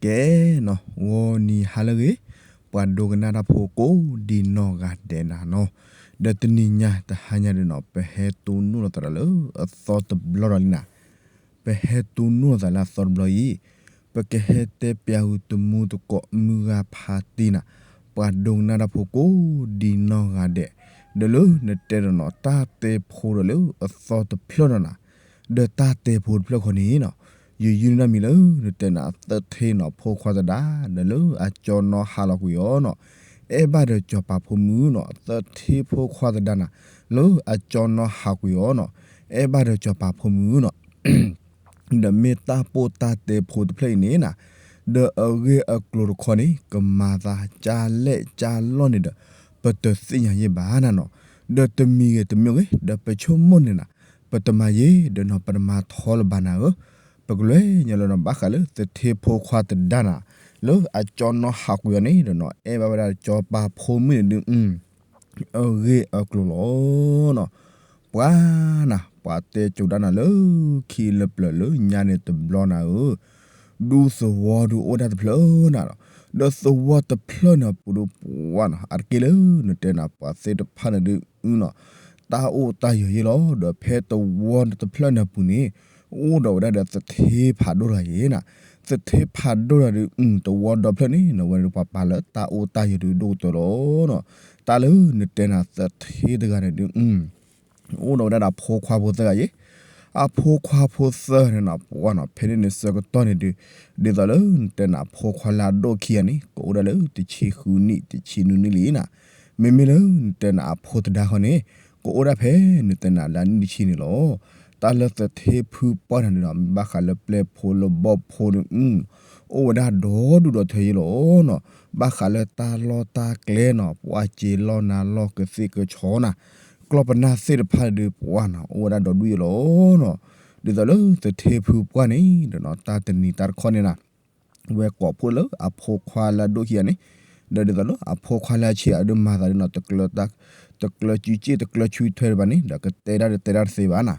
ကဲနီၤ ဂီၤနံၤဟါလၢအဂ့ၤ, ပှၤဒိကနၣ်တၢ်ဖိကိးဒံနီၢ်ဂၤဒဲးနၤနီၤ, ဒီးတနံၤညါတဟါညါဒုးနီၤ ပဟဲတူၢ်နီၣ်လိာ်သးဒီးလၢအသီတဘျီဒီးလံနၤ, ပဟဲတူၢ်နီၣ်လိာ်သးလၢအသီတဘျီအံၤ, ပကဟဲတဲပၠးဃုာ်တမူတကိးမုၢ်ဂၤဖးတံၢ်နၤ, ပှၤဒိကနၣ်တၢ်ဖိကိးဒံနီၢ်ဂၤဒဲး, ဒီးလၢနတဲဒီးနီၤ တၢ်တဲဖိဒီးလၢအသီတဖျၢၣ်နီၤနၤ, ဒီးတၢ်တဲဖိတဖျၢၣ်ခီန့ၣ်နီၤ, ယယုၢ်န့ၢ်တၢ်မံၤလၢ နတဲနၤ သထ့နီၤ ဖိခွါသဒါ ဒီးလၢအကၠီနီၤဟးလီၤကွံာ်အီၤနီၤ, အဲၣ်ဘၣ်ဒီးစီၤပၤဖိမုၣ်နီၤ, သထ့ဖိခွါသဒါနၤ, လၢအကၠီနီၤဟးကွံာ်အီၤနီၤ, အဲၣ်ဘၣ်ဒီးစီၤပၤဖိမုၣ်နီၤ ဒီးမ့ၢ်တၢ်ပိၢ်တၢ်တဲဖိတဖျၢၣ်အံၤန့ၣ်နၤ, ဒီးအဂ့ၢ်အကျိၤတခီန့ၣ် ကမၤသးကၢ်လဲၣ်ကၢ်လီၢ်န့ၣ်ဒီး ပတသ့ၣ်ညါယဲၢ်ဘၣ်နၤနီၤ, ဒီးတမံၤဂ့ၤတမံၤဂ့ၤ ဒီးပဆိကမိၣ်န့ၣ်နၤ, ပတမၤယဲၢ်ဒီးနီၤ ပတမၤထီလၢၤဘၣ်နၤဧၢ, ပကလဲၤညီလၢနီၤ ဘၣ်ဃးလၢသထ့ဖိခွါသဒါနၤ, လၢအကၠီနီၤဟးကွံာ်အီၤန့ၣ်ဒီးနီၤ အဲၣ်ဘၣ်ဝဲဒၣ်စီၤပၤဖိမုၣ်န့ၣ်ဒုး အဂ့ၢ်အကျိၤလီၤနီၤ, ပှၤနၤ ပှၤတဲကၠိဒၣ်နၤလၢခံလၢပျၢၤလၢညါန့ၣ်တဘျီနၤဧၢ, ဒူသဝီဒုးအိၣ်ဒၣ်တဖျၢၣ်နၤလီၤ, ဒီးသဝီတဖျၢၣ်န့ၣ်အပူၤဒုးပှၤနီၤ အါတက့ၢ်လၢနတဲနၤ ပှၤသ့ၣ်တဖၣ်န့ၣ်ဒုးနီၤ တၢ်အိၣ်တၢ်ယၢၤယဲၢ်လီၤ, ဒီးဖဲသဝီတဖျၢၣ်န့ၣ်အပူၤန့ၣ် အိၣ်ဒီးဝဲဒၣ်ဒီးသထ့ဖးဒိၣ်တဂၤယဲၢ်နၤ, သထ့ဖးဒိၣ်တဂၤဒုး သဝီဒီဖျၢၣ်န့ၣ် နဝဲဒုးပှၤပာ်လၢတၢ်အိၣ်တၢ်ယၢၤဒုးဒိၣ်ကတၢၢ်လီၤနီၤ, တၢ်လၢနတဲနၤသထ့တဂၤန့ၣ်ဒုး အိၣ်ဒီးဝဲဒၣ်ဒီးအဖိခွါဖိသၢဂၤယဲၢ်, အဖိခွါဖိသၢဂၤန့ၣ်နီၤ ပှၤနီၤ ဖဲန့ၣ်န့ၣ်ဆၢကတီၢ်န့ၣ်ဒုး ဒ်သိးလၢနတဲနၤအဖိခွါလၢအဒိၣ်ခံဂၤန့ၣ် ကအိၣ်ဒၣ်လၢတဆံဃုနံၣ် တဆံနွံနံၣ်လံနၤ, မ့မ့ၢ်လၢနတဲနၤအဖိသဒါခီန့ၣ် ကအိၣ်ဒၣ်ဖဲနတဲနၤလၢအနံၣ်တဆံန့ၣ်လီၤ. တၢ်လၢသထ့ဖုပှၢ်န့ၣ်ဒုးနီၤ မ့ၢ်ဘၣ်ဃးလၢပျဲၢ်ဖိလၢဘီၣ်ဖိန့ၣ် အိၣ်ဝဲဒၣ်ဒီဒူၣ်ဒီထၢယဲၢ်လီၤနီၤ, ဘၣ်ဃးလၢတၢ်လီၢ်တၢ်ကျဲနီၤ ပှၤစ့လီၢ်နၤလီၢ်ကသ့ၣ်ကဆီနၤ ကျီၢ်ပနၢ်သ့ၣ်တဖၣ်ဒုးပှၤနီၤ အိၣ်ဝဲဒၣ်ဒီဒူၣ်ယဲၢ်လီၤနီၤ, ဒ်သိးလၢသထ့ဖုပှၢ်န့ၣ်ဒီးနီၤ တၢ်တနံၤတၢ်တခီန့ၣ်နၤ ဝဲကိးဖှိၣ်လၢအဖိခွါလၢအဒိၣ်ခံဂၤန့ၣ်, ဒီးဒ်သိးလၢအဖိခွါလၢအဆံးအဒုးမၤသးဒုးနီၤ တကျၢၤစုစ့ၣ်တကျၢၤဆူထွဲတဘၣ်န့ၣ် ဒီးကတဲဒၣ်ဒီးတဲဒၣ်တသ့ဘၣ်နၤ,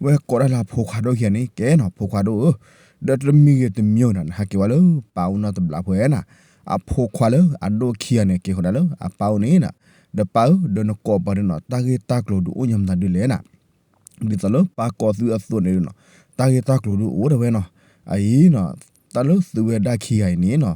ဝဲကိးဒၣ်လၢအဖိခွါဒိၣ်ခံဂၤန့ၣ် ကဲနီၤ ဖိခွါဒိၣ်ဧၢ, ဒီးတမံၤဂ့ၤတမံၤဂ့ၤနၤ နဟးက့ၤဝဲလၢပၢ်အိၣ်နီတဘျီဖိဧါနၤ, အဖိခွါလၢအဒိၣ်ခံဂၤန့ၣ် က့ၤဃီၤဒၣ်လၢအပၢ်အိၣ်န့ၣ်နၤ, ဒီးပၢ်ဧၢ ဒီးနကိးပှၤဒုးနီၤ တၢ်ဂ့ၢ်တၢ်ကျိၤဒုးအိၣ်ညီမနုၤဒ်လဲၣ်နၤ ဒ်သိးလၢပၢ်ကိးသုအသိးန့ၣ်ဒုးနီၤ တၢ်ဂ့ၢ်တၢ်ကျိၤဒုးအိၣ်ဒၣ်ဝဲနီၤ, အအံၤနီၤ တၢ်လၢသုဝဲဒၣ်ခံဂၤအံၤန့ၣ်နီၤ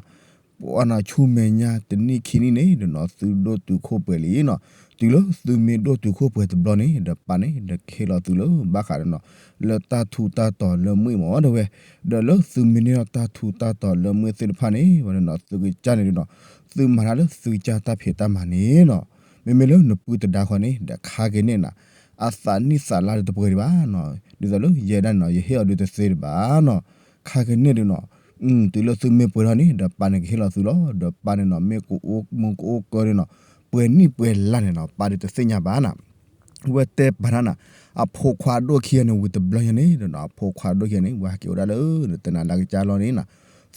ပှၤနီၤဆူမဲာ်ညါတနံၣ်ခံနံၣ်န့ၣ်ဒီးနီၤ သုဒိၣ်တုာ်ခိၣ်ပှဲၤလံနီၤ, တုၤလၢသုမ့ၢ်ဒိၣ်တုာ်ခိၣ်ပှဲၤတဘျီန့ၣ် ဒီးပၢ်န့ၣ် ဒီးကဟ့ၣ်လီၤသုလၢဘၣ်ဃးဒီးနီၤ လၢတၢ်ထူးတၢ်တီၤလၢမ့ၢ်မ့ၢ်ဒၣ်ဝဲ, ဒီးလၢသုမ့ၢ်န့ၢ်တၢ်ထူးတၢ်တီၤလၢမ့ၢ်သ့ၣ်တဖၣ်န့ၣ် ဝဲဒၣ်နီၤ သုကစၢ်န့ၣ်ဒုးနီၤ သုမၤတၢ်လၢသုကစၢ်တၢ်ဖံးတၢ်မၤန့ၣ်နီၤ, မ့မ့ၢ်လၢနပုၢ်သဒါခီန့ၣ် ဒီးခါက့ၤန့ၣ်နၤ အသးနံၣ်သးလါဒုးတပှဲၤဒံးဘၣ်နီၤ, ဒ်သိးလၢယဲဒၣ်န့ၣ်နီၤ ယဟ့ၣ်အီၤဒုးတသ့ဒံးဘၣ်နီၤ, ခါက့ၤန့ၣ်ဒုးနီၤ တုၤလၢသုမ့ၢ်ပှဲၤထီၣ်န့ၣ် ဒီးပၢ်န့ၣ်ကဟ့ၣ်လီၤသုလီၤ, ဒီးပၢ်န့ၣ်နီၤ မ့ၢ်ကအိၣ်မူကအိၣ်ကၢန့ၣ်နီၤ ပှဲၤနံၣ်ပှဲၤလါန့ၣ်နီၤ ပၢ်ဒုးတသ့ၣ်ညါဘၣ်နၤ ဝဲတဲပာ်နၤနၤ, အဖိခွါဒိၣ်ခံဂၤန့ၣ် ဝံၤတဘျီညါန့ၣ်ဒီးနီၤ အဖိခွါဒိၣ်ခံဂၤန့ၣ် ဝဲဟဲက့ၤအိၣ်ဒၣ်လၢ နတဲနၤလၢကစၢ်လီၢ်န့ၣ်နၤ,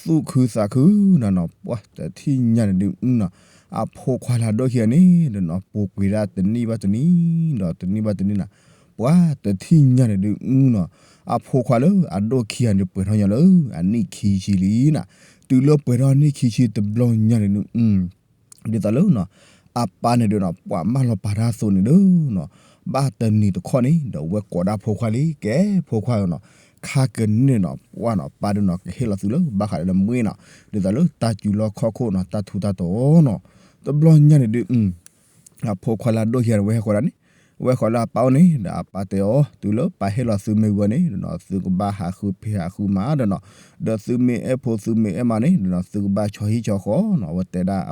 သူၣ်ခုသးခုနၤနီၤ ပှၤတထံၣ်ညါန့ၣ်ဒုးနီၤ, အဖိခွါလၢအဒိၣ်ခံဂၤန့ၣ်ဒီးနီၤ ပူၤကွံာ်ဒၣ်တနံၣ်ဘၣ်တနံၣ် ဒီးတနံၣ်ဘၣ်တနံၣ်နၤ, ပှၤတထံၣ်ညါန့ၣ်ဒုးနီၤ, အဖိခွါလၢအဒိၣ်ခံဂၤန့ၣ် ပှဲၤထီၣ်ညါလၢအနံၣ်ခံဆံလံနၤ, တုၤလၢပှဲၤထီၣ်နံၣ်ခံဆံတဘျီညါန့ၣ်ဒုး ဒ်သိးလၢနီၤ အပၢ်န့ၣ်ဒုးနီၤ ပှၤမၢလီၤပာ်တၢ်အသိးန့ၣ်ဒီးနီၤ, ဘၣ်တနံၤတခီန့ၣ် ဒီးဝဲကိးဒၣ်ဖိခွါလံ ကဲဖိခွါနီၤ, ခါကန့ၣ်နီၤ ပှၢ်နီၤ ပၢ်ဒုးနီၤ ကဟ့ၣ်လီၤသုလၢဘၣ်ဃးဒီးလၢမ့ၢ်နီၤ, ဒ်သိးလၢတၢ်စူၤလီၢ်ခီၣ်ခိၣ်နီၤ တၢ်ထူးတၢ်တီၤနီၤ, တဘျီညါန့ၣ်ဒုး အဖိခွါလၢအဒိၣ်ခံဂၤန့ၣ် ဝဲဟဲဃီၤဒၣ်န့ၣ်, ဝဲဃီၤလၢအပၢ်အိၣ်န့ၣ် ဒီးအပၢ်တဲအီၤ တုၤလၢပၢ်ဟ့ၣ်လီၤသုမ့ၢ်ဝံၤန့ၣ်ဒီးနီၤ သုကဘၣ်ဟးဃုဖံးဟးဃုမၤဒီးနီၤ, ဒီးသုမ့ၢ်အဲၣ်ဖိသုမ့ၢ်အဲၣ်မါန့ၣ်ဒီးနီၤ သုကဘၣ်ဆီဟံၣ်ဆီဃီနီၤ, အဝဲတဲဒၣ်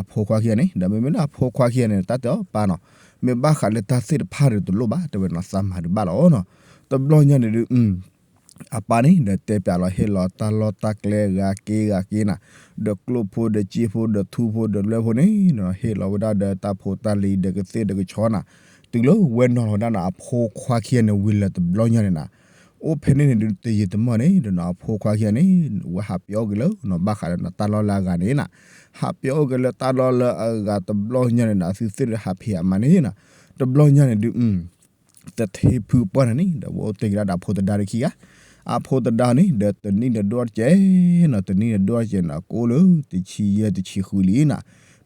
အဖိခွါခံဂၤန့ၣ် ဒီးမ့မ့ၢ်လၢအဖိခွါခံဂၤန့ၣ် တၢ်တဲအီၤပၢ်နီၤ, မ့ၢ်ဘၣ်ဃးလၢတၢ်သ့ၣ်တဖၣ်ဒီးတလိၣ်ဘၣ် တဲဝဲနီၤ သးမၤဒုးဘၣ်လီၤနီၤ, တဘျီညါန့ၣ်ဒုး အပၢ်န့ၣ် ဒီးတဲပၠးလီၤဟ့ၣ်လီၤတၢ်လီၢ်တၢ်ကျဲဂၤက့ၤဂၤက့ၤနၤ, ဒီးကျိၣ်ဖိဒီးစ့ဖိဒီးထူဖိဒီးလွဲၢ်ဖိန့ၣ် ဟ့ၣ်လီၤဝဲဒၣ်ဒီးတၢ်ဖိတၢ်လံၤဒီးကသ့ၣ်ဒီးကဆီနၤ, တုၤလၢဝဲနီၤလီၤဝဲဒၣ်နီၤ အဖိခွါခံဂၤန့ၣ်ဝံၤလၢတဘျီညါန့ၣ်နၤ, အိၣ်ဖဲန့ၣ်န့ၣ်ဒုးတယံာ်တမီၢ်န့ၣ်ဒီးနီၤ အဖိခွါခံဂၤန့ၣ် ဝဲဟးပျီအိၣ်က့ၤလၢနီၤ ဘၣ်ဃးဒီးနီၤ တၢ်လီၢ်လၢအဂၤန့ၣ်နၤ, ဟးပျီအိၣ်က့ၤလၢတၢ်လီၢ်လၢအဂၤတဘျီညါန့ၣ်နၤ သုသ့ၣ်ဒီးဟးဖံးဟးမၤန့ၣ်နၤ, တဘျီညါန့ၣ်ဒုး သထ့ဖုပှၢ်န့ၣ်န့ၣ် ဒီးဝဲအိၣ်တ့ၢ်က့ၤဒၣ်ဒီးအဖိသဒါတခံဂၤ, အဖိသဒါန့ၣ် ဒီးတနံၣ်န့ၣ်ဒိၣ်တကဲးနီၤ, တနံၣ်န့ၣ်ဒိၣ်တကဲးနီၤ, ကအိၣ်လၢတဆံယဲၢ်တဆံဃုလံနီၤ.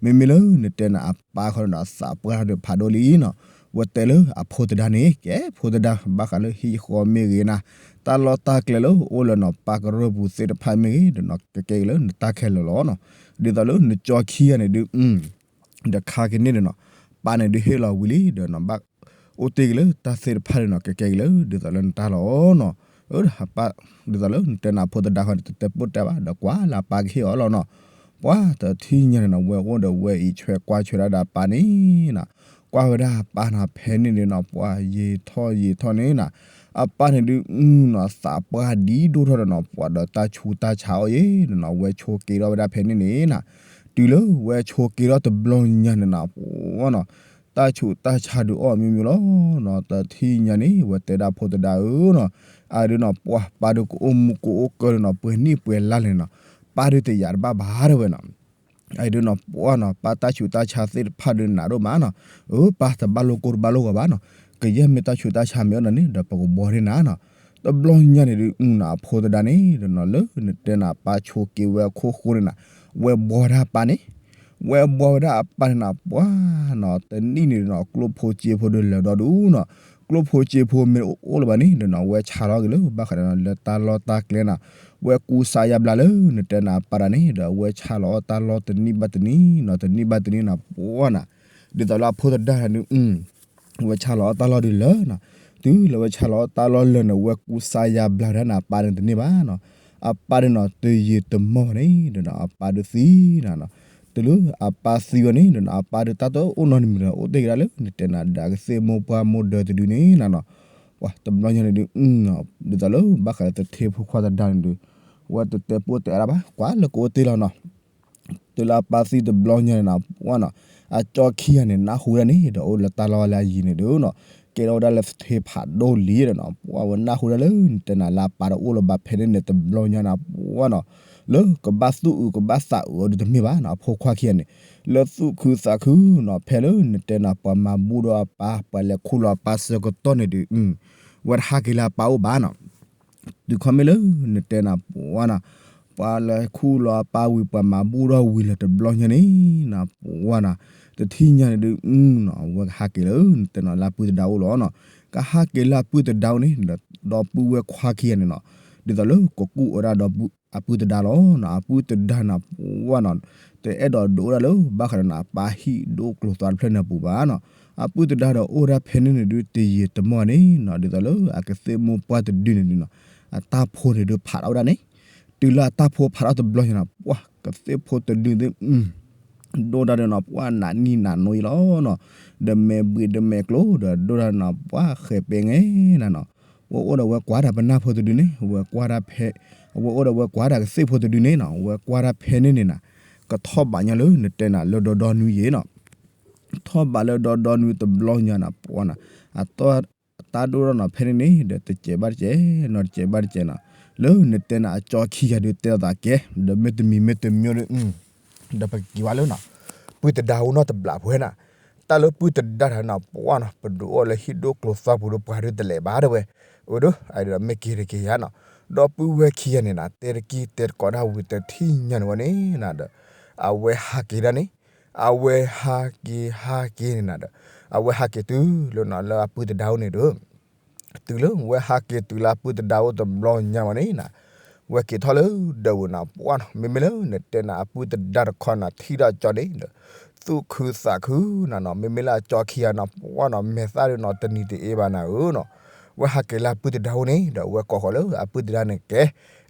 မ့မ့ၢ်လၢနတဲန့ၣ်အပၢ်ခီနီၤ သးပှၢ်ဒီးဖးဒိၣ်လံနီၤ. ဝဲတဲလၢအဖိသဒါန့ၣ် ကဲဖိသဒါ ဘၣ်ဃးလၢဟံၣ်ဃီမ့ၢ်ဂ့ၤနီၤ, တၢ်လီၢ်တၢ်ကျဲလၢအိၣ်လၢနီၤ ပၢ်ကရၢၢ်ပူၤသ့ၣ်တဖၣ်မ့ၢ်ဂ့ၤဒီးနီၤ ကကဲက့ၤလၢနတၢ်ခဲလၢာ်လီၤနီၤ. ဒ်သိးလၢနကၠီခံဂၤန့ၣ်ဒုး ဒီးခါက့ၤန့ၣ်ဒီးနီၤ ပၢ်န့ၣ်ဒုးဟ့ၣ်လီၤဝံၤလံဒီးနီၤ ဘၣ်အိၣ်တ့ၢ်က့ၤလၢတၢ်သ့ၣ်တဖၣ်ဒီးနီၤ ကကဲက့ၤလၢဒ်သိးလၢနတၢ်လီၤနီၤ. အၢ ဒ်သိးလၢနတဲန့ၣ်အဖိသဒါဃီန့ၣ် တတဲပိၢ်တဲဘၣ် ဒီးကွၢ်လၢအပၢ်ကဟ့ၣ်အီၤလီၤနီၤ. ပှၤတထံၣ်ညါန့ၣ်နီၤ ဝဲအိၣ်ဒီးဝဲအံၤဆွဲကွၢ်ဆွဲဒၣ်ဒီးအပၢ်န့ၣ်နီၤ, ကွၢ်ဝဲဒၣ်အပၢ်နီၤ ဖဲန့ၣ်န့ၣ်နီၤ ပှၤယံာ်ထီၣ်ယံာ်ထီၣ်န့ၣ်နီၤ, အပၢ်န့ၣ်ဒုးနီၤ သးပှၢ်ဒံးဒိၣ်ထီၣ်ဒီးနီၤ ပှၤဒီးတၢ်ဆူးတၢ်ဆါအီၤယဲနီၤ ဝဲဆိးက့ၤထီၣ်ဝဲဒၣ်ဖဲန့ၣ်န့ၣ်နီၤ. တုၤလၢဝဲဆိးက့ၤထီၣ်တဘျီညါန့ၣ်နီၤ ပှၤနီၤ တၢ်ဆူးတၢ်ဆါဒုးအီၣ်မ့ၢ်မ့ၢ်လီၤနီၤ. တထံၣ်ညါန့ၣ် ဝဲတဲဒၣ်ဖိသဒါဧၢနီၤ, အဒုးနီၤ ပှၤပၢ်ဒုးကအိၣ်မူကအိၣ်ကၢဒုးနီၤ ပှဲၤနံၣ်ပှဲၤလါလဲၣ်နီၤ ပၢ်ဒုးတယာ်တဘၣ်ဘၣ်တဲဝဲနီၤ. အဒုးနီၤ ပှၤနီၤ ပၢ်တၢ်ဆူးတၢ်ဆါသ့ၣ်တဖၣ်ဒုးနးဒိၣ်မးနီၤ, အၢ ပၢ်တဘၣ်လိာ်ကိၢ်တဘၣ်လိာ်ဂီၤဘၣ်နီၤ, ကယဲၢ်မ့ၢ်တၢ်ဆူးတၢ်ဆါမ့ၢ်အိၣ်ဒီးန့ၣ် ဒီးပကဘှီန့ၢ်နၤနီၤ. တဘျီညါန့ၣ်ဒုးနီၤ အဖိသဒါန့ၣ်ဒီးနီၤ လၢနတဲန့ၣ်အပၢ်ဆိးက့ၤဝဲအခိၣ်ဃိန့ၣ်နီၤ ဝဲဘှီဒၣ်ပၢ်န့ၣ် ဝဲဘှီဝဲဒၣ်အပၢ်န့ၣ်နီၤ ပှၤနီၤ တနံၣ်န့ၣ်နီၤ ကျိၣ်ဖိစ့ဖိဒုးလၢာ်ဒီဒူၣ်နီၤ, ကျိၣ်ဖိစ့ဖိမ့ၢ်အိၣ်လၢၤဘၣ်န့ၣ်ဒီးနီၤ ဝဲဆါလီၤက့ၤလၢဘၣ်ဃးဒီးလၢတၢ်လီၢ်တၢ်ကျဲနီၤ, ဝဲကူစါယါဘျါလၢနတဲန့ၣ်အပၢ်တၢ်န့ၣ်ဒီး ဝဲဆါလီၤအီၣ်တၢ်လီၢ်တနံၣ်ဘၣ်တနံၣ်နီၤ တနံၣ်ဘၣ်တနံၣ်နီၤ ပှၤနီၤ, ဒ်သိးလၢအဖိသဒါန့ၣ်ဒုး ဝဲဆါလီၤအီၣ်တၢ်လီၢ်ဒုးလၢာ်နီၤ, တုၤလၢဝဲဆါလီၤအီၣ်တၢ်လီၢ်လၢာ်န့ၣ် ဝဲကူစါယါဘျါဒၣ်န့ၣ် အပၢ်န့ၣ်တန့ၢ်ဘၣ်နီၤ, အပၢ်ဒုးနီၤ တယံာ်တမီၢ်ဘၣ်န့ၣ်ဒီးနီၤ အပၢ်ဒုးသံနီၤ, တုၤလၢအပၢ်သံဝဲန့ၣ်ဒီးနီၤ အပၢ်ဒုးတၢ်တအိၣ်နီတမံၤဒီး အိၣ်တ့ၢ်က့ၤဒၣ်လၢနတဲန့ၣ်ဒီးကသ့ၣ်မိၢ်ပှၢ်မိၢ်ဒၢတဒုန့ၣ်နီၤ, ပှၤတဘျီညါန့ၣ်ဒုး ဒ်သိးလၢဘၣ်ဃးလၢသထ့ဖိခွါသဒါန့ၣ်ဒုး ဝဲတတဲပိၢ်တဲအါဘၣ် ကွၢ်လၢကအိၣ်တ့ၢ်လီၤနီၤ တုၤလၢအပၢ်သံတဘျီညါန့ၣ်နီၤ ပှၤနီၤ အကၠီခံဂၤန့ၣ် နၢ်ဟူဒၣ်န့ၣ် ဒီးအိၣ်လၢတၢ်လီၢ်လၢအယံၤန့ၣ်ဒုးနီၤ ကဲထီၣ်ဝဲဒၣ်လၢသထ့ဖးဒိၣ်လံဒီးနီၤ ပှၤဝဲနၢ်ဟူဒၣ်လၢနတဲန့ၣ်လၢအပၢ်တအိၣ်လၢၤဘၣ်ဖဲန့ၣ်န့ၣ် တဘျီညါန့ၣ် ပှၤနီၤ လၢကဘၣ်သူၣ်အုးကဘၣ်သးအုးအီၤဒုးတမ့ၢ်ဘၣ်နီၤ အဖိခွါခံဂၤန့ၣ် လၢသူၣ်ခုသးခုနီၤ ဖဲလၢနတဲန့ၣ် ပှၤမၤဘူၣ်ဒီးအပၢ် ပှၤလဲၤခူၣ်လီၤအပၢ်ဆၢကတီၢ်န့ၣ်ဒုး ဝဲတဟးက့ၤလၢအပၢ်အိၣ်ဘၣ်နီၤ တုၤခီမ့ၢ်လၢနတဲန့ၣ် ပှၤနီၤ ပှၤလဲၤခူၣ်လီၤအပၢ်ဝံၤ ပှၤမၤဘူၣ်ထီၣ်ဝံၤလၢၤတဘျီညါန့ၣ်နီၤ ပှၤနီၤ တထံၣ်ညါန့ၣ်ဒုးနီၤ အဝဲကဟးက့ၤလၢနတဲန့ၣ်လၢအပုၢ်သဒါအိၣ်လီၤနီၤ ကဟးက့ၤလၢအပုၢ်သဒါအိၣ်န့ၣ် ဒီပုၢ်ဝဲၢ်ခွါခံဂၤန့ၣ်နီၤ ဒ်သိးလၢကကူၣ်အီၤဒၣ်ဒီးအပုၢ်သဒါလီၤနီၤ အပုၢ်သဒါန့ၣ် ပှၤနီၤ တအဲၣ်ဒိးဒုးအိၣ်ဒၣ်လၢဘၣ်ဃးဒီးနီၤ အပၢ်ဟံၣ်ဒိၣ်ကျိၤသွါတဖျၢၣ်န့ၣ်အပူၤဘၣ်နီၤ အပုၢ်သဒါဒီးအိၣ်ဒၣ်ဖဲန့ၣ်န့ၣ်ဒုး တယံာ်တမီၢ်န့ၣ်နီၤ ဒ်သိးလၢအကသ့ၣ်မိၢ်ပှၢ်တဒုန့ၣ်ဒုးနီၤ အတၢ်ဖိန့ၣ်ဒုးဖးထီၣ်ဝဲဒၣ်န့ၣ် တုၤလၢအတၢ်ဖိဖးထီၣ်တဘျီညါနီၤ ပှၤကသ့ၣ်ဖိတဒုန့ၣ် ဒိၣ်ဒၣ်ဒီးနီၤ ပှၤနးနံၣ်နးနိအံၤလီၤနီၤ ဒီးမဲာ်ဘှံးဒီးမဲာ်ကျိၤဒီးဒိၣ်ဒၣ်နီၤ ပှၤဃဲၤပဲငဲနၤနီၤ ဝဲအိၣ်ဒီးဝဲကွၢ်တၢ်ပနၢ်ဖိတဒုန့ၣ် ဝဲကွၢ်တၢ်ဖဲ ဝဲအိၣ်ဒီးဝဲကွၢ်တၢ်ကသ့ၣ်ဖိတဒုန့ၣ်နီၤ ဝဲကွၢ်တၢ်ဖဲန့ၣ်န့ၣ်နီၤ ကထီၣ်ဘးညီလၢနတဲန့ၣ်လၢဒီဒီနွံယဲနီၤ ထီၣ်ဘးလၢဒီဒီနွံတဘျီညါန့ၣ် ပှၤနီၤ အတၢ်ဒိၣ်ထီၣ်နီၤ ဖဲန့ၣ်န့ၣ် ဒီးတစဲးဘၣ်တစဲးနီၤ တစဲးဘၣ်တစဲးနီၤ လၢနတဲန့ၣ် အကၠီခံဂၤဒုးတဲအသးကဲ ဒီးမ့တမံၤမ့တမံၤဒီး ဒီးပကက့ၤဝဲလၢနီၤ ပုၢ်သဒါအိၣ်နီတဘျီဖိနီၤ တၢ်လၢပုၢ်သဒါတၢ်နီၤ ပှၤနီၤ ပဒုးအိၣ်လၢဟံၣ်ဒိၣ်ကျိၤသွါပူၤဒီးပှၤဒုးတလဲၤဘၣ်တဲဝဲ အၢ ဒီး အဒုးမ့ၢ်က့ၤတက့ၤယါနီၤ ဒီပုၢ်ဝဲၢ်ခံဂၤန့ၣ်နီၤ တဲတက့ၢ်တဲတကိးတၢ်ဝံၤတထံၣ်ညါန့ၣ်ဝဲန့ၣ်နီၤ ဒီး အဝဲဟးက့ၤဒၣ်န့ၣ် အဝဲဟးက့ၤဟးက့ၤန့ၣ်နီၤ ဒီး အဝဲဟးက့ၤတုၤလၢနီၤ လၢအပုၢ်သဒါအိၣ်န့ၣ်ဒီး တုၤလၢဝဲဟးက့ၤတုၤလၢအပုၢ်သဒါအိၣ်တဘျီညါဝဲန့ၣ်နီၤ ဝဲက့ၤထီၣ်လၢဒၢးဝဲနီၤ ပှၤနီၤ မ့မ့ၢ်လၢနတဲန့ၣ် အပုၢ်သဒါတခီနီၤ ထံၣ်ဒီးကၠီန့ၣ်ဒီး သူၣ်ခုသးခုနီၤနီၤ မ့မ့ၢ်လၢအကၠီခံဂၤနီၤ ပှၤနီၤ မဲာ်သၣ်ဒုးနီၤ တနံၤတအ့ဘၣ်နၤဧၢနီၤ ဝဲဟးက့ၤလၢအပုၢ်သဒါအိၣ်န့ၣ်ဒီး ဝဲကိးဃီၤလၢအပုၢ်သဒါန့ၣ်ကဲ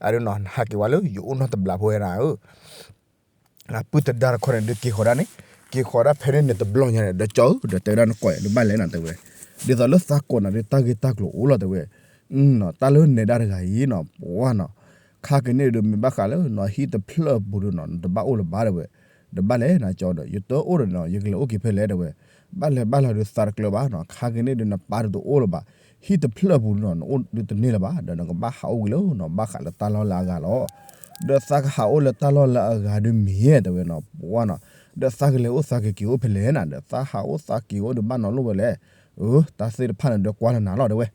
အဒုးနီၤ ဟးက့ၤဝဲလၢယအိၣ်နီတဘျီဖိဝဲနၤဧၢ အပုၢ်သဒါတခီန့ၣ်ဒုးက့ၤဃီၤဒၣ်န့ၣ် က့ၤဃီၤဒၣ်ဖဲန့ၣ်န့ၣ်တဘျီညါန့ၣ် ဒီးကၠီဧၢ ဒီးတဲဝဲဒၣ်နကိးယၤဒုးဘၣ်လဲၣ်နၤတဲဝဲ ဒ်သိးလၢသးကိးနၤဒုးတၢ်ဂ့ၢ်တၢ်ကျိၤအိၣ်လီၤတဲဝဲ တၢ်လၢနဲဒၣ်တဂၤအံၤနီၤ ပှၤနီၤ ခါက့ၤန့ၣ်ဒုးမ့ၢ်ဘၣ်ဃးလၢနီၤ ဟံၣ်တဖျၢၣ်အပူၤဒုးနီၤ နတဘၣ်အိၣ်လၢၤဘၣ်တဲဝဲ ဒီးဘၣ်လဲၣ်နၤကၠီဒီး ယတအိၣ်ဒီးနီၤ ယကလဲၤအိၣ်က့ၤဖဲလဲၣ်တဲဝဲ ဘၣ်လဲၤဘၣ်လီၤဒုးသးတကျၢၤဘၣ်နီၤ ခါက့ၤန့ၣ်ဒုးနပၢ်ဒုးတအိၣ်လၢၤဘၣ် ဟံၣ်တဖျၢၣ်အပူၤဒုးနီၤ နအိၣ်ဒုးတန့ၢ်လၢၤဘၣ် ဒီးနကဘၣ်ဟးအိၣ်ဝံၤလၢနီၤ ဘၣ်ဃးလၢတၢ်လီၢ်လၢအဂၤလီၤ ဒီးသးကဟးအိၣ်လၢတၢ်လီၢ်လၢအဂၤဒုးမ့ၢ်တဲဝဲနီၤ ပှၤနီၤ ဒီးသးကလဲၤအိၣ်သးကက့ၤအိၣ်ဖဲလဲၣ်နၤ ဒီးသးဟးအိၣ်သးက့ၤအိၣ်ဒုးဘၣ်နီၤလိၣ်ဝဲလဲၣ် အၢ တၢ်သ့ၣ်တဖၣ်န့ၣ်ဒီးကွၢ်လၢနၤလီၤတဲဝဲ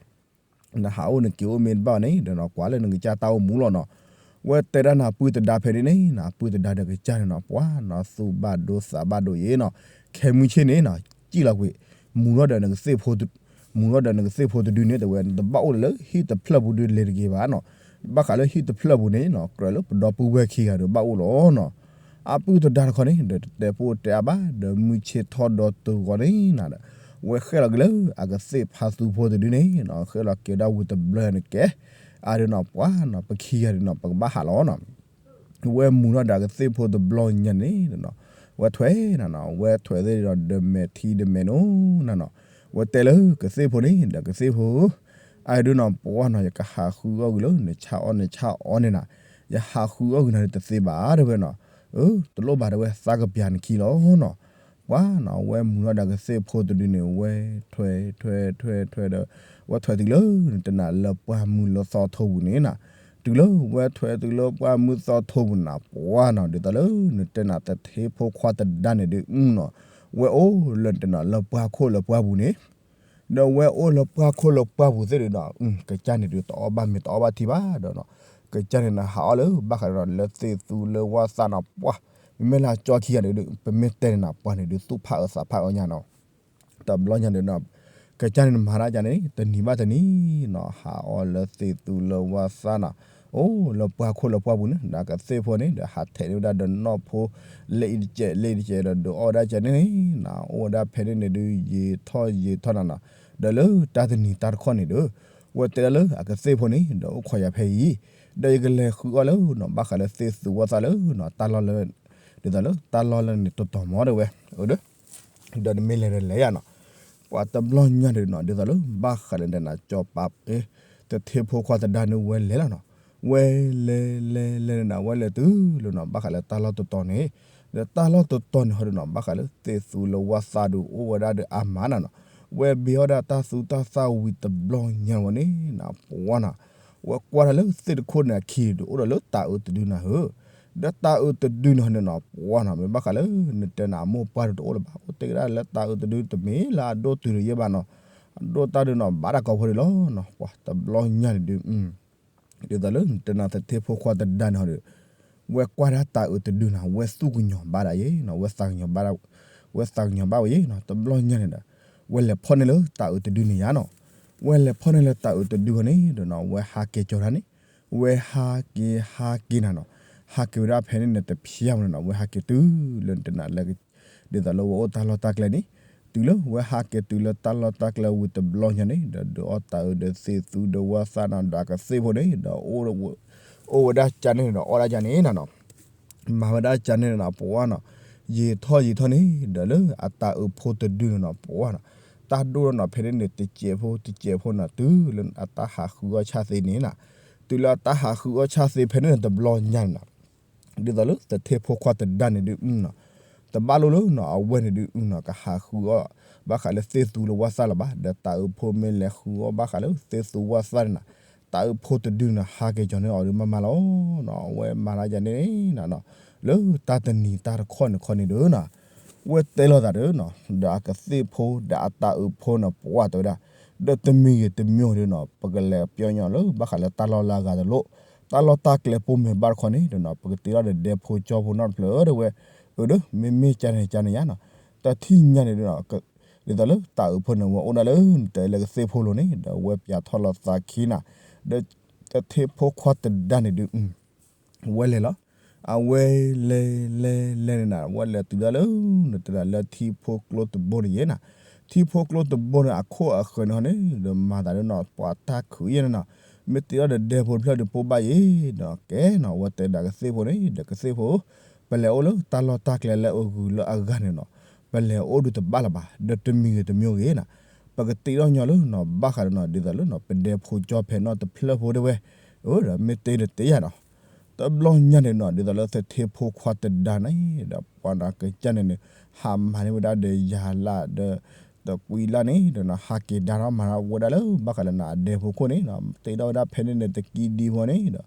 နဟးအိၣ်နက့ၤအိၣ်မ့ၢ်တဘၣ်န့ၣ်ဒီးနီၤ ကွၢ်လၢနကစၢ်တၢ်အိၣ်မူလီၤနီၤ. ဝဲတဲဒၣ်နၤပုၢ်သဒါဖဲန့ၣ်န့ၣ်နီၤ အပုၢ်သဒါဒီးကစၢ်န့ၣ်နီၤ ပှၤနီၤ သူၣ်ဘၣ်ဒိသးဘၣ်ဒိယဲနီၤ. ခဲမုၢ်ဆ့ၣ်န့ၣ်နီၤ စံၣ်လီၤကွံာ် မူၤထီၣ်ဒီးနကသ့ၣ်ဖိ မူၤထီၣ်ဒီးနကသ့ၣ်ဖိတဒုန့ၣ် တဲဝဲ နတဘၣ်အိၣ်လၢဟံၣ်တဖျၢၣ်ပူၤဒုလဲၤတဂ့ၤဘၣ်နီၤ. ဘၣ်ဃးလၢဟံၣ်တဖျၢၣ်ပူၤန့ၣ်နီၤ ကြၢးလၢပဒီပုၢ်ဝဲၢ်ခံဂၤဒီးဘၣ်အိၣ်လီၤနီၤ. အပုၢ်သဒါတခီန့ၣ်ဒီး တတဲဖိတဲအါဘၣ်ဒီး မုၢ်ဆ့ၣ်ထီၣ်ဒီးတုၤဂီၤန့ၣ်နီၤ ဝဲဃဲၣ်လီၤက့ၤလၢအကသ့ၣ်ဖါသူဖိတဒုန့ၣ်နီၤ ဃဲၣ်လီၤက့ၤဒၣ်ဝံၤတဘျီန့ၣ်ကဲ အါဒုးနီၤ ပှၤနီၤ ပခံဂၤဒုးနီၤ ပကဘၣ်ဟးလီၤနီၤ. ဝဲမူၤထီၣ်ဒီးအကသ့ၣ်ဖိတဘျီညါန့ၣ်နီၤ ဝဲထွဲနီၤနီၤ ဝဲထွဲသ့ၣ်ဒီး ဒမဲာ်ထံဒမဲာ်နိနီၤနီၤ ဝဲတဲလၢကသ့ၣ်ဖိန့ၣ်ဒီး ကသ့ၣ်ဖိဧၢ, အါဒုးနီၤ ပှၤနီၤ ယကဟးဃုအီၣ်ကွံာ်လၢနဆၣ်အီၣ်နဆၣ်အီန့ၣ်နီၤ, ယဟးဃုအီၣ်ကွံာ်နၤဒုးတသ့ဘၣ် တဲဝဲနီၤ. အၢ တလိၣ်ဘၣ် တဲဝဲ သးကပျၢ်နခံလီၤနီၤ. ပှၤနီၤ ဝဲမူၤထီၣ်ဒီးကသ့ၣ်ဖိတဒုန့ၣ် ဝဲထွဲထွဲထွဲထွဲဒီး ဝဲထွဲတုၤလၢနတဲနၤလၢပှၢ်မုၢ်လၢသီထိပူၤန့ၣ်နီၤ, တုၤလၢဝဲထွဲတုၤလၢပှၢ်မုၢ်သီထိပူၤန့ၣ်နီၤ ပှၤနီၤ ဒ်သိးလၢနတဲနၤသထ့ဖိခွါတဒါန့ၣ်ဒုးနီၤ ဝဲအိၣ်လၢနတဲနၤလၢပှၢ်ခိၣ်လၢပှၢ်ပူၤန့ၣ် ဒီးဝဲအိၣ်လၢပှၢ်ခိၣ်လၢပှၢ်ပူၤသ့ၣ်ဒုးနီၤ ကစၢ်န့ၣ်ဒုးတအီၣ်ဘၣ်မ့ၤတအီၣ်ဘၣ်ထံဘၣ်ဒီးနီၤ, ကစၢ်န့ၣ်နီၤ ဟးအီၣ်လၢဘၣ်ဃးဒီးနီၤ လၢသ့ၣ်သူလၢဝၣ်သၣ်နီၤ ပှၤ မ့မ့ၢ်လၢအကၠီခံဂၤဒုး ပမ့ၢ်တဲန့ၣ်နီၤ ပှၤန့ၣ်ဒုးသူၣ်ဖးအၢသးဖးအၢညါနီၤ. တဘျီညါန့ၣ်နီၤ ကစၢ်န့ၣ်မၤဒၣ်ကန့ၣ် တနံၤဘၣ်တနံၤနီၤ ဟးအီၣ်လၢသ့ၣ်သူလၢဝၣ်သၣ်နီၤ, အိၣ်လၢပှၢ်ခိၣ်လၢပှၢ်ပူၤန့ၣ် ဒီးကသ့ၣ်ဖိန့ၣ်ဒီး ဟးထဲးန့ၢ်ဝဲဒၣ်ဒီးနီၢ်ဖိ လၢအံၤတစဲးလၢအံၤတစဲးဒီး ဒုးအီၣ်ဝဲဒၣ်ကန့ၣ်နီၤ, အိၣ်ဝဲဒၣ်ဖဲန့ၣ်န့ၣ်ဒုး ယံာ်ထီၣ်ယံာ်ထီၣ်နီၤနီၤ, ဒီးလၢတၢ်တနံၤတၢ်တခီန့ၣ်ဒီး ဝဲတဲဒၣ်လၢအကသ့ၣ်ဖိန့ၣ်ဒီး အိၣ်ခိးယၤဖဲအံၤ, ဒီးယကလဲၤဃုအီၣ်လၢနီၤ ဘၣ်ဃးလၢသ့ၣ်သူဝၣ်သၣ်လၢနီၤ တၢ်လီၢ်လၢ ဒ်သိးလၢတၢ်လီၢ်လၢန့ၣ်တတီၤမီၤတဲဝဲ, အၢ ဒီးနမ့ၢ်လဲၤဒီးလဲၤယၤနီၤ, ပှၤတဘျီညါန့ၣ်နီၤ ဒ်သိးလၢဘၣ်ဃးလၢနတဲနၤ ကၠီၤပၤ သထ့ဖိခွါတဒါန့ၣ် ဝဲလဲၤလီၤနီၤ, ဝဲလဲၤလဲၤလဲၤန့ၣ်နီၤ ဝဲလဲၤတုၤလၢနီၤ ဘၣ်ဃးလၢတၢ်လီၢ်တတီၤန့ၣ်, ဒီးတၢ်လီၢ်တတီၤန့ၣ်ဟီဒုးနီၤ ဘၣ်ဃးလၢသ့ၣ်သူလၢဝၣ်သၣ်ဒုးအိၣ်ဝဲဒၣ်ဒီးအါမးနီၤနီၤ, ဝဲဘ့ၣ်အီၣ်ဒၣ်တၢ်သူတၢ်သၣ်ဝံၤတဘျီညါဝဲန့ၣ်နီၤ ပှၤနီၤ ဝဲကွၢ်တၢ်လၢသ့ၣ်တခိၣ်န့ၣ်အခံဒီး အိၣ်ဒီးလၢတၤအုးတဒုနၤဧၢ, ဒီးတၤအုးတဒုန့ၣ်ဟီန့ၣ်နီၤ ပှၤနီၤ မ့ၢ်ဘၣ်ဃးလၢ နတဲနၤအမိၢ်ပှၢ်ဒီးတအိၣ်လၢၤဘၣ်, အိၣ်တ့ၢ်ကဒါလၢတၤအုးတဒု တမ့ၢ်လၢအဒိၣ်တုၤဒီးယဲၢ်ဘၣ်နီၤ, အဒိၣ်တၢ်ဒုးနီၤ ဘၣ်တၢ်ကိးဖိဒံးလီၤနီၤ, ပှၤတဘျီညါန့ၣ်ဒုး ဒ်သိးလၢနတဲနၤသထ့ဖိခွါတဒါန့ၣ်ဟီဒီး ဝဲကွၢ်ဒၣ်တၤအုးတဒုန့ၣ် ဝဲသူၣ်ကညီၤဘၣ်ဒၣ်ယဲနီၤ, ဝဲသးကညီၤဘၣ်, ဝဲသးကညီၤဘၣ်ဝဲယဲနီၤ, တဘျီညါန့ၣ်ဒီး ဝဲလဲၤဖီၣ်န့ၢ်လၢတၤအုးတဒုန့ၣ်ယါနီၤ, ဝဲလဲၤဖီၣ်န့ၢ်လၢတၤအုးတဒုဟီန့ၣ်ဒီးနီၤ ဝဲဟးက့ၤကၠီၤတၢ်န့ၣ်, ဝဲဟးက့ၤဟးက့ၤနၤနီၤ, ဟးက့ၤဝဲဒၣ်ဖဲန့ၣ်န့ၣ် တဖျါမးန့ၣ်နီၤ, ဝဲဟးက့ၤတုၤလၢနတဲနၤလၢ ဒ်သိးလၢဝဲအိၣ်တၢ်လီၢ်တၢ်ကျဲန့ၣ်, တုၤလၢဝဲဟးက့ၤတုၤလၢတၢ်လီၢ်တၢ်ကျဲဝံၤတဘျီညါန့ၣ် ဒီးဒုးအီၣ်တၤအုးဒီးသ့ၣ်သူဒီးဝၣ်သၣ်နီၤ ဒီးအကသ့ၣ်ဖိန့ၣ် ဒီး အိၣ်ဝဲဒၣ်ကန့ၣ်ဒီးအီၣ်ဒၣ်ကန့ၣ်နီၤနီၤ, မၤဝဲဒၣ်ကန့ၣ်နီၤ ပှၤနီၤ, ယံာ်ထီၣ်ယံာ်ထီၣ်န့ၣ် ဒီးလၢအတၤအုးဖိတဒုန့ၣ်နီၤ ပှၤနီၤ, တၢ်ဒိၣ်ထီၣ်နီၤ ဖဲန့ၣ်န့ၣ် တစဲးဖိတစဲးဖိနီၤ တုၤလၢအတၢ်ဟးဃုအီၣ်ဆၣ်သ့န့ၣ်နီၤ, တုၤလၢအတၢ်ဟးဃုအီၣ်ဆၣ်သ့ဖဲန့ၣ်န့ၣ် တဘျီညါန့ၣ်နီၤ ဒ်သိးလၢသထ့ဖိခွါတဒါန့ၣ်ဒုးနီၤ, တဘၣ်လိၣ်လၢနီၤ အဝဲန့ၣ်ဒုးနီၤ ကဟးဃုအီၣ် ဘၣ်ဃးလၢသ့ၣ်သူလၢဝၣ်သၣ်လၢၤဘၣ်, ဒီးတၤအုးဖိမ့ၢ်လဲၤဃုအီၣ်ဘၣ်ဃးလၢသ့ၣ်သူဝၣ်သၣ်န့ၣ်နီၤ, တၤအုးဖိတဒုန့ၣ် ဟးက့ၤကၠီၤန့ၢ်အီၤဒုးမးမးလီၤနီၤ, အဝဲမၤတၢ်ယၤန့ၣ်နီၤ, လၢတၢ်တနံၤတၢ်တခီန့ၣ်ခီန့ၣ်ဒုးနီၤ, ဝဲတဲလိာ်သးဒုးနီၤ ဒီးအကသ့ၣ်ဖိ ဒီးအတၤအုးဖိန့ၣ် ပှၤတဲဝဲဒၣ် ဒီးတမံၤဂ့ၤတမံၤဂ့ၤဒုးနီၤ ပကလဲၤပျီညီလၢဘၣ်ဃးလၢတၢ်လီၢ်လၢအဂၤတလိၣ်, တၢ်လီၢ်တၢ်ကျဲပိာ်မုၣ်ဘၣ်တခီန့ၣ်ဒီးနီၤ ပကတ့ထီၣ်ဒီးဒဲဖိကၠီဖိနီတဖျၢၣ်တဲဝဲ, အၢ ဒီး မ့မ့ၢ်ကန့ၣ်ကန့ၣ်ယါနီၤ, တထံၣ်ညါန့ၣ်ဒုးနီၤ ဒ်သိးလၢတၤအုးဖိန့ၣ် ဝဲအိၣ်ဒၣ်လၢနတဲလၢကသ့ၣ်ဖိလိၤန့ၣ် ဒီးဝဲပၠးထီၣ်လီၤသးခံနီၤ, ဒီးသထ့ဖိခွါတဒါန့ၣ်ဒုး ဝဲလဲၤလီၤ, အဝဲလဲၤလဲၤလဲၤန့ၣ်နီၤ ဝဲလဲၤတုၤဒၣ်လၢ နတဲဒၣ်လၢထံဖိကျိတဘိန့ၣ်ယဲနီၤ, ထံဖိကျိတဘိန့ၣ် အခိၣ်အဃၢၤန့ၣ်ဟီန့ၣ် ဒီးမၤသးဒုးနီၤ ပှၤတၢ်ခုးယဲၢ်န့ၣ်နီၤ, မ့ၢ်တ့ထီၣ်ဒီးဒဲဖိတဖျၢၣ်ဒုးပိၢ်ဘၣ်ယဲၤ, ဒီးကဲနီၤ ဝဲတဲဒၣ်ကသ့ၣ်ဖိန့ၣ် ဒီးကသ့ၣ်ဖိ ပလဲၤအိၣ်လၢတၢ်လီၢ်တၢ်ကျဲလၢအဂုၤလၢအဂၤန့ၣ်နီၤ, ပလဲၤအိၣ်ဒုးတဘၣ်လၢၤဘၣ်, ဒီးတမံၤဂ့ၤတမံၤဂ့ၤနီၤ, ပကတ့ထီၣ်ညီလၢနီၤ ဘၣ်ဃးဒီးနီၤ ဒ်သိးလၢနီၤ ပဒဲဖိကၠီဖဲနီတဖျၢၣ်ဖိတဲဝဲ, အၢ ဒီးမ့ၢ်တ့ဒီးတ့ယါနီၤ, တဘျီညါန့ၣ်နီၤ ဒ်သိးလၢသထ့ဖိခွါတဒါန့ၣ် ဒီးပှၤနီၤကစၢ်န့ၣ်န့ၣ် ဟးမၤန့ၢ်ဝဲဒၣ်ဒီးယၤလၢ်ဒီး တကွံလၢ်န့ၣ်ဒီးနီၤ ဟးက့ၤဒါထီၣ်မၤထီၣ်ဝဲဒၣ်လၢဘၣ်ဃးလၢနီၤ အဒဲဖိခိၣ်န့ၣ်နီၤ တ့ထီၣ်ဝဲဒၣ်ဖဲန့ၣ်န့ၣ် တကံဒံဖိန့ၣ်ဒီး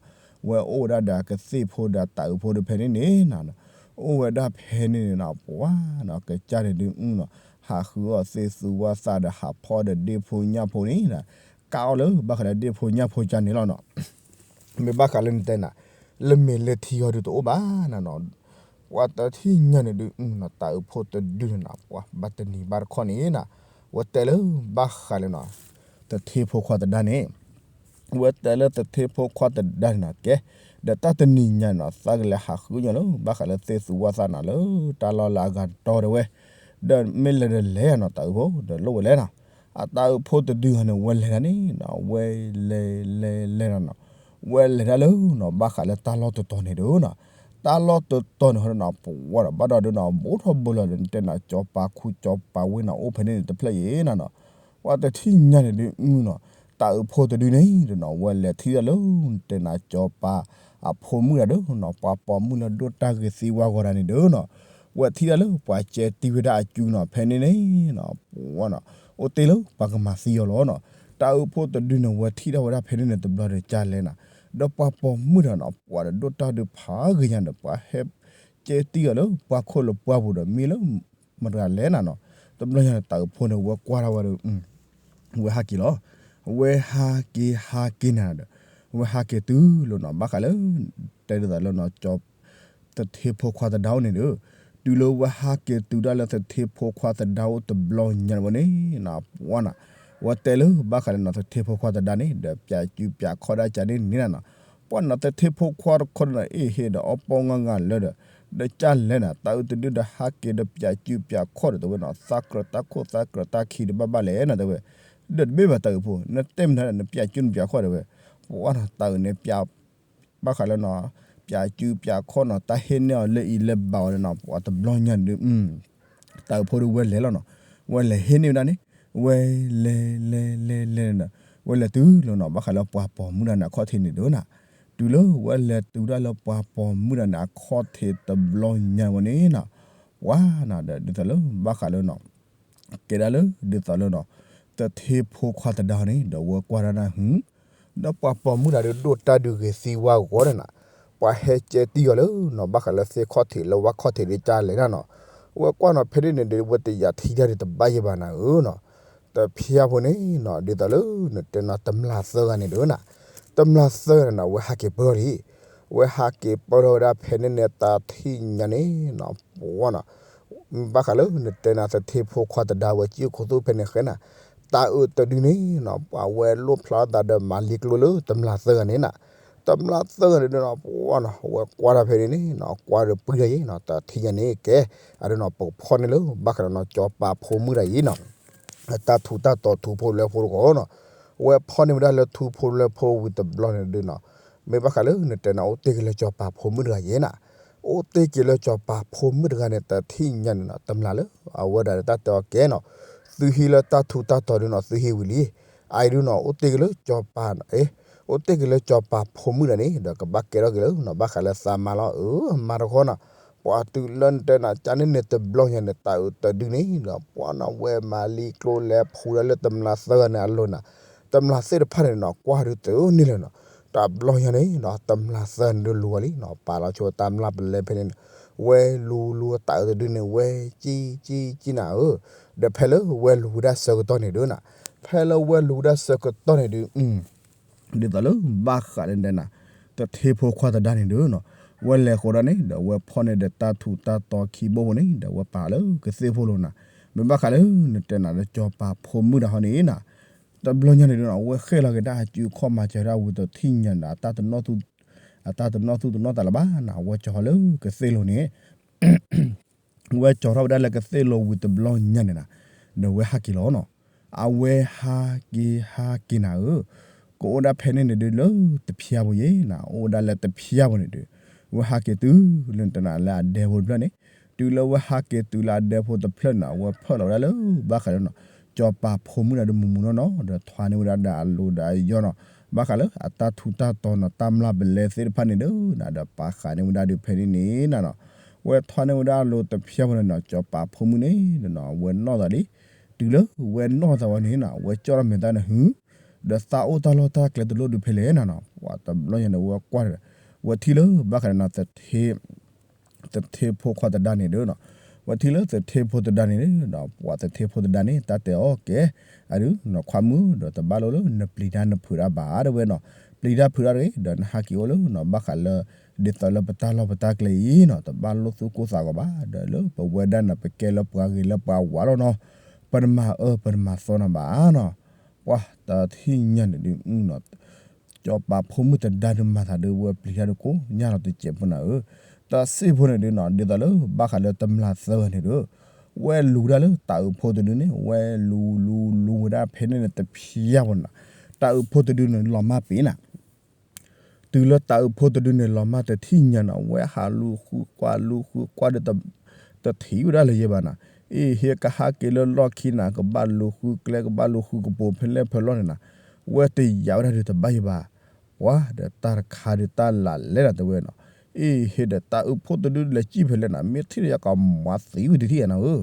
ဝဲအိၣ်ဝဲဒၣ်ဒီးအကသ့ၣ်ဖိဒီးတၤအုးဖိဒီးဖဲန့ၣ်န့ၣ်နီၤ, အိၣ်ဝဲဒၣ်ဖဲန့ၣ်န့ၣ်နီၤ ပှၤနီၤ ကစၢ်န့ၣ်ဒုးနီၤ ဟးဃုအီၣ်သ့ၣ်သူဝၣ်သၣ်ဒီးဟးဖီၣ်ဒီးဒ့ဖိညၣ်ဖိန့ၣ်နီၤ, ပှၤကးအီၤလၢဘၣ်ဃးလၢဒ့ၣ်ဖိညၣ်ဖိကၢ်န့ၣ်လီၤနီၤ. မ့ၢ်ဘၣ်ဃးလၢနတဲနၤ လၢမ့ၢ်လၢထံဂီၤဒုးတအိၣ်ဘၣ်နၤနီၤ. ပှၤတထံၣ်ညါန့ၣ်ဒုး တၢ်အုးဖိတဒုန့ၣ်နီၤ ပှၤဘၣ်တနံၤဘၣ်တခီန့ၣ်နီၤ, ဝဲတဲလၢဘၣ်ဃးလၢနီၤ သထ့ဖိခွါသဒါန့ၣ် ဝဲတဲလၢသထ့ဖိခွါသဒါန့ၣ်နီၤ ကဲ ဒီးတၢ်တနံၤညါန့ၣ်နီၤ သးကလဲၤဟးဃုညီလၢ ဘၣ်ဃးလၢသ့ၣ်သူဝၣ်သၣ်နၤလၢ တၢ်လီၢ်လၢအဂၤတီတဲဝဲ, ဒီးမ့ၢ်လဲၤဒီးလဲၤနီၤ တၢ်အုးဖိ ဒီးလိၣ်ဝဲလဲၣ်နီၤ. အတၢ်အုးဖိတဒုဟီန့ၣ် ဝဲလဲၤဒၣ်န့ၣ်နီၤ ဝဲလဲၤလဲၤလဲၤနီၤနီၤ, ဝဲလဲၤဒၣ်လၢနီၤ ဘၣ်ဃးလၢတၢ်လီၢ်တတီၤန့ၣ်ဒုးနီၤ, တၢ်လီၢ်တတီၤန့ၣ်ဟီဒီးနီၤ ပဝဲဒီးဘၣ်ဒီးဒုးနီၤ ဘူးထီၣ်ဘူးလီၤဒီး နတဲနၤ စီၤပၤခူစီၤပၤဝ့ၢ်နီၤ အိၣ်ဖဲန့ၣ်န့ၣ်တဖျၢၣ်အံၤနီၤနီၤ. ပှၤတထံၣ်ညါန့ၣ်ဒုးနီၤ တၢ်အုးဖိတဒုန့ၣ်ဒီးနီၤ ဝဲလဲၤထံၣ်ဒၣ်လၢ နတဲနၤ စီၤပၤအဖိမုၣ်တဂၤဒီးနီၤ ပှၤပိာ်မုၣ်လၢဒိၣ်တၢ်ဂ့ၤသံဝါဂီၤတဂၤန့ၣ်ဒီးနီၤ, ဝဲထံၣ်ဒၣ်လၢပှၤကဲတံၢ်ဝဲဒၣ်အစုနီၤ ဖဲန့ၣ်န့ၣ်နီၤ ပဝဲနီၤ အိၣ်တ့ၢ်လၢပှၤကမၤသံအီၤလီၤနီၤ. တၢ်အုးဖိတဒုန့ၣ် ဝဲထံၣ်ဒၣ်ဝဲဒၣ်ဖဲန့ၣ်န့ၣ် တဘျီဒီးကၢ်လဲၣ်နီၤ, ဒီးပှၤပိာ်မုၣ်တဂၤနီၤ ပှၤဒီးဒိၣ်တၢ်ဒုးဖးဂ့ၤညါဒီး ပှၤဟဲကဲတံၢ်အီၤလၢပှၤခိၣ်လၢပှၢ်ပူၤဒီး မ့ၢ်လၢ မတၤလဲၣ်နၤနီၤ. တဘျီညါန့ၣ် တၢ်အုးဖိန့ၣ် ဝဲကွၢ်ထီၣ်ဝဲဒီး ဝဲဟးက့ၤလီၤ. ဝဲဟးက့ၤဟးက့ၤနၤဒီး ဝဲဟးက့ၤတုၤလီၤနီၤ ဘၣ်ဃးလၢ တဲဒ်သိးလၢနီၤ သထ့ဖိခွါသဒါအိၣ်န့ၣ်ဒီး တုၤလၢဝဲဟးက့ၤတုၤဒၣ်လၢသထ့ဖိခွါသဒါအိၣ်တဘျီညါန့ၣ်ဝဲန့ၣ်နီၤ ပှၤနီၤ ဝဲတဲလၢဘၣ်ဃးလၢနီၤ သထ့ဖိခွါသဒါန့ၣ် ဒီးပျးစုပျးခီၣ်ဒၣ်ကၢ်န့ၣ်န့ၣ်နၤနီၤ. ပှၤနီၤ သထ့ဖိခွါတခီန့ၣ် အ့ၣ်ဟ့ၣ်ဒီးအီၣ်ပီၣ်ငါ်ငါ်လၢဒီး ဒီးကၢ်လဲၣ်နၤ တၢ်အုးတဒုဒီးဟးက့ၤဒီးပျးစုပျးခီၣ်ဒီးတဲဝဲနီၤ သးကြၢးတၢ်ခိၣ်သးကြၢးတၢ်ခံဒီးဘၣ်ဘၣ်လဲၣ်နၤတဲဝဲ, ဒီးတမ့ၢ်ဘၣ်တၢ်အုးဖိ နတဲမနုၤနပျးစုနပျးခီၣ်တဲဝဲ, ပှၤနီၤ တၢ်အုးန့ၣ်ပျး ဘၣ်ဃးလၢနီၤ ပျးစုပျးခီၣ်နီၤ တၢ်ဟ့ၣ်န့ၢ်အီၤလၢအံၤလၢဘၣ်အီၤန့ၣ်နီၤ ပှၤတဘျီညါန့ၣ်ဒုး တၢ်အုးဖိဒုးဝဲလဲၤလီၤနီၤ. ဝဲလဲၤဟ့ၣ်န့ၢ်ဝဲဒၣ်န့ၣ် ဝဲလဲၤလဲၤလဲၤလဲၤလဲၤဒီး ဝဲလဲၤတုၤလီၤနီၤ ဘၣ်ဃးလၢပှၤပိာ်မုၣ်တဂၤန့ၣ် အခီၣ်ထံးန့ၣ်ဒုးနီၤ. တုၤလၢဝဲလဲၤတုၤဒၣ်လၢပှၤပိာ်မုၣ်တဂၤန့ၣ် အခီၣ်ထံးတဘျီညါဝဲန့ၣ်နီၤ ပှၤနီၤ ဒီးဒ်သိးလၢဘၣ်ဃးလၢနီၤ ကဲဒၣ်လၢဒ်သိးလၢနီၤ သထ့ဖိခွါသဒါန့ၣ် ဒီးဝဲကွၢ်ဒၣ်နၢ်ဟူ ဒီးပှၤပိာ်မုၣ်တဂၤဒုးဒိၣ်တၢ်ဒုးဂ့ၤသံဝါဂီၤဒီးနၤ ပှၤဟဲကဲတံၢ်အီၤလၢနီၤ ဘၣ်ဃးလၢသ့ၣ်ခီၣ်ထံးလၢဝၣ်ခီၣ်ထံးဒုးကၢ်လဲၣ်နၤနီၤ. ဝဲကွၢ်နီၤ ဖဲန့ၣ်န့ၣ်ဒီး ဝဲတယာ်ထံတၢ်ဒုးတဘၣ်ယဲဘၣ်နၤဧၢနီၤ. တဖျၢၣ်ဖိန့ၣ်နီၤ ဒ်သိးလၢ နတဲနၤ တမျၢ်သၢဂၤန့ၣ်ဒုးနၤ တမျၢ်သၢဂၤန့ၣ်နီၤ ဝဲဟးက့ၤပၢၢ်ထီၣ်လံ. ဝဲဟးက့ၤပၢၢ်ထီၣ်ဝဲဒၣ်ဖဲန့ၣ်န့ၣ် တၢ်ထံၣ်ညါန့ၣ်နီၤ ပှၤနီၤ ဘၣ်ဃးလၢနတဲနၤ သထ့ဖိခွါသဒါဝဲ ကံၣ်ခိၣ်သူဖဲန့ၣ်ဃဲနၤ တၢ်အုးတဒုန့ၣ်နီၤ ပှၤဝဲလိၣ်ဖျါသးဒီးမၤလံၤကျိလၢတမျၢ်သၢဂၤန့ၣ်နၤ. တမျၢ်သၢဂၤန့ၣ်ဒုးနီၤ ပှၤနီၤ ဝဲကွၢ်တၢ်ဖဲန့ၣ်န့ၣ်နီၤ ကွၢ်ဒီးပှံၢ်တၢ်ယဲနီၤ တၢ်ထံၣ်ညါန့ၣ် ကဲ အဒုးနီၤ ပကဖီၣ်န့ၢ်လၢ ဘၣ်ဃးဒီးနီၤ စီၤပၤဖိမုၣ်တဂၤအံၤနီၤ တၢ်ထူးတၢ်တီၤထူဖိလၢဖိတခီနီၤ. ဝဲဖီၣ်န့ၢ်ဝဲဒၣ်လၢထူဖိလၢဖိဝံၤတဘျီန့ၣ်ဒုးနီၤ မ့ၢ်ဘၣ်ဃးလၢနတဲနၤ အိၣ်တ့ၢ်က့ၤလၢစီၤပၤဖိမုၣ်တဂၤယဲနၤ. အိၣ်တ့ၢ်က့ၤလၢစီၤပၤဖိမုၣ်တဂၤန့ၣ် တၢ်ထံၣ်ညါန့ၣ်နီၤ တမျၢ်လၢအဝဲဒၣ်ဒီးတၢ်တဲအီၤကဲနီၤ သုဟံးလၢတၢ်ထူးတၢ်တီၤဒုးနီၤ သုဟံးဝံၤလံ. အအံၤဒုးနီၤ အိၣ်တ့ၢ်က့ၤလၢစီၤပၤ အ့ အိၣ်တ့ၢ်က့ၤလၢစီၤပၤဖိမုၣ်တဂၤန့ၣ် ဒီးကဘၣ်ကဲထီၣ်က့ၤလၢနီၤ ဘၣ်ဃးလၢသးမါလီၤ အၢ မါတခီနီၤ. ပှၤတုၤလၢနတဲနၤ ကၢ်န့ၣ်န့ၣ်တဘျီညါန့ၣ် တၢ်အုးတဒုန့ၣ်ဒီး ပှၤနီၤ ဝဲမၤလံၤကျိလဲၤဖှူဒၣ်လၢတမျၢ်သၢဂၤန့ၣ်အလိၤနၤ. တမျၢ်သ့ၣ်တဖၣ်န့ၣ်နီၤ ကွၢ်ဒုးတန့ၢ်လၢၤနီၤ. တဘျီညါန့ၣ်နီၤ တမျၢ်သၢဂၤန့ၣ်ဒုးလူၤဝဲလံနီၤ ပာ်လီၤဆိတၢ်မျၢ်ပလဲဖဲန့ၣ်န့ၣ် ဝဲလူၤလူၤတၢ်အုးတဒုန့ၣ် ဝဲကံကံကံနၤဧၢ. ဒီးဖဲလၢဝဲလူၤဝဲဒၣ်ဆၢကတီၢ်န့ၣ်ဒုးနၤ ဖဲလၢဝဲလူၤဝဲဒၣ်ဆၢကတီၢ်န့ၣ်ဒုး ဒ်သိးလၢဘၣ်ဃးလၢနတဲနၤ သထ့ဖိခွါသဒါန့ၣ်ဒုးနီၤ ဝဲလဲၤဃိးဒီးန့ၣ် ဒီးဝဲဖီၣ်န့ၢ်ဒီးတၢ်ထူးတၢ်တီၤခံဘိဖိန့ၣ် ဒီးဝဲပာ်လၢကသ့ၣ်ဖိလီၤနၤ. မ့ၢ်ဘၣ်ဃးလၢနတဲနၤလၢစီၤပၤဖိမုၣ်တဂၤဟီန့ၣ်နၤ တဘျီညါန့ၣ်ဒုးနီၤ အဝဲဃဲလီၤက့ၤဒၣ်အစုအခီၣ်မၤစၢၤဒၣ်ဝံၤတထံၣ်ညါဒီး အတၢ်တနီၣ်သူၣ်တနီၣ်သးလၢၤဘၣ်နၤ အဝဲကၠီၤဟီၣ်လၢကသ့ၣ်လိၤန့ၣ် ဝဲကၠီၤထီၣ်ဝဲဒၣ်လၢကသ့ၣ်လိၤဝံၤတဘျီညါန့ၣ်နၤ ဒီးဝဲဟးက့ၤလီၤနီၤ. အဝဲဟးက့ၤဟးက့ၤနၤဧၢ, ကအိၣ်ဒၣ်ဖဲန့ၣ်န့ၣ်ဒုးလၢတဖျၢၣ်ဖိယဲနၤ, အိၣ်ဝဲဒၣ်လၢတဖျၢၣ်ဖိန့ၣ်ဒုး ဝဲဟးက့ၤတုၤလၢနတဲနၤလၢအဒဲဖိတဖျၢၣ်န့ၣ်, တုၤလၢဝဲဟးက့ၤတုၤလၢအဒဲဖိတဖျၢၣ်န့ၣ် အဝဲဖၢၣ်လီၤဝဲဒၣ်လၢဘၣ်ဃးဒီးနီၤ ကၠီၤပၤဖိမုၣ်တဂၤဒီးမူးမူးနီၢ်နီၢ် ဒီးထွါန့ၢ်ဝဲဒၣ်ဒီးအလိၤဒီးအယီၢ်နီၤ, ဘၣ်ဃးလၢအတၢ်ထူးတၢ်တီၤနီၤ တၢ်မျၢ်ပလဲသ့ၣ်တဖၣ်န့ၣ်ဒီးနၤ ဒီးပာ်ဃာ်န့ၢ်ဝဲဒၣ်ဒုးဖဲန့ၣ်န့ၣ်နၤနီၤ, ဝဲထွါန့ၢ်ဝဲဒၣ်အလိၤတဖျၢၣ်ဖိန့ၣ်နီၤ ကၠီၤပၤဖိမုၣ်န့ၣ်ဒီးနီၤ အဝဲနီၢ်သးလံ, တုၤလၢဝဲနီၢ်သးဝဲန့ၣ်နီၤ ဝဲကၠီၣ်ထီၣ်မဲာ်သၣ်န့ၣ်ဟု ဒီးသးအိၣ်တၢ်လီၢ်တၢ်ကျဲတလိၣ်ဒုးဖဲလဲၣ်နၤနီၤ, ပှၤတဘျီညါန့ၣ် ဝဲကွၢ်ဒီး ဝဲထံၣ်လၢဘၣ်ဃးဒီးနီၤ သထ့ဖိခွါသဒါန့ၣ်ဒီးနီၤ, ဝဲထံၣ်လၢသထ့ဖိသဒါန့ၣ်ဒီး ပှၤသထ့ဖိသဒါန့ၣ် တၢ်တဲအီၤကဲ, အဒုးနီၢ်ခွါမုၣ်ဒီး တဘၣ်လိၣ်လၢနပျံၤတၢ်နဖုးတၢ်ဘၣ် တဲဝဲနီၤ, ပျံၤတၢ်ဖုးတၢ်တဂ့ၤ ဒီးနဟးက့ၤအိၣ်လၢနီၤ ဘၣ်ဃးလၢ ဒ်သိးလၢပတၢ်လီၢ်ပတၢ်ကျဲအံၤနီၤ တဘၣ်လိၣ်သူၣ်ကိၢ်သးဂီၤဘၣ် ဒီးလၢပဝဲဒၣ်န့ၣ် ပကဲလၢပှၤဂ့ၤလၢပှၤဝါလီၤနီၤ, ပနမၤအၢပနမၤသီနၤဘၣ်နီၤ, ပှၤတထံၣ်ညါန့ၣ်ဒုးနီၤ စီၤပၤဖိမုၣ်သဒါဒုးမၤသးဒုးဝဲပျံၤတၢ်ဒုးကိးညါလီၤတစဲးဖိနၤဧၢ, တၢ်စ့ၢ်ဖိန့ၣ်ဒုးနီၤ ဒ်သိးလၢဘၣ်ဃးလၢတမျာ်သၢဂၤန့ၣ်ဒီး ဝဲလူၤဒၣ်လၢတၤအုးဖိတဒုန့ၣ် ဝဲလူၤလူၤလူၤဝဲဒၣ်ဖဲန့ၣ်န့ၣ်တဖျါဖိနၤ, တၤအုးဖိတဒုန့ၣ်လီၤမၢ်ပ့ၤနၤ တုၤလၢတၤအုးဖိတဒုန့ၣ် လီၤမၢ်တထံၣ်ညါနီၤ ဝဲဟးလူၤဃုကွၢ်လူၤဃုကွၢ်ဒီး တထံၣ်ဝဲဒၣ်လၢၤယဲဘၣ်နၤ, အ့ၣ် ဟ့ၣ်ကဟးက့ၤလၢလီၢ်ခံနၤ ကဘၣ်လူၤဃုကျဲ ကဘၣ်လူၤဃုကပိာ်ဖဲလဲၣ်ဖဲလဲၣ်န့ၣ်နၤ, ဝဲတယာ်ဝဲဒၣ်ဒုးတဘၣ်ယဲဘၣ်, ပှၤဒီးတၢ်တခါဒုးတၢ်လၢ်လဲၣ်နၤတဲဝဲနီၤ, အ့ၣ် ဟ့ၣ်ဒီးတၤအုးဖိတဒုလဲၤစံၣ်ဖဲလဲၣ်နၤ မ့ၢ်ထံၣ်ဒီးယကမၤသံဝံၤတထံၣ်ယဲနၤဧၢ,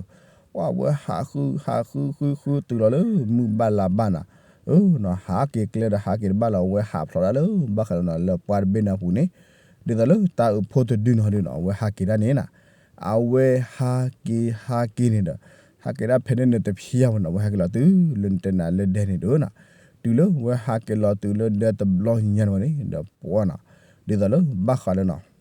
ပှၤဝဲဟးဃုဟးဃုဃုဃုတုၤလီၤလၢမုၢ်ဘၣ်လါဘၣ်နၤ, အၢ နီၤ ဟးက့ၤကျဲဒီးဟးက့ၤတဘၣ်လီၤ အဝဲဟးဖျိးဒၣ်လၢ ဘၣ်ဃးလၢနီၤလၢပှၢ်တဘ့ၣ်န့ၣ်အပူၤန့ၣ်, ဒ်သိးလၢတၤအုးဖိတဒုနီၤဒုးနီၤ အဝဲဟးက့ၤဒၣ်န့ၣ်နၤ, အဝဲဟးက့ၤဟးက့ၤန့ၣ်ဒီး ဟးက့ၤဒၣ်ဖဲန့ၣ်န့ၣ်တဖျါဝဲနီၤ အဝဲဟဲက့ၤလီၤတုၤလၢနတဲနၤလၢဒဲန့ၣ်ဒုးနၤ, တုၤလၢဝဲဟးက့ၤလီၤတုၤလၢဒဲတဘျီညါန့ၣ်ဝဲန့ၣ် ဒီးပှၤနီၤ, ဒ်သိးလၢဘၣ်ဃးလၢနီၤ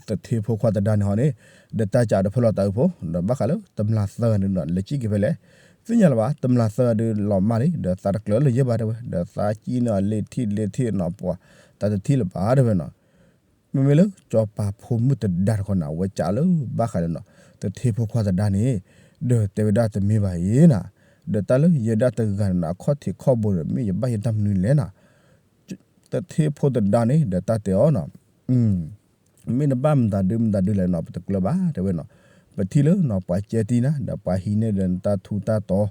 သထ့ဖိခွါသဒါန့ၣ်ဟီန့ၣ်, ဒီးတၢ်ကးတဖၣ်လီၤတၤအုးဖိ ဒီးဘၣ်ဃးလၢတမျာ်သၢဂၤန့ၣ်ဒီး လဲၤစံၣ်က့ၤဖဲလဲၣ်, သ့ၣ်ညါလၢၤဘၣ် တမျာ်သၢဂၤဒုးလီၤမၢ်လံ ဒီးသးတကျၢၤလၢၤယဲဘၣ်တဲဝဲ ဒီးသးစံၣ်န့ၢ်အီၤလ့ၤထံၣ်လ့ၤထံၣ်နီၤ ပှၤ တၢ်တထံၣ်လၢၤဘၣ်တဲဝဲနီၤ, မ့မ့ၢ်လၢစီၤပၤဖိမုၣ်သဒါတခီနၤ အဝဲကးလၢဘၣ်ဃးလၢနီၤ သထ့ဖိခွါသဒါန့ၣ်, ဒီးတဲဝဲဒၣ်တမ့ၢ်ဘၣ်အံၤနၤ, ဒီးတၢ်လၢယဲဒၣ်တဂၤန့ၣ် အခီၣ်ထံးခီၣ်ဘိဒီး မ့ၢ်ယဘၣ်ယတၢ်မနုၤလဲၣ်နၤ သထ့ဖိသဒါန့ၣ် ဒီးတၢ်တဲအီၤနီၤ, မ့ၢ်နဘၣ်မတၤဒုမတၤဒုလဲၣ်နီၤ ပတကျၢၤဘၣ်တဲဝဲနီၤ, ပထံၣ်လၢနီၤ ပှၤကဲတံၢ်နၤ ဒီးပှၤဟံးန့ၢ်ဒီးနတၢ်ထူးတၢ်တီၤ,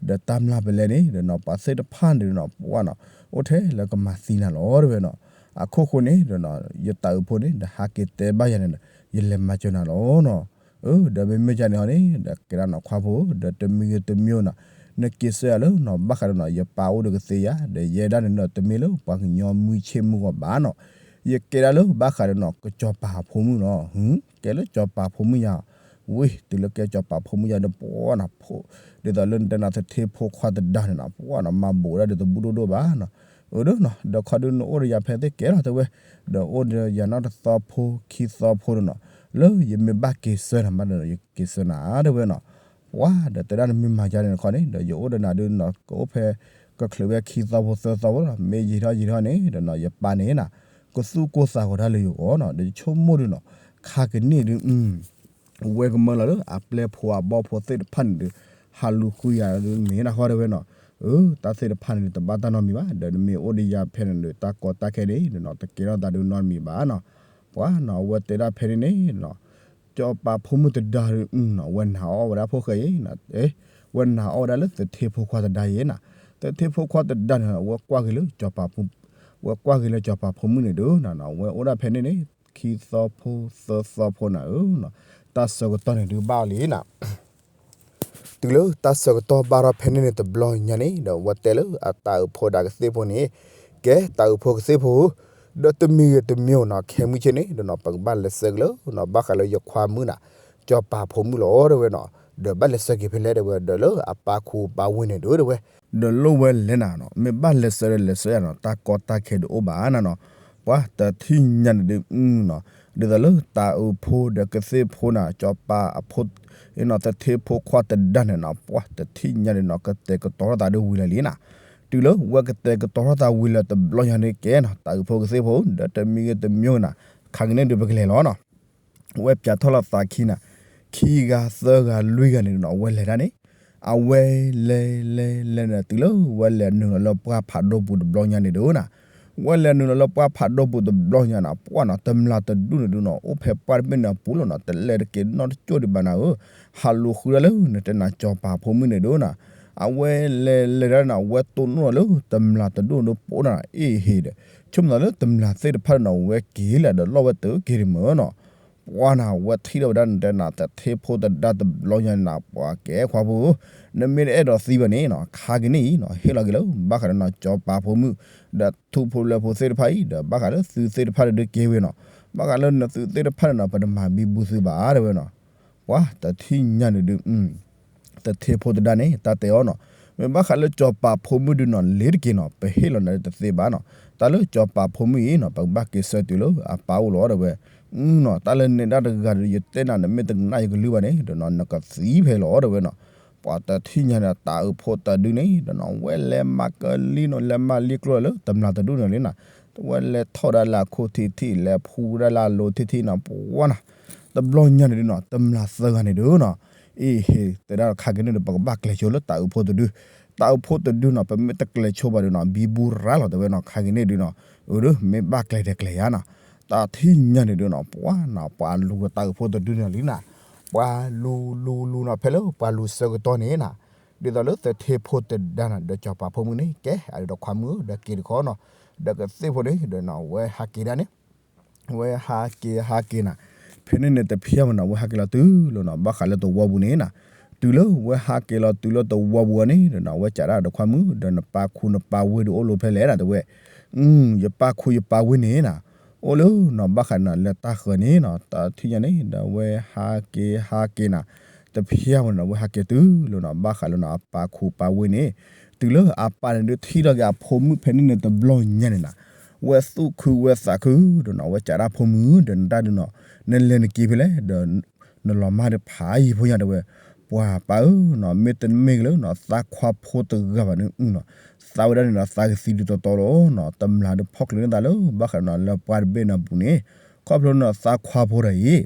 ဒီးတၢ်မျၢ်ပလဲန့ၣ်ဒီးနီၤ ပှၤသ့ၣ်တဖၣ်န့ၣ်ဒီးနီၤ ပှၤနီၤ အိၣ်ထဲလၢကမၤသံနၤလီၤတဲဝဲနီၤ, အခိၣ်ဃိန့ၣ်ဒီးနီၤ ယတၤအုးဖိန့ၣ် ဒီးဟးက့ၤတဲဘၣ်ယၤန့ၣ်ဒီး ယလဲၤမၤစၢၤနၤလီၤနီၤ, အၢ ဒီးမ့မ့ၢ်ကန့ၣ်ဟီန့ၣ် ဒီးကဲဒၣ်နီၤခွါဖိ ဒီးတမံၤဂ့ၤတမံၤနီၤ, နက့ၤဆၢယၤလၢနီၤ ဘၣ်ဃးဒီးနီၤ ယပၢ်အိၣ်ဒီးကသ့ယၤ ဒီးယဲဒၣ်န့ၣ်ဒီး တမ့ၢ်လၢပှၤကညီမုၢ်ဆ့ၣ်မုၢ်ဂီၤဘၣ်နီၤ, ယကဲဒၣ်လၢဘၣ်ဃးဒီးနီၤ ကစီၤပၤဖိမုၣ်နီၤ, ကဲလၢစီၤပၤဖိမုၣ်ယၤ, ဝံၤ တုၤလၢကဲစီၤပၤဖိမုၣ်ယၤဒီး ပှၤနီၤဖိ, ဒ်သိးလၢနတဲနၤသထ့ဖိခွါသဒါန့ၣ်နီၤ ပှၤနီၤ မၤဘူးဒၣ်ဒီးတဘူၣ်ဒိၣ်ဒိၣ်ဘၣ်နီၤ, အၢ ဒီးနီၤ ဒီးခီဒုးနအိၣ်ဒီးယၤဖဲသ့ၣ်ကဲလီၤတဲဝဲ, ဒီးအိၣ်ဒီးယၤနီတသီဖိခံသီဖိဒီးနီၤ, လၢယမ့ၢ်ဘၣ်က့ၤဆၢနၤဘၣ်ဒီး ယကက့ၤဆၢနၤတဲဝဲနီၤ, ပှၤဒီးတဲဒၣ်နမ့ၢ်မၤယၤန့ၣ်တခီန့ၣ် ဒီးယအိၣ်ဒီးနၤဒုးနီၤ ကအိၣ်ဖဲ ကချုးဝဲခံသီဖိသၢသီဖိလီၤ, မ့ၢ်ယံာ်ထီၣ်ယံာ်ထီၣ်န့ၣ်ဒီးနီၤ ယပၢ်န့ၣ်နၤ ကသူၣ်ကိၢ်သးဂီၤတၢ်လၢယဂီၢ်နီၤ, ဒီးယဆိကမိၣ်ဒုးနီၤ ခါကန့ၣ်ဒုး ဝဲကမၢလီၤလၢအပျဲၢ်ဖိအဘီၣ်ဖိသ့ၣ်တဖၣ်န့ၣ်ဒီး ဟးလူၤဃုယၤဒုးမ့ၢ်နၢ်ဟီတဲဝဲနီၤ, အၢ တၢ်သ့ၣ်တဖၣ်န့ၣ် တဘၣ်တၢ်နီတမံၤဘၣ် ဒီးနမ့ၢ်အိၣ်ဒီးယၤဖဲန့ၣ်ဒီး တၢ်ကီတၢ်ခဲန့ၣ်ဒီးနီၤ တကဲထီၣ်သးဒုးနီတမံၤဘၣ်နီၤ, ပှၤနီၤ အဝဲတဲဒၣ်ဖဲန့ၣ်န့ၣ်နီၤ စီၤပၤဖိမုၣ်သဒါဒုးနီၤ ဝဲနာ်အီၣ်ဝဲဒၣ်ဖိၣ်ဃဲအံၤနီၤ, ဝဲနာ်အီၣ်ဝဲဒၣ်လၢသထ့ဖိခွါသဒါအံၤနီၤ, သထ့ဖိခွါသဒါန့ၣ် အဝဲကွၢ်က့ၤလၢစီၤပၤဖိ ဝဲကွၢ်က့ၤလၢစီၤပၤဖိမုၣ်န့ၣ်ဒုးနီၤ အဝဲအိၣ်ဒၣ်ဖဲန့ၣ်န့ၣ် ခံသီဖိသၢသီဖိနၤဧၢနီၤ, တၢ်ဆၢကတီၢ်န့ၣ်ဒုးဘၣ်အီၤလံနီၤ တုၤလၢတၢ်ဆၢကတီၢ်ဘၣ်ထီၣ်ဖဲန့ၣ်န့ၣ်တဘျီညါန့ၣ် ဒီးဝဲတဲလၢအတၤအုးဖိဒီးကသ့ၣ်ဖိန့ၣ်, ကဲတၤအုးဖိကသ့ၣ်ဖိဧၢ, ဒီးတမံၤဂ့ၤတမံၤဧိၤနီၤ ခဲမုၢ်ဆ့ၣ်န့ၣ်ဒီးနီၤ ပကဘၣ်လဲၤဆှၢက့ၤလၢနီၤ ဘၣ်ဃးလၢယခွါမုၣ်နၤ စီၤပၤဖိမုၣ်လီၤတဲဝဲနီၤ, ဒီးဘၣ်လဲၤဆှၢက့ၤဖဲလဲၣ်တဲဝဲ ဒီးလၢအပၢ်ခိၣ်ပၢ်ဝ့ၢ်န့ၣ်ဒုးတဲဝဲ, ဒီးလိၣ်ဝဲလဲၣ်နၤနီၤ မ့ၢ်ဘၣ်လဲၤဆှၢဒီးလဲၤဆှၢယၤနီၤ တၢ်ကီတၢ်ခဲဒုးအိၣ်ဘၣ်နၤနီၤ, ပှၤတထံၣ်ညါန့ၣ်ဒုးနီၤ, ဒ်သိးလၢတၤအုးဖိဒီးကသ့ၣ်ဖိနၤ စီၤပၤအဖိ နီၤ သထ့ဖိခွါသဒါန့ၣ်နီၤ ပှၤတထံၣ်ညါန့ၣ်နီၤ ကတဲာ်ကတီၤထီၣ်သးဒုးဝံၤလၢာ်လံနၤ, တုၤလၢဝဲကတဲာ်ကတီၤထီၣ်သးဝံၤလၢာ်တဘျီညါန့ၣ်ကဲနီၤ တၤအုးဖိကသ့ၣ်ဖိ ဒီးတမံၤဂ့ၤတမံၤဧိၤနၤ ခါကန့ၣ်ဒုးပကလဲၤလီၤနီၤ ဝဲပၠးထီၣ်လီၤသးခံနၤ, ခံဂၤသၢဂၤလွံၢ်ဂၤန့ၣ်နီၤ အဝဲလဲၤဒၣ်န့ၣ်, အဝဲလဲၤလဲၤလဲၤန့ၣ် တုၤလၢဝဲလဲၤနုာ်လီၤလၢပှၢ်ဖးဒိၣ်ပူၤတဘျီညါန့ၣ်ဒုးနီၤ, ဝဲလဲၤနုာ်လီၤလၢပှၢ်ဖးဒိၣ်ပူၤတဘျီညါနီၤ ပှၢ်နီၤ တမျာ်တဒူၣ်န့ၣ်ဒုးနီၤ အိၣ်ဖဲပှၢ်တဘ့ၣ်န့ၣ်အပူၤလီၤနီၤ တလဲၤတက့ၤနီတကၠိၢ်ဒံးဘၣ်နၤဧၢ, ဟးလူၤဃုဒၣ်လၢနတဲနၤစီၤပၤဖိမုၣ်န့ၣ်ဒုးနီၤ, အဝဲလဲၤလဲၤဒၣ်နီၤ အဝဲတိၢ်နီၣ်လၢတမျာ်တဒူၣ်န့ၣ်ဒုးပိာ်နၤ အ့ၣ်ဟ့ၣ်ဒီး ဆိကမိၣ်သးလၢတမျာ်သ့ၣ်တဖၣ်န့ၣ်နီၤ ဝဲက့ၤလၢဒီးလီၢ်ဝဲတက့ၤဒံးမ့ၢ်နီၤ ပှၤနၤ ဝဲထံၣ်ထီၣ်ဝဲဒၣ်နတဲနၤ သထ့ဖိသဒါတဘျီညါန့ၣ်နၤ ပှၤကဲခွါဖိဧၢ, နမ့ၢ်တအဲၣ်ဒိးသံဘၣ်န့ၣ်နီၤ ခါကန့ၣ်အံၤနီၤ ဟ့ၣ်လီၤက့ၤလၢ ဘၣ်ဃးဒီးနီၤ စီၤပၤဖိမုၣ် ဒီးထူဖိလၢဖိသ့ၣ်တဖၣ်အံၤ ဒီးဘၣ်ဃးလၢသုသ့ၣ်တဖၣ်ဒီးဒုးက့ၤဝဲနီၤ, ဘၣ်ဃးလၢနသုသ့ၣ်တဖၣ်န့ၣ်နီၤ ပတမၤဘံဘူသုဘၣ်တဲဝဲနီၤ, ပှၤတထံၣ်ညါန့ၣ်ဒုး သထ့ဖိတဒါန့ၣ် တၢ်တဲအီၤနီၤ, မ့ၢ်ဘၣ်ဃးလၢစီၤပၤဖိမုၣ်ဒုးနီၤ လ့ၤတက့ၤနီၤ ပဟ့ၣ်လီၤနၤလၢတသ့ဘၣ်နီၤ, တၢ်လၢစီၤပၤဖိမုၣ်အံၤနီၤ ပကဘၣ်က့ၤဆၢတုၤလၢအပၢ်အိၣ်လီၤတဲဝဲ, နီၤ တၢ်လၢနဲဒၣ်တဂၤဒီး ယတဲနၤန့ၣ် မ့ၢ်တနာ်ယကလုၢ်ဘၣ်န့ၣ် ဒီးနီၤ နကသံဖဲလီၤတဲဝဲနီၤ, ပှၤတထံၣ်ညါန့ၣ် တၢ်အုးဖိတဒုန့ၣ် ဒီးနီၤ ဝဲလဲၤမၤကလံနီၤ လဲၤမၤလံကျိလၢတမျာ်တဒူၣ်န့ၣ်လံနီၤ, ဝဲလဲၤထီၣ်ဒၣ်လၢအခိၣ်ထံထံ လဲၤဖှူဒၣ်လၢအလိၤထံထံနီၤ ပှၤနီၤ တဘျီညါန့ၣ်ဒုးနီၤ တမျာ်သၢဂၤန့ၣ်ဒုးနီၤ, အ့ဟ့ၣ် တဲဒၣ်ခါက့ၤန့ၣ်ဒီး ပကဘၣ်ကျဲၤဆိလၢတၢ်အုးဖိတဒု, တၢ်အုးဖိတဒုနီၤ ပမ့ၢ်တကျဲၤဆိဘၣ်ဒီးနီၤ ဘံဘူရၤလီၤတဲဝဲနီၤ ခါက့ၤန့ၣ်ဒုးနီၤ, အၢဒုးမ့ၢ်ဘၣ်ကျဲၤဒီးကျဲၤယါနီၤ, တၢ်ထံၣ်ညါန့ၣ်ဒုးနီၤ ပှၤနီၤ ပှၤလူၤဒီးတၢ်အုးဖိတဒုန့ၣ်လံနီၤ, ပှၤလူၤလူၤလူၤနီၤ ဖဲလၢပှၤလူၤဆၢကတီၢ်န့ၣ်နီၤ, ဒ်သိးလၢသထ့ဖိတဒါနီၤ ဒီးစီၤပၤဖိမုၣ်န့ၣ် ကဲအဒုးဒီးခွါမုၣ်ဧၢ ဒီးက့ၤတခီနီၤ, ဒီးကသ့ၣ်ဖိန့ၣ်ဒီးနီၤ ဝဲဟးက့ၤဒၣ်န့ၣ် ဝဲဟးက့ၤဟးက့ၤနီၤ, ဖဲန့ၣ်န့ၣ်တဖျၢၣ်မနီၤ ဝဲဟးက့ၤလီၤတုၤလီၤနီၤ ဘၣ်ဃးလၢတဝီပူၤန့ၣ်နီၤ, တုၤလၢဝဲဟးက့ၤလီၤတုၤလၢတဝီပူၤအီၤန့ၣ်ဒီးနီၤ ဝဲကးဒၣ်ဒီးခွါမုၣ် ဒီးနပာ်ခူနပာ်ဝ့ၢ်ဒုးအိၣ်လီၤဖဲလဲၣ်နီၤ တဲဝဲ, ယပာ်ခူယပာ်ဝ့ၢ်န့ၣ်နီၤ, အိၣ်လၢနီၤ ဘၣ်ဃးနီၤ လၢတၢ်ဃၢၤန့ၣ်နီၤ တၢ်ထံၣ်ညါန့ၣ်ဒီး ဝဲဟးက့ၤဟးက့ၤနီၤ, တဖျၢၣ်မနီၤ ဝဲဟးက့ၤတုၤလီၤနီၤ ဘၣ်ဃးလၢနီၤ အပာ်ခူပာ်ဝ့ၢ်န့ၣ်, တုၤလၢအပၢ်န့ၣ်ဒုးထံၣ်ထီၣ်က့ၤအဖိမုၣ်ဖဲန့ၣ်န့ၣ်တဘျီညါန့ၣ်နီၤ, ဝဲသူၣ်ခုဝဲသးခုဒီးနီၤ ဝဲကးဒၣ်ဖိမုၣ်ဒီးနတၢ်ဒုးနီၤ, နလဲၤနက့ၤဖဲလဲၣ်ဒီး နလီၤမၢ်ဒီးဖးယံၤဖိညါတဲဝဲ, ပှၤပၢ်ဧၢနီၤ မ့တမ့ၢ်က့ၤလၢနီၤ သးခွါဖိတဂၤဘၣ်န့ၣ်နီၤ, သးဝဲဒၣ်န့ၣ်နီၤ သးကသံဒုးတီတီလီၤနီၤ, တမျာ်ဒုးဖီၣ်ချုးန့ၢ်သးလၢ ဘၣ်ဃးနီၤ လၢပှၤတဘ့ၣ်န့ၣ်အပူၤန့ၣ်, ခီဖျိနီၤ သးခွါဖိတဂၤအံၤ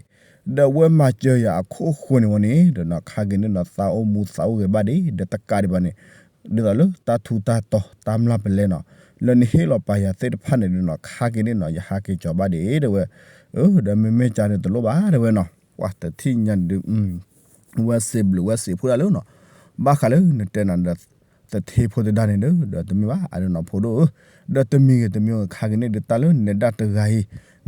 ဒီးဝဲမၤစၢၤယၤအခိၣ်ဃိန့ၣ်ဝဲန့ၣ် ဒီးနီၤ ခါက့ၤန့ၣ်နီၤ သးအိၣ်မူသးအိၣ်ဂဲၤဘၣ်ဒံး ဒီးတကးဒံးဘၣ်န့ၣ်, ဒ်သိးလၢတၢ်ထူးတၢ်တီၤတၢ်မျၢ်ပလဲနီၤ, လၢနဟ့ၣ်လီၤပာ်ယၤသ့ၣ်တဖၣ်န့ၣ်ဒုးနီၤ ခါက့ၤန့ၣ်နီၤ ယဟးက့ၤကၠီၤဘၣ်ဒံးတဲဝဲ, အၢ ဒီးမ့မ့ၢ်ကန့ၣ်တလိၣ်ဘၣ်တဲဝဲနီၤ, ပှၤတထံၣ်ညါန့ၣ်ဒုး ဝဲစံးဘျုးဝဲစံးဖှိၣ်ဒၣ်လၢနီၤ, ဘၣ်ဃးလၢနတဲနၤဒီး သထ့ဖိတဒါန့ၣ်ဒီး ဒီးတမ့ၢ်ဘၣ် အဒုးနီၤဖိဒိၣ်ဧၢ, ဒီးတမံၤဂ့ၤတမံၤဂ့ၤ ခါက့ၤန့ၣ်ဒုးတၢ်လၢနဲဒၣ်တဂၤအံၤ,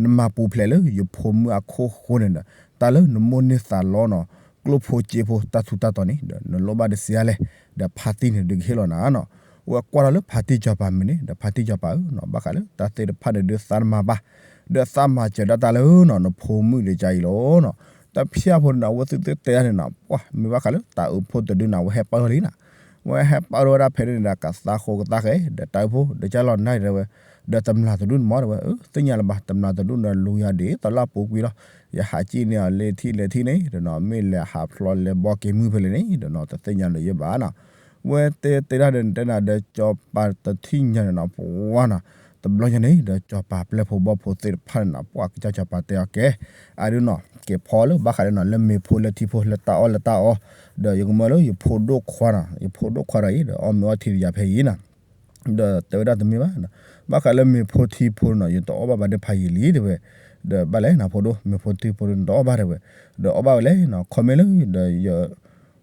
နမၤပူၤဖျဲးလၢယဖိမုၣ်အခိၣ်ဃိန့ၣ်ဒီး တၢ်လၢနမိၣ်န့ၢ်သးလီနီၤ, ကျိၣ်ဖိစ့ဖိတၢ်ထူးတၢ်တီၤန့ၣ်ဒီး နလိၣ်ဘၣ်ဒံးစံးလဲၣ်, ဒီးဖါတံၢ်န့ၣ်ဒုးကဟ့ၣ်လီၤနၤနီၤ, ဝဲကွၢ်လီၤလၢဖါတံၢ်စီၤပၤမဲာ်န့ၣ် ဒီးဖါတံၢ်စီၤပၤဧၢနီၤ ဘၣ်ဃးလၢတၢ်သ့ၣ်တဖၣ်န့ၣ်ဒုးသးတမၤဘၣ်, ဒီးသးမၤစၢၤဒၣ်တၢ်လၢနီၤ နဖိမုၣ်ဒံးကါအံၤလီၤနီၤ, တဖျၢၣ်ဖိန့ၣ်နီၤ အဝဲသ့ၣ်တဲဒၣ်န့ၣ်နီၤ ပှၤမ့ၢ်ဘၣ်ဃးလၢတၢ်အုးဖိတဒုန့ၣ် အဝဲဟဲပာ်ထီၣ်လံနီၤ, ဝဲဟဲပာ်ထီၣ်ဝဲဒၣ်ဖဲန့ၣ်န့ၣ်ဒီး ကသးဃိကသးဃဲ ဒီးတၢ်အုးဖိ ဒီးကၢ်လီၤနၤတဲဝဲ, ဒီးတမျာ်တဒူၣ်န့ၣ်မ့ၢ်တဲဝဲ သ့ၣ်ညါလၢၤဘၣ် တမျာ်တဒူၣ်န့ၣ်လူၤယၤဒ်သိးလၢအပူၤကွံာ်လီၤ, ယဟးစံၣ်န့ၢ်အီၤလၢထံၣ်လၢထံၣ်န့ၣ်ဒီးနီၤ မ့ၢ်လဲၤဟးဖျီလဲၤဘီက့ၤမုၢ်ဖဲလဲၣ်န့ၣ်ဒီးနီၤ တသ့ၣ်ညါလၢၤယဘၣ်နီၤ, ဝဲတဲတဲဒၣ်ဒီးတဲနၤဒီးစီၤပၤတထံၣ်ညါန့ၣ်နီၤ ပှၤနီၤ, တဘျီညါန့ၣ်ဒီးစီၤပၤပျဲၢ်ဖိဘီၣ်ဖိသ့ၣ်တဖၣ်န့ၣ်နီၤ ပှၤကစၢ်စီၤပၤတဲအီၤကဲ, အဒုးနီၤ က့ၤဖီလၢဘၣ်ဃးဒီးနီၤ လၢမ့ၤဖိလၢထံဖိလၢတၢ်အီၣ်လၢတၢ်အီ, ဒီးယကမၢလၢယဖိဒိၣ်ခွါနီၤ ယဖိဒိၣ်ခွါဒီးအံၤဒီးအီၣ်မ့ၤအီထံတယၤဖဲအံၤနီၤ ဒီးတဲဝဲဒၣ်တမ့ၢ်ဘၣ်, ဘၣ်ဃးလၢမ့ၤဖိထံဖိန့ၣ်နီၤ ယတအီၣ်ဘၣ်ဘၣ်ဒီးဖးယံာ်လံတဲဝဲ, ဒီးဘၣ်လဲၣ်နီၤဖိဒိၣ် မ့ၤဖိထံဖိဒိၣ်နတအီၣ်ဘၣ်တဲဝဲ, ဒီးအီၣ်ဘၣ်ဝဲလဲၣ်နီၤ ခီမ့ၢ်လၢဒီးယ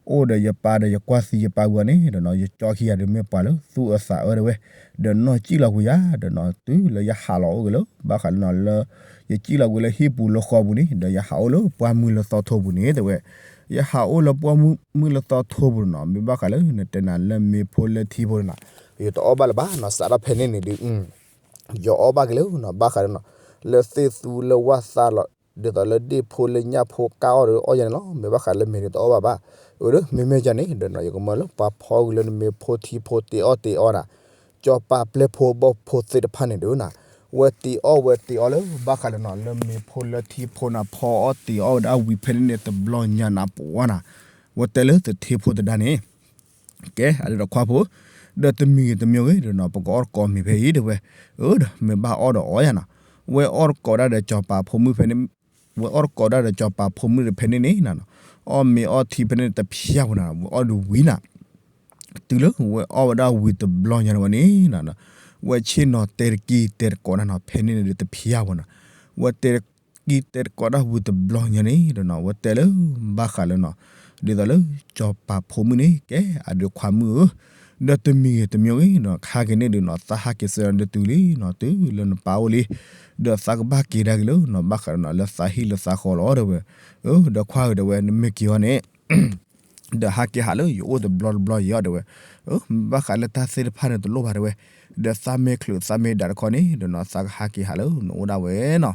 အိၣ်ဒီးယပၢ်ဒီးယကွၢ်သံယပၢ်ဝံၤန့ၣ်ဒီးနီၤ ယကၠီခံဂၤဒီးမ့ၢ်ပှၤလၢသူၣ်အၢသးအၢတဲဝဲ, ဒီးနီၢ်စံၣ်လီၤကွံာ်ယၤ ဒီးနီၤတုၤလၢယဟးလီၤအိၣ်က့ၤလၢ ဘၣ်ဃးလၢနီၤလၢ ယစံၣ်လီၤကွံာ်လၢဟံၣ်ပူၤလၢဃီပူၤန့ၣ် ဒီးယဟးအိၣ်လၢပှၢ်မုၢ်လၢသီထိပူၤန့ၣ်တဲဝဲ, ယဟးအိၣ်လၢပှၢ်မုၢ်လၢသီထိပူၤန့ၣ်နီၤ မ့ၢ်ဘၣ်ဃးလၢနတဲနၤလၢမ့ၤဖိလၢထံဖိန့ၣ်နီၤ ယတအီၣ်ဘၣ်လၢၤဘၣ်နီၤ စးထီၣ်ဖဲန့ၣ်န့ၣ်ဒုး ယအီၣ်ဘၣ်က့ၤလၢနီၤ ဘၣ်ဃးလၢနီၤ လၢသ့ၣ်သူလၢဝၣ်သၣ်လီၤ ဒ်သိးလၢဒ့ၣ်ဖိလၢညၣ်ဖိကၢ်အီၣ်ဒီးအီၣ်ယၤန့ၣ်လီၤ မ့ၢ်ဘၣ်ဃးလၢမ့ၤဒီးတအီၣ်ဘၣ်ဘၣ်, အၢ မ့မ့ၢ်ယၤန့ၣ်ဒီးနီၤ ယကမၢလၢပှၤဖီက့ၤလၢနမ့ၤဖိထံဖိတ့အီၣ်တ့အီၣ်နၤ, စီၤပၤပျဲၢ်ဖိဘီၣ်ဖိသ့ၣ်တဖၣ်န့ၣ်ဒုးနီၤ ဝဲတ့အီၣ်ဝဲတ့အီၣ်လၢဘၣ်ဃးလၢနီၤ လၢမ့ၤဖိလၢထံဖိန့ၣ် ဖီအီၣ်တ့အီၣ်ဝဲဒၣ်ဝံၤဖဲန့ၣ်န့ၣ်တဘျီညါနၤပှၤနီၤ, ဝဲတဲလၢသထ့ဖိတဒါန့ၣ် ကဲ အဒုးဒီးခွါဖိ, ဒီးတမံၤဂ့ၤတမံၤဂ့ၤဒီးနီၤ ပကအီၣ်တကိးမ့ၤဖဲအံၤတဲဝဲ, အၢ ဒီးမ့ၢ်ဘၣ်အီၣ်ဒီးအီၣ်ယၤနီၤ, ဝဲအီၣ်တကိးဒၣ်ဒီးစီၤပၤဖိမုၣ်ဖဲန့ၣ်, ဝဲအီၣ်တကိးဒၣ်ဒီးစီၤပၤဖိမုၣ်ဖဲန့ၣ်န့ၣ်နီၤ, အီၣ်မ့ၤအီထံဖဲန့ၣ်တဖျၢၣ်ဖိန့ၣ် ဝဲအီၣ်ဒုးဝံၤနီၤ, တုၤလၢဝဲအီၣ်ဝဲဒၣ်ဝံၤတဘျီညါန့ၣ်ဝဲန့ၣ်နီၤ, ဝဲဆ့ၣ်နီၤတဲတကံၢ်တဲတကိးဒၣ်နီၤ ဖဲန့ၣ်န့ၣ်ဒီးတဖျၢၣ်ဖိနီၤ, ဝဲတဲ ကံၢ်တဲတကိးဒၣ်ဝံၤတဘျီညါန့ၣ်ဒီးနီၤ ဝဲတဲလၢဘၣ်ဃးလၢနီၤ ဒ်သိးလၢစီၤပၤဖိမုၣ်န့ၣ် ကဲအဒုးခွါမုၣ်ဧၢ, ဒီးတမံၤဂ့ၤတမံၤဂ့ၤနီၤ ခါက့ၤန့ၣ်ဒုးနီၤ သးဟးက့ၤစၢၤဒီးတုၤလံနီၤ တုၤလၢနပၢ်အိၣ်လံ, ဒီးသးကဘၣ်က့ၤဒၣ်က့ၤလၢနီၤ ဘၣ်ဃးဒီးနီၤ လၢသးဟံၣ်လၢသးဃီလီၤတဲဝဲ, အၢ ဒီးခွါဧၢတဲဝဲ နမ့ၢ်က့ၤအီၤန့ၣ် ဒီးဟးက့ၤဟးလၢယအိၣ်တဘျီတဘျီယီၤတဲဝဲ, မ့ၢ်ဘၣ်ဃးလၢတၢ်သ့ၣ်တဖၣ်န့ၣ်တလိၣ်ဘၣ်တဲဝဲ, ဒီးသးမ့ၢ်ချုးသးမ့ၢ်ဒၣ်တခီန့ၣ် ဒီးနီၤ သးကဟးက့ၤဟးလၢနအိၣ်ဒၣ်ဝဲနီၤ,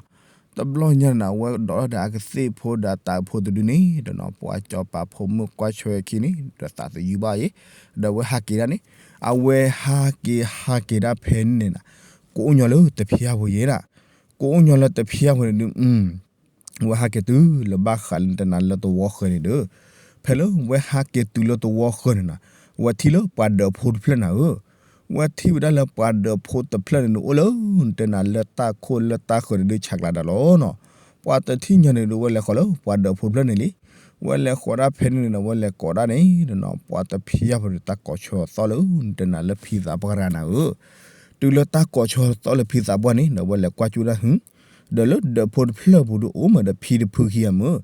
တဘျီညါန့ၣ် အဝဲဒိးထီၣ်ဒီးအကသ့ၣ်ဖိဒီးအတၤဖိတဒုန့ၣ်ဒီးနီၤ ပှၤစီၤပၤဖိမုၣ်ကွၢ်ဆွဲခံန့ၣ် ဒီးသးသယုၢ်ဘၣ်အံၤ, ဒီးအဝဲဟးက့ၤဒၣ်န့ၣ်, အဝဲဟးက့ၤဟးက့ၤဒၣ်ဖဲန့ၣ်န့ၣ်, ကအိၣ်ညီလၢတဖျၢၣ်ပူၤယဲဒၣ်, ကအိၣ်ညီလၢတဖျၢၣ်ပူၤန့ၣ်ဒုး ဝဲဟးက့ၤတုၤလၢဘၣ်ဃးလၢနတဲနၤလၢသဝီဃၢၤန့ၣ်ဒီး, ဖဲလၢဝဲဟးက့ၤတုၤလၢသဝီဃၢၤန့ၣ်နီၤ, ဝဲထံၣ်လၢပှၤဒၢးဖိတဖျၢၣ်နၤဧၢ, ဝဲထံၣ်ဝဲဒၣ်လၢပှၤဒၢးဖိတဖျၢၣ်န့ၣ်ဒုးအိၣ်လၢ နတဲနၤလၢတၢ်ခိၣ်လၢတၢ်ဃၢၤန့ၣ်ဒုးဆးကျးဒၣ်လီၤနီၤ, ပှၤတထံၣ်ညါန့ၣ်ဒုးဝဲလဲၤဃီၤလၢပှၤဒၢးဖိတဖျၢၣ်န့ၣ်လံ, ဝဲလဲၤဃီၤဒၣ်ဖဲန့ၣ်န့ၣ်ဒီး ဝဲလဲၤကိးဒၣ်န့ၣ်ဒီးနီၤ ပှၤတဖျၢၣ်ပူၤန့ၣ် တၢ်ကိးဆၢသီလၢနတဲနၤလၢဖံသးပှၢ်တဂၤနၤဧၢ, တုၤလၢတၢ်ကိးဆၢသီလၢဖံသးပှၢ်န့ၣ် ဒီးဝဲလဲၤကွၢ်ကၠူၣ်ဒၣ်ဟု, ဒီးလၢဒၢးဖိတဖျၢၣ်ပူၤဒုးအိၣ်မးဒီးဖံတဖုခံဂၤမုၢ်,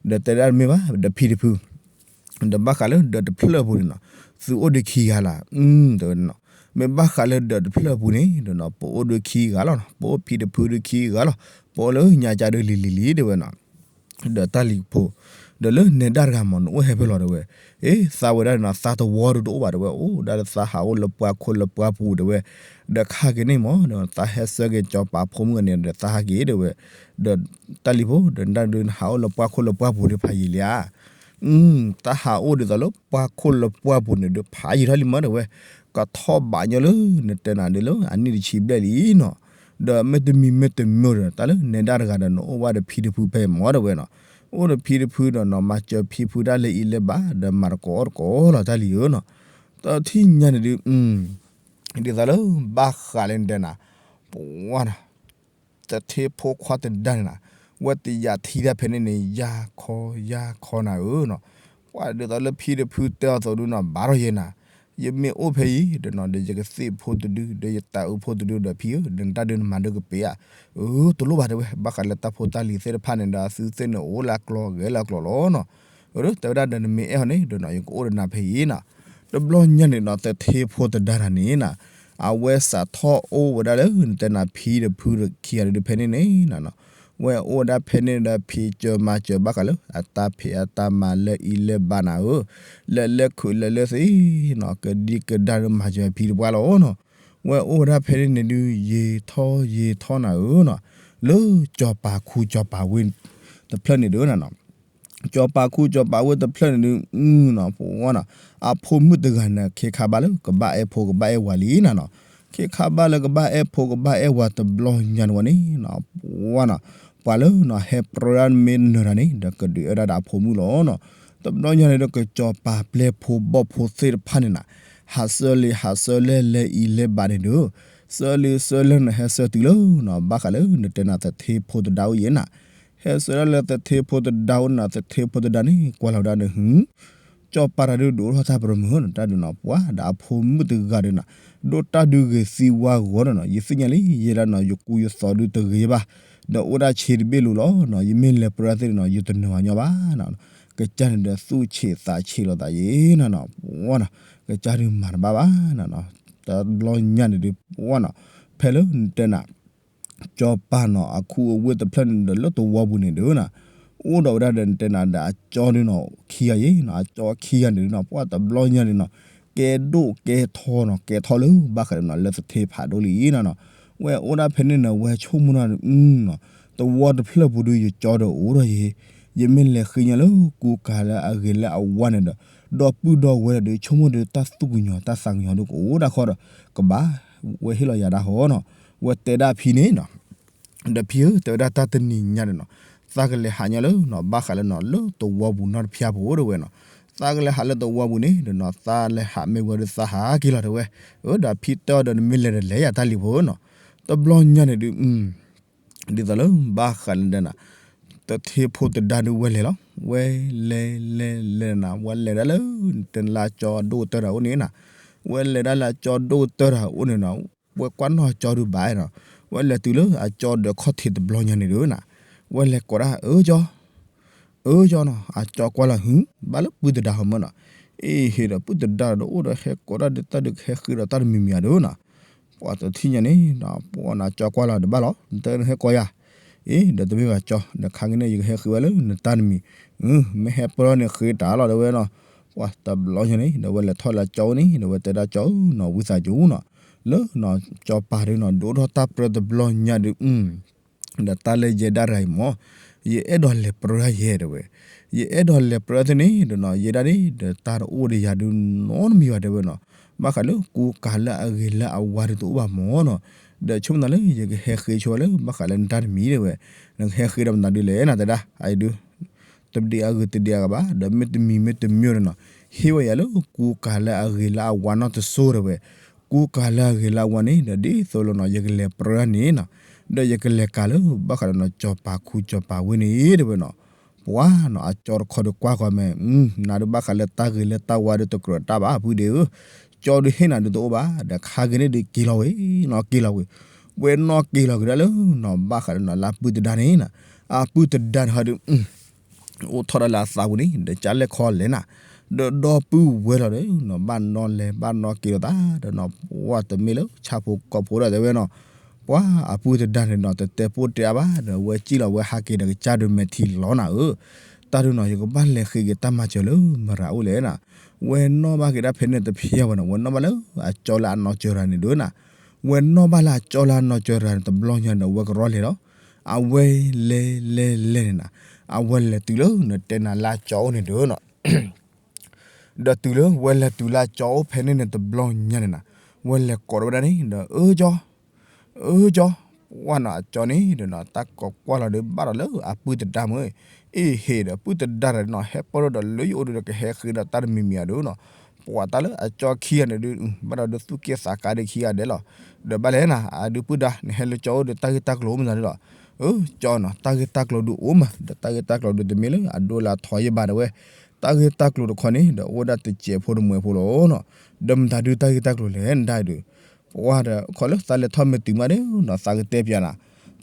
ဒီးတဲဒၣ်တမ့ၢ်ဘၣ် ဒီးဖံတဖု ဒီးဘၣ်ဃးလၢဒၢးတဖျၢၣ်ပူၤန့ၣ်နီၤ, သုအိၣ်ဒုးခံဂၤလီၤ, တဲဝဲနီၤ, မ့ၢ်ဘၣ်ဃးလၢဒၢးတဖျၢၣ်ပူၤန့ၣ်ဒီးနီၤ ပအိၣ်ဒုးခံဂၤလီၤနီၤ, ပအိၣ်ဖံတဖုဒုးခံဂၤလီၤ, ပအိၣ်လၢညါကၢ်ဒုးလံၤလံၤလံၤ တဲဝဲနီၤ ဒီးတၢ်လံၤဖိ, ဒီးလၢနဲဒၣ်တဂၤမး နအိၣ်ဟဲဖဲလဲၣ်တဲဝဲ, အ့ သးဝဲဒၣ်န့ၣ်နီၤ သးတဝီဒုးတအိၣ်ဘၣ်တဲဝဲ, အိၣ်ဒၣ်လၢသးဟးအိၣ်လၢပှၢ်ခိၣ်လၢပှၢ်ပူၤတဲဝဲ, ဒီးခါက့ၤန့ၣ်မး ဒီးသးဟဲဆၢက့ၤစီၤပၤဖိမုၣ်န့ၣ် ဒီးသးဟးက့ၤတဲဝဲ, ဒီးတၢ်လံၤဖိ ဒီးနဒုးနဟးအိၣ်လၢပှၢ်ခိၣ်လၢပှၢ်ပူၤဒုးဖးယံာ်လံဧါ, သးဟးအိၣ်ဒ်သိးလၢပှၢ်ခိၣ်လၢပှၢ်ပူၤန့ၣ်ဒီးဖးယံာ်ထီၣ်လံမးတဲဝဲ, ကထီၣ်ဘးညီလၢနတဲနၤဒုးလၢအနံၣ်တဆံဘျဲၣ်လံနီၤ, ဒီးမ့တမံၤမ့တမံၤဒီး တၢ်လၢနဲဒၣ်တဂၤဒီး နအိၣ်ဘၣ်ဒီးဖံတဖုဖဲမးတဲဝဲနီၤ, အိၣ်ဒီးဖံတဖုဒီးနီၤ မၤစၢၤဖံဖုတၢ်လၢအံၤလၢဘၣ် ဒီးမၤသကိးအီၣ်သကိးလီၤတၢ်လံၤဧၢနီၤ, တထံၣ်ညါန့ၣ်ဒုး ဒ်သိးလၢဘၣ်ဃးလၢနတဲနၤ, ပဝါနီၤ သထ့ဖိခွါတဒါန့ၣ်နီၤ, ဝဲတယာ်ထံတၢ်ဖဲန့ၣ်န့ၣ် ယါခီယါခီနၤဧၢနီၤ, ပှၤဒ်သိးလၢဖံတဖုတဲအီၤအသိးဒုးနီၤ ဘၣ်ထီၣ်ယဲနၤ, ယမ့ၢ်အိၣ်ဖဲအံၤဒီးနီၤ ဒီးယကသ့ၣ်ဖိတဒု ဒီးယတၤအုးဖိတဒုဒီးဖံဧၢ ဒီးနတၢ်ဒုးနမၤဒုးကပ့ၤဧါ, အၢ တလိၣ်ဘၣ်တဲဝဲ ဘၣ်ဃးလၢတၢ်ဖိတၢ်လံၤသ့ၣ်တဖၣ်န့ၣ်ဒီး သုသ့ၣ်န့ၣ်အိၣ်လၢအကျိၤဂဲၤလၢအကျိၤလီၤနီၤ, အၢ တဲဝဲဒၣ်ဒီးနမ့ၢ်အဲၣ်ဟီန့ၣ်ဒီးနီၤ ယကအိၣ်ဒီးနၤဖဲအံၤနီၤ, တဘျီညါန့ၣ်နီၤ သထ့ဖိတဒါတၢ်န့ၣ်နီၤ, အဝဲစးထီၣ်အိၣ်ဝဲဒၣ်လၢနတဲနၤဖံတဖုခံဂၤဒုးဖဲန့ၣ်န့ၣ်နီၤ, ဝဲအိၣ်ဝဲဒၣ်ဖဲန့ၣ်ဒီးဖံစၢၤမၤစၢၤဘၣ်ဃးလၢ အတၢ်ဖံးအတၢ်မၤလၢအံၤလၢဘၣ်နၤဧၢ, လဲၤလဲၤခုးလဲၤလဲၤသ့နီၤ ကဒံကဒါဒီးမၤစၢၤဖံတပှၢ်လီၤနီၤ, ဝဲအိၣ်ဝဲဒၣ်ဖဲန့ၣ်န့ၣ်ဒုး ယံာ်ထီၣ်ယံာ်ထီၣ်နၤဧၢနီၤ, လၢစီၤပၤခူစီၤပၤဝ့ၢ်တဖျၢၣ်န့ၣ်ဒုးနီၤ စီၤပၤခူစီၤပၤဝ့ၢ်တဖျၢၣ်န့ၣ်ဒုး နီၤ ပဝဲနီၤ အဖိမုၣ်တဂၤန့ၣ် ခ့ခါဘၣ်လၢကဘၣ်အဲၣ်ဖိကဘၣ်အဲၣ်ဝၤလံနီၤနီၤ, ခ့ခါဘၣ်လၢကဘၣ်အဲၣ်ဖိကဘၣ်အဲၣ်ဝၤတဘျီညါန့ၣ်ဝဲန့ၣ်နီၤ ပဝဲနီၤ ပှၤလၢနီၤ ဟဲပြၢဒၣ်မ့ၢ်နၢၤတၢ်န့ၣ် ဒီးကဒုးအၢဒၣ်ဒီးအဖိမုၣ်လီၤနီၤ, တဘျီညါန့ၣ်ဒီးကစီၤပၤပျဲၢ်ဖိဘီၣ်ဖိသ့ၣ်တဖၣ်န့ၣ်နီၤ ဟးဆှၢလံဟးဆှၢလဲၢ်လဲၤအံၤလဲၤဘၣ်န့ၣ်ဒီး ဆှၢလံဆှၢလဲၢ်န့ၣ် ဟဲဆှၢတုၤလၢနီၤ ဘၣ်ဃးလၢနတဲနၤသထ့ဖိတဒါအိၣ်ယဲနီၤ, ဟဲဆှၢဒၣ်လၢသထ့ဖိတဒါအိၣ်န့ၣ်နီၤ သထ့ဖိတဒါန့ၣ် ကွၢ်လီၤဝဲဒၣ်ဒီး ဟု စီၤပၤတၢ်ဒုးဒိးထီၣ်တၢ်ပရမုၢ်နီၤ တၢ်ဒုးနီၤ ပှၤဒီးအဖိမုၣ်တဂၤဒီးနီၤ ဒိးတၢ်ဒုးဂ့ၤသံဝါဂီၤဒီးနီၤ ယသ့ၣ်ညါလံ ယဲဒၣ်နီၤ ယကူယသီဒုးတဂ့ၤဘၣ်, ဒီးအိၣ်ဒၣ်ဆံးတဘ့ၣ်လိၤလီၤနီၤ ယမ့ၢ်လဲၤပြၢသ့ၣ်နီၤ ယတနၢၤဘၣ်ညီဘၣ်နီၤ, ကစၢ်န့ၣ်ဒီးသူၣ်ဆံးသးဆံးလိာ်သးယဲနီၤနီၤ ပှၤနီၤ ကစၢ်ဒုးမၤတဘၣ်ဘၣ်နီၤနီၤ, တဘျီညါန့ၣ်ဒုးပှၤနီၤ ဖဲလၢနတဲနၤ စီၤပၤနီၤ အခူအဝ့ၢ်တဖျၢၣ်န့ၣ်ဒီးလၢသဝီပူၤန့ၣ်ဒုးနီၤ အိၣ်ဒီးဝဲဒၣ်ဒီးနတဲနၤဒီးအကၠီဒုးနီၤ ခံဂၤယဲနီၤ အကၠီခံဂၤန့ၣ်ဒုးနီၤ ပှၤတဘျီညါန့ၣ်နီၤ ကဲဒိၣ်ကဲထီနီၤ ကဲထီလၢဘၣ်ဃးဒီးနီၤ လၢသထ့ဖးဒိၣ်လံနီၤနီၤ, ဝဲအိၣ်ဒၣ်ဖဲန့ၣ်နီၤ ဝဲဆိကမိၣ်နီၤ သဝီတဖျၢၣ်ပူၤဒုး ယကၠီဒီးအိၣ်ဒီးယဲ ယမ့ၢ်လဲၤဃ့ညါလၢကူကၤလၢအဂ့ၤလၢအဝါန့ၣ်ဒီး ဒီပုၢ်ဒီဝဲၢ်ဒီး ဆိကမိၣ်ဒီးတၢ်သူၣ်ကညီၤတၢ်သးကညီၤဒုးကအိၣ်ဒၣ်ဃီဒီး ကဘၣ် ဝဲဟ့ၣ်လီၤယၤဒၣ်ဃီနီၤ, ဝဲတဲဒၣ်ဖံန့ၣ်နီၤ ဒီးဖံဧၢ တဲဝဲဒၣ်တၢ်တနံၤညါန့ၣ်နီၤ သးကလဲၤဟးညါလၢနီၤ ဘၣ်ဃးလၢနီၤ လၢသဝီပူၤနီတဖျၢၣ်ဖိတဲဝဲနီၤ, သးကလဲၤဟးလၢသဝီပူၤန့ၣ်ဒီးနီၤ သးလဲၤဟးမ့ၢ်ဝဲဒီးသးဟးက့ၤလီၤတဲဝဲ, အၢဒီးဖံတဲအီၤဒီးနမ့ၢ်လဲၤဒီးလဲၤယၤတၢ်လံၤဖိနီၤ, တဘျီညါန့ၣ်ဒုး ဒ်သိးလၢဘၣ်ဃးလၢနတဲနၤ သထ့ဖိတဒါဒုးဝဲလဲၤလီၤ, ဝဲလဲၤလဲၤလဲၤနၤ ဝဲလဲၤဒၣ်လၢ တဲလၢအကၠီဒိၣ်ကတၢၢ်တၢ်အိၣ်န့ၣ်နီၤ, ဝဲလဲၤဒၣ်လၢအကၠီဒိၣ်ကတၢၢ်တၢ်အိၣ်န့ၣ်နီၤ, ဝဲကွၢ်နီၣ်အကၠီဒုးဘၣ်နီၤ, ဝဲလဲၤတုၤလၢအကၠီဒီးခီၣ်ထံးတဘျီညါန့ၣ်ဒုးနီၤ, ဝဲလဲၤကိးဒၣ်အၢကၠီ အၢကၠီနီၤ အကၠီကွၢ်လီၤဟု ဘၣ်လၢပုၢ်တဒါဟီမၢနီၤ, အ့ဟ့ၣ်ဒီးပုၢ်တဒါဒီးအိၣ်ဒီးဟဲကိးဒၣ်ဒုးတၢ်ဒုးကဟဲဃ့ဒီးတၢ်တမံၤမံၤဧါဒုး ပှၤတထံၣ်ညါန့ၣ် ပှၤနီၤကၠီကွၢ်လီၤဒီးဘၣ်လီၤ နတဟဲကိးယၤ, အ့ ဒီးတမ့ၢ်ဘၣ်ကၠီ ဒီးခါက့ၤန့ၣ် ယကဟဲဃ့ဝဲလၢနတၢ်တမံၤ, မ့ၢ်ဟဲပၢၢ်န့ၣ်ဃ့တၢ်လီၤတဲဝဲနီၤ, ပှၤတဘျီညါန့ၣ် ဒီးဝဲလဲၤထီၣ်လၢကၠီအိၣ်န့ၣ် ဒီးဝဲတဲဒၣ်ကၠီဧၢနီၤ ဝံသးစူၤနီၤ, လၢနီၤကၠီပၤဒုးနီၤ ဒိၣ်ထီၣ်တၢ်ပြၢတဘျီညါဒုး ဒီးတၢ်လၢယဲဒၣ်ရၤအံၤမ့ၢ် ယအဲၣ်ဒိးလဲၤပြၢယဲတဲဝဲ, ယအဲၣ်ဒိးလဲၤပြၢသုန့ၣ်ဒီးနီၤ ယဲဒၣ်န့ၣ် ဒီးတၢ်တအိၣ်ဒီးယၤဒုးနီတမံၤဘၣ်တဲဝဲနီၤ, ဘၣ်ဃးလၢကူကၤလၢအဂ့ၤလၢအဝါဒုးတအိၣ်ဘၣ်မ့ၢ်နီၤ, ဒီးဆိကမိၣ်သးလၢယကဟဲဃ့ဆိဝဲလၢဘၣ်ဃးလၢနတၢ်တမံၤတဲဝဲ, နကဟဲဃ့ဒီးမနုၤဒုးလဲၣ်နၤတဲဒၣ်အံၤဒုး တဒံးအဂ့ၤတဒံးအဂၤဘၣ် ဒီးမ့တမံၤမ့တမံၤဒီးနီၤ, ဟ့ၣ်ဝဲယၤလၢကူကၤလၢအဂ့ၤလၢအဝါနီတစိၤတဲဝဲ, ကူကၤလၢအဂ့ၤလၢအဝါန့ၣ် ဒီးဒ်သိးလီၤနီၤ ယကလဲၤပြၢန့ၣ်နီၤ, ဒီးယကလဲၤကၤလၢဘၣ်ဃးဒီးနီၤ စီၤပၤခူစီၤပၤဝ့ၢ်န့ၣ်တဲဝဲနီၤ, ပှၤနီၤ အကၠီတခီဒီးကွၢ်ဃီမဲာ် နၤဒုးဘၣ်ဃးလၢတၢ်ဂ့ၤလၢတၢ်ဝါဒုးတကြၢးတၢ်ဘၣ် ဖုဒ့ဧၢ, ကၠီဒုးဟ့ၣ်နၤဒုးတအိၣ်ဘၣ် ဒီးခါက့ၤန့ၣ်ဒုးက့ၤလီၤဝဲ, နီၤက့ၤလီၤဝဲ, ဝဲနီၣ်က့ၤလီၤက့ၤဒၣ်လၢနီၤ ဘၣ်ဃးဒီးနီၤ လၢအပုၢ်တဒါန့ၣ်နီၤ, အပုၢ်တဒါန့ၣ်ဟီဒုး အိၣ်ထီၣ်ဒၣ်လၢအသးပူၤန့ၣ် ဒီးကၢ်လဲၣ်ခီလဲၣ်နၤ, ဒီးဒီပုၢ်ဝဲၢ်လီၤဒီးနီၤ ဘၣ်နီၣ်လဲၤဘၣ်နီၣ်က့ၤလိာ်သးဒီးနီၤ ပှၤတမ့ၢ်လၢဆၣ်ဖိကီၢ်ဖိဒီးတဲဝဲနီၤ, ပှၤအပုၢ်တဒါန့ၣ်နီၤ တတဲပိၢ်တဲအါဘၣ်ဒီး ဝဲစံၣ်လီၤဝဲဟးက့ၤဒီးကစၢ်ဒုးမဲာ်ထံလီၤနၤဧၢ, တၢ်ဒုးနီၤ ယကဘၣ်လဲၤဃ့က့ၤတၢ်မၤစၢၤလၢမရၤအိၣ်လဲၣ်နၤ, ဝဲနီၣ်ဘၣ်က့ၤဒၣ်ဖဲန့ၣ်တဖျၢၣ်ဝဲနီၤ ဝဲနီၣ်ဘၣ်လၢအကၠီလၢအနီၢ်ကၠီၤရၤန့ၣ်ဒုးနၤ, ဝဲနီၣ်ဘၣ်လၢအကၠီလၢအနီၢ်ကၠီၤရၤန့ၣ် တဘျီညါဒီး ဝဲကရီလဲၤဒီး အဝဲလဲၤလဲၤလဲၤန့ၣ်နၤ, အဝဲလဲၤတုၤလၢနတဲနၤလၢအကၠီအိၣ်န့ၣ်ဒုးနီၤ ဒီးတုၤလၢဝဲလဲၤတုၤလၢအကၠီအိၣ်ဖဲန့ၣ်န့ၣ်တဘျီညါန့ၣ်နၤ, ဝဲလဲၤကိးထီၣ်ဝဲဒၣ်န့ၣ်ဒီး အၢကၠီ, အၢကၠီ, ပှၤနီၤအကၠီန့ၣ်ဒီးနီၤ တၢ်ကိးကွၢ်လီၤဒီးဘၣ်ဒီးလၢအပုၢ်တဒါမ့ၢ်, အ့ၣ်ဟ့ၣ်ဒီးပုၢ်တဒါဒီးနီၤ ဟဲပၢၢ်ထီၣ်ဒီးလၢယအိၣ်ဒီးကဟဲဃ့ဒီးတၢ်တမံၤမံၤဧါဒုးနီၤ, ပှၤတၢ်လၢအကၠီခံဂၤန့ၣ်ဒုး ဘၣ်ဒီးဒုးသူၣ်က့ၣ်သးကါဒီးခံဂၤဒဲးလီၤ, ဒီးဘၣ်လဲၣ်နၤ အဒုးပုၢ်ဒါ နဟဲလၢကၠီအိၣ်ဒီးတၢ်ဂ့ၢ်တၢ်ကျိၤအိၣ်မနုၤဒုးလီၤ, အၢကၠီနီၤ တၢ်ဂ့ၢ်တၢ်ကျိၤဒုးအိၣ်မး ဒီးတၢ်ဂ့ၢ်တၢ်ကျိၤဒုးတမ့ၢ်လၢအဒိလၢအထီယဲၢ်ဘၣ်တဲဝဲ, တၢ်ဂ့ၢ်တၢ်ကျိၤတခီန့ၣ်ဒီးအိၣ်ဝဲဒၣ်တစဲးဖိတမှဲးဖိလီၤနီၤ, ဒီးမတၤဒုးတၢ်ဂ့ၢ်တၢ်ကျိၤလဲၣ်နဒၣ်ဒုး, ပှၤဒီးခီလၢသးလဲၤထီၣ်မ့ၢ်တုၤမးဒီးနီၤ သးကတဲပၠးနၤ,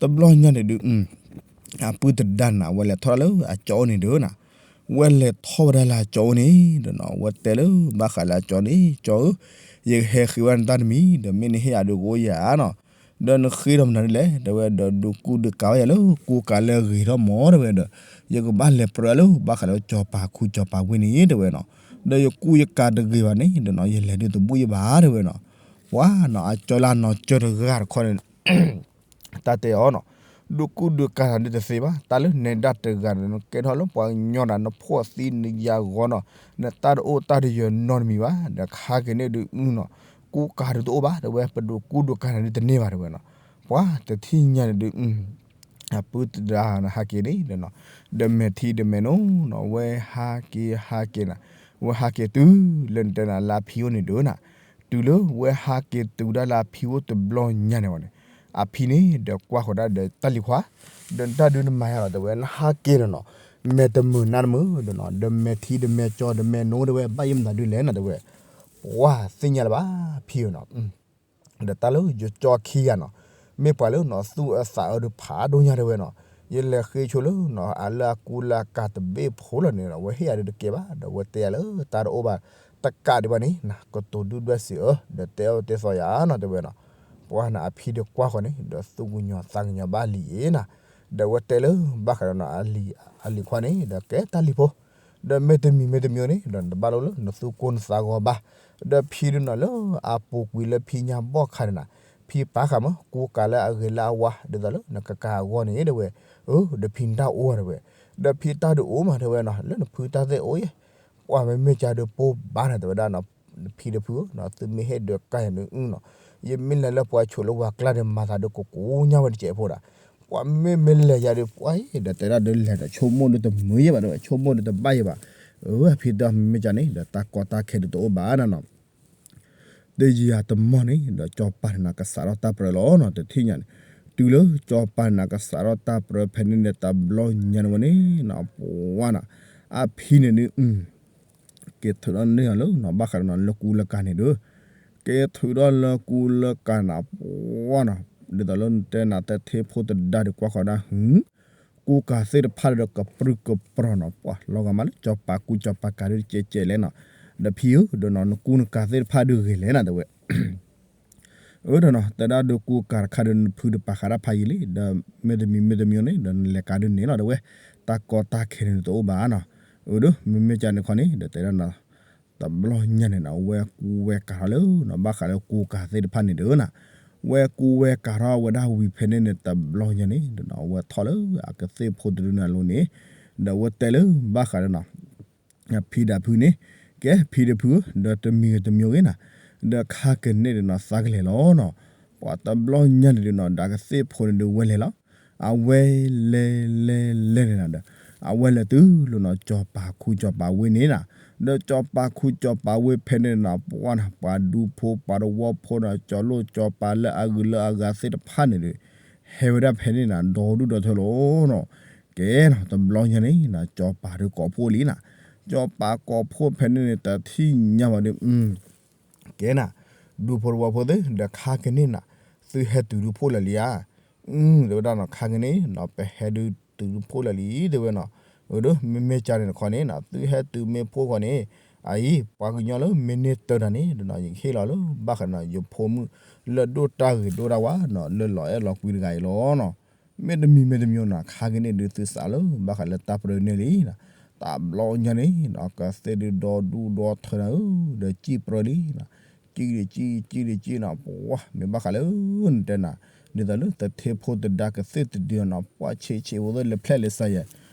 တဘျီညါန့ၣ်ဒုး အပုၢ်တဒါနၤ ဝဲလဲၤထီၣ်ဒၣ်လၢအကၠီအိၣ်န့ၣ်ဒုးနၤ, ဝဲလဲၤထီၣ်ဝဲဒၣ်လၢအကၠီအိၣ်န့ၣ်ဒီးနီၤ ဝဲတဲလၢဘၣ်ဃးလၢအကၠီန့ၣ် ကၠီဧၢ, ယကဟဲဃ့ဝဲနတၢ်တမံၤ ဒီးမ့ၢ်နဟ့ၣ်ယၤဒုးကအိၣ်ယၤနီၤ, ဒီးနဃ့ဒီးမနုၤဒ်လဲၣ် တဲဝဲဒီးဒုးကူဒုးကၤဝဲယၤလၢကူကၤလၢအဂ့ၤထီၣ်မး တဲဝဲဒီး ယကဘၣ်လဲၤပြၢလၢဘၣ်ဃးလၢစီၤပၤခူစီၤပၤဝ့ၢ်န့ၣ် တဲဝဲနီၤ, ဒီးယကူယကၤတဂ့ၤဘၣ်န့ၣ်ဒီးနီၤ ယလဲၤဒုးတဘူၣ်ယဘၣ် တဲဝဲနီၤ, ပှၤနီၤ အကၠီလၢအနီၢ်ကၠီၤတဂၤတခီန့ၣ် တၢ်တဲအီၤနီၤ, ဒုးကူဒုးကၤနၤဒုးတသ့ဘၣ်, တၢ်လၢနဲဒၣ်တဂၤန့ၣ် နကဲထီၣ်လၢပှၤကညီနၤ နဖှီၣ်သံနယၤဂီၤနီၤ, နတၢ်တအိၣ်တၢ်တယၢၤနီတမံၤဘၣ်, ဒီးခါက့ၤန့ၣ်ဒုးနီၤ, ကူကၤဒုးတအိၣ်ဘၣ် တဲဝဲ, ပဒုးကူဒုးကၤနၤဒုးတန့ၢ်ဘၣ် တဲဝဲနီၤ, ပှၤတထံၣ်ညါန့ၣ်ဒုး အပုၢ်တဒါဟးက့ၤန့ၣ်ဒီးနီၤ, ဒီးမဲာ်ထံဒီးမဲာ်နိနီၤ ဝဲဟးက့ၤဟးက့ၤနၤ, ဝဲဟးက့ၤတုၤလၢနတဲနၤလၢအဖံအိၣ်န့ၣ်ဒုးနၤ, တုၤလၢဝဲဟးက့ၤတုၤဒၣ်လၢအဖံအိၣ်တဘျီညါန့ၣ်ဝဲန့ၣ်, အဖံန့ၣ်ဒီးကွၢ်ဃီၤဒၣ်ဒီးတၢ်လံၤခွါ, ဒီးတၢ်ဒုးနမၤယါလီၤ တဲဝဲ, နဟးက့ၤနီၤနီၤ, မဲာ်တမုာ်နါတမုာ်ဒီးနီၤ, ဒီးမဲာ်ထံဒီးမဲာ်ကၠီဒီးမဲာ်နိတဲဝဲ, ဘၣ်ယဲၢ်မနုၤဒုးလဲၣ်နၤ တဲဝဲ, ပှၤသ့ၣ်ညါလၢၤဘၣ် ဖံဧၢနီၤ ဒီးတၢ်လၢယကၠီခံဂၤနီၤ, မ့ၢ်ပှၤလၢနီၤ သူၣ်အၢသးအၢဒုးဖးဒိၣ်ညါတဲဝဲနီၤ, ယလဲၤဃ့ဆိလၢနီၤ အလၢအကူလၢအကၤတဘ့ၣ်ဖိလီၤန့ၣ်ဒီး ဝဲဟ့ၣ်ယၤဒုးတကဲဘၣ် ဒီးဝဲတဲယၤလၢတၢ်တအိၣ်ဘၣ်, တကးဒံးဘၣ်န့ၣ် နကတိၤဒုၣ်ဒွဲၣ်စံးအၢ ဒီးတဲအီၣ်တဲသီယၤနီၤ တဲဝဲနီၤ, ပှၤနီၤအဖံဒီးကွၢ်ဃီၤန့ၣ် ဒီးသူၣ်ကညီၤသးကညီၤဘၣ်လံဧါနီၤ, ဒီးဝဲတဲလၢဘၣ်ဃးဒီးနီၤ အလံၤခွါန့ၣ် ဒီးကဲတၢ်လံၤဖိ ဒီးမ့တမံၤမ့တမံၤန့ၣ် ဒီးနတဘၣ်လိၣ်လၢနသူၣ်ကိၢ်နသးဂီၤဘၣ်, ဒီးဖံဒုးနီၤလၢအပူၤကွံာ်လၢဖံညါဘီၣ်ခါန့ၣ်နၤ, ဖံပာ်ဃာ်မ့ၢ် ကူကၤလၢအဂ့ၤလၢအဝါ ဒ်သိးလၢနကကၤအဂီၢ်န့ၣ်တဲဝဲ, အၢ ဒီးဖံတၢ်အိၣ်တဲဝဲ, ဒီးဖံတၢ်ဒုးအိၣ်မးတဲဝဲနီၤ လၢနဖုတၢ်သ့ၣ်အိၣ်ယဲၢ်, ပှၤမ့မ့ၢ်ကၤဒုးပိၢ်ဘၣ်နၤတဲဝဲဒၣ်နီၤ, ဖံဒီးဖုဧၢနီၤ သုမ့ၢ်ဟ့ၣ်ဒုးကၤယၤန့ၣ်နီၤ, ယမ့ၢ်လဲၤလၢပှၤဆိးလၢဝၤကျါဒီးမၤသးဒုးကကူညါဝဲတစဲးဖိဒၣ် ပှၤမ့မ့ၢ်လဲၤယၤဒီး ပှၤအံၤဒီးတဲဒၣ်ဒုးလဲၤဒီး ဆိကမိၣ်ဒုးတမုာ်ယဲၢ်ဘၣ်တဲဝဲ ဆိကမိၣ်ဒုးတဘၣ်ယဲၢ်ဘၣ်, အၢ အဖံတၢ်မ့မ့ၢ်ကၤန့ၣ် ဒီးတၢ်ကီတၢ်ခဲဒုးတအိၣ်ဘၣ်နၤနီၤ, ဒီးယၤတမီၢ်န့ၣ် ဒီးစီၤပၤန့ၣ်နၤကစးထီၣ်တၢ်ပြၢလီၤနီၤ တထံၣ်ညါန့ၣ်, တုၤလၢစီၤပၤန့ၣ်နၤကစးထီၣ်တၢ်ပြၢဖဲန့ၣ်န့ၣ် တဘျီညါန့ၣ်ဝဲန့ၣ်နီၤ ပှၤနီၤ, အဖံန့ၣ်ဒုး က့ၤထုးထီၣ်န့ၢ်အီၤလၢနီၤ ဘၣ်ဃးဒီးနီၤ လၢကူလၢကၤန့ၣ်ဒီး, က့ၤထုးထီၣ်လၢကူလၢကၤနၤ ပှၤနီၤ, ဒ်သိးလၢနတဲနၤတဲထ့ဖိတဒါဒီးကွၢ်ဃီၤဒၣ်ဟု, ကူကၤသ့ၣ်တဖၣ်ဒီးကပြုၢ်ကပြီၤနီၤ ပှၤလီၤဂာ်မးလၢစီၤပၤကူစီၤပၤကၤဒုးတကဲးကဲးလဲၣ်နီၤ, ဒီးဖံဧၢ ဒီးနီၤ နကူနကၤသ့ၣ်တဖၣ်ဒုးဂ့ၤလဲၣ်နၤတဲဝဲ အၢ ဒီးနီၤ တဲဒၣ်ဒုးကူကၤတခါဒီး နဖုဒီးပာ်ဃာ်တၢ်ဖးယံာ်လံ ဒီးမ့တမံၤမ့တမံၤန့ၣ် ဒီးနလဲၤကၤဒုးန့ၣ်လီၤတဲဝဲ, တၢ်ကီတၢ်ခဲန့ၣ်တအိၣ်ဘၣ်နီၤ, အၢ ဒီး မ့မ့ၢ်ကၤန့ၣ်ခီန့ၣ် ဒီးတဲဒၣ်နီၤ, တဘျီညါန့ၣ်နီၤ ဝဲကူဝဲကၤထီၣ်လၢနီၤ ဘၣ်ဃးလၢကူကၤသ့ၣ်တဖၣ်န့ၣ်ဒီးနီၤ, ဝဲကူဝဲကၤထီၣ်ဝဲဒၣ်ဝံၤဖဲန့ၣ်န့ၣ် တဘျီညါန့ၣ်ဒီးနီၤ အဝဲထီၣ်လၢအကသ့ၣ်ဖိတဒုန့ၣ်အလိၤန့ၣ် ဒီးအဝဲတဲလၢဘၣ်ဃးဒီးနီၤ အဖံဒီးဖုန့ၣ် ကဲဖံဒီးဖုဧၢ ဒီးတမံၤဂ့ၤတမံၤဂ့ၤနၤ ဒီးခါကန့ၣ်ဒီးနီၤ သးကလဲၤလီၤနီၤ. ပှၤတဘျီညါန့ၣ်ဒီးနီၤ ဒီးအကသ့ၣ်ဖိန့ၣ်ဒုးဝဲလဲၤလီၤ. အဝဲလဲၤလဲၤလဲၤန့ၣ်နၤဒီး အဝဲလဲၤတုၤလီၤနီၤ ကၠီၤပၤခူကၠီၤပၤဝ့ၢ်န့ၣ်နၤ. ဒီးကၠီၤပၤခူကၠီၤပၤဝ့ၢ်ဖဲန့ၣ်နၤ ပှၤနၤ ပှၤဒူဖိပှၤတဝီဖိနၤ ကၠီၤလိၣ်ကၠီၤပၤလၢအဂုၤလၢအဂၤသ့ၣ်တဖၣ်န့ၣ်ဒီး ဟဲဝဲဒၣ်ဖဲန့ၣ်နၤ ဒီဒူၣ်ဒီထၢလီၤနီၤ. ကဲနီၤ တဘျီညါန့ၣ်နၤ ကၠီၤပၤဒုးကိးဖှိၣ်လံနၤ. ကၠီၤပၤကိးဖှိၣ်ဖဲန့ၣ်န့ၣ် တထံၣ်ညါဘၣ်ဒီး ကဲနၤ ဒူဖိတဝီဖိသ့ၣ် ဒီးခါကန့ၣ်နၤ သုဟဲတုၤဒုးဖှိၣ်လၢာ်လံဧါ. တဲဝဲဒၣ်နီၤ ခါကန့ၣ်နီၤ ပဟဲဒုးတုၤဒုးဖှိၣ်လၢာ်လံ တဲဝဲနီၤ. ဒီးမ့မ့ၢ်ကၢန့ၣ်တခီန့ၣ်နၤ သုဟဲတုၤမ့ၢ်ဖှိၣ်ဃီန့ၣ် အအံၤ ပှၤကညီလၢမ့ၢ်န့ၢ်တၢ်တၢ်န့ၣ်ဒီးနီၤ ယကဟ့ၣ်လီၤလၢဘၣ်ဃးဒီးယဖိမုၣ် လၢဒိၣ်တၢ်ဂ့ၤဒိၣ်တၢ်ဝါနီၤ လၢလီၤအဲၣ်လီၤကွံတဂၤအံၤလီၤနီၤ. မ့တမံၤမ့တမံၤနီၤ ခါကန့ၣ်ဒုးသုစးလၢဘၣ်ဃးလၢတၢ်ပြၢန့ၢ်လံနၤ. တဘျီညါန့ၣ်နီၤ ကသ့ၣ်ဒုးဒီဒူၣ်ဒီထၢနၤဧၢ ဒီးစံၣ်ပြၢလံနၤ. စံၣ်ဒုးစံၣ် စံၣ်ဒုးစံၣ်နီၤ ပှၤမ့ၢ်ဘၣ်ဃးလၢနတဲနၤ ဒ်သိးလၢတထ့ဖိတဒါကသ့ၣ်တဒုနီၤ ပှၤဆံးဆံးဖိသ့ၣ်လဲၤဖျဲၣ်လဲၤစးယဲၢ်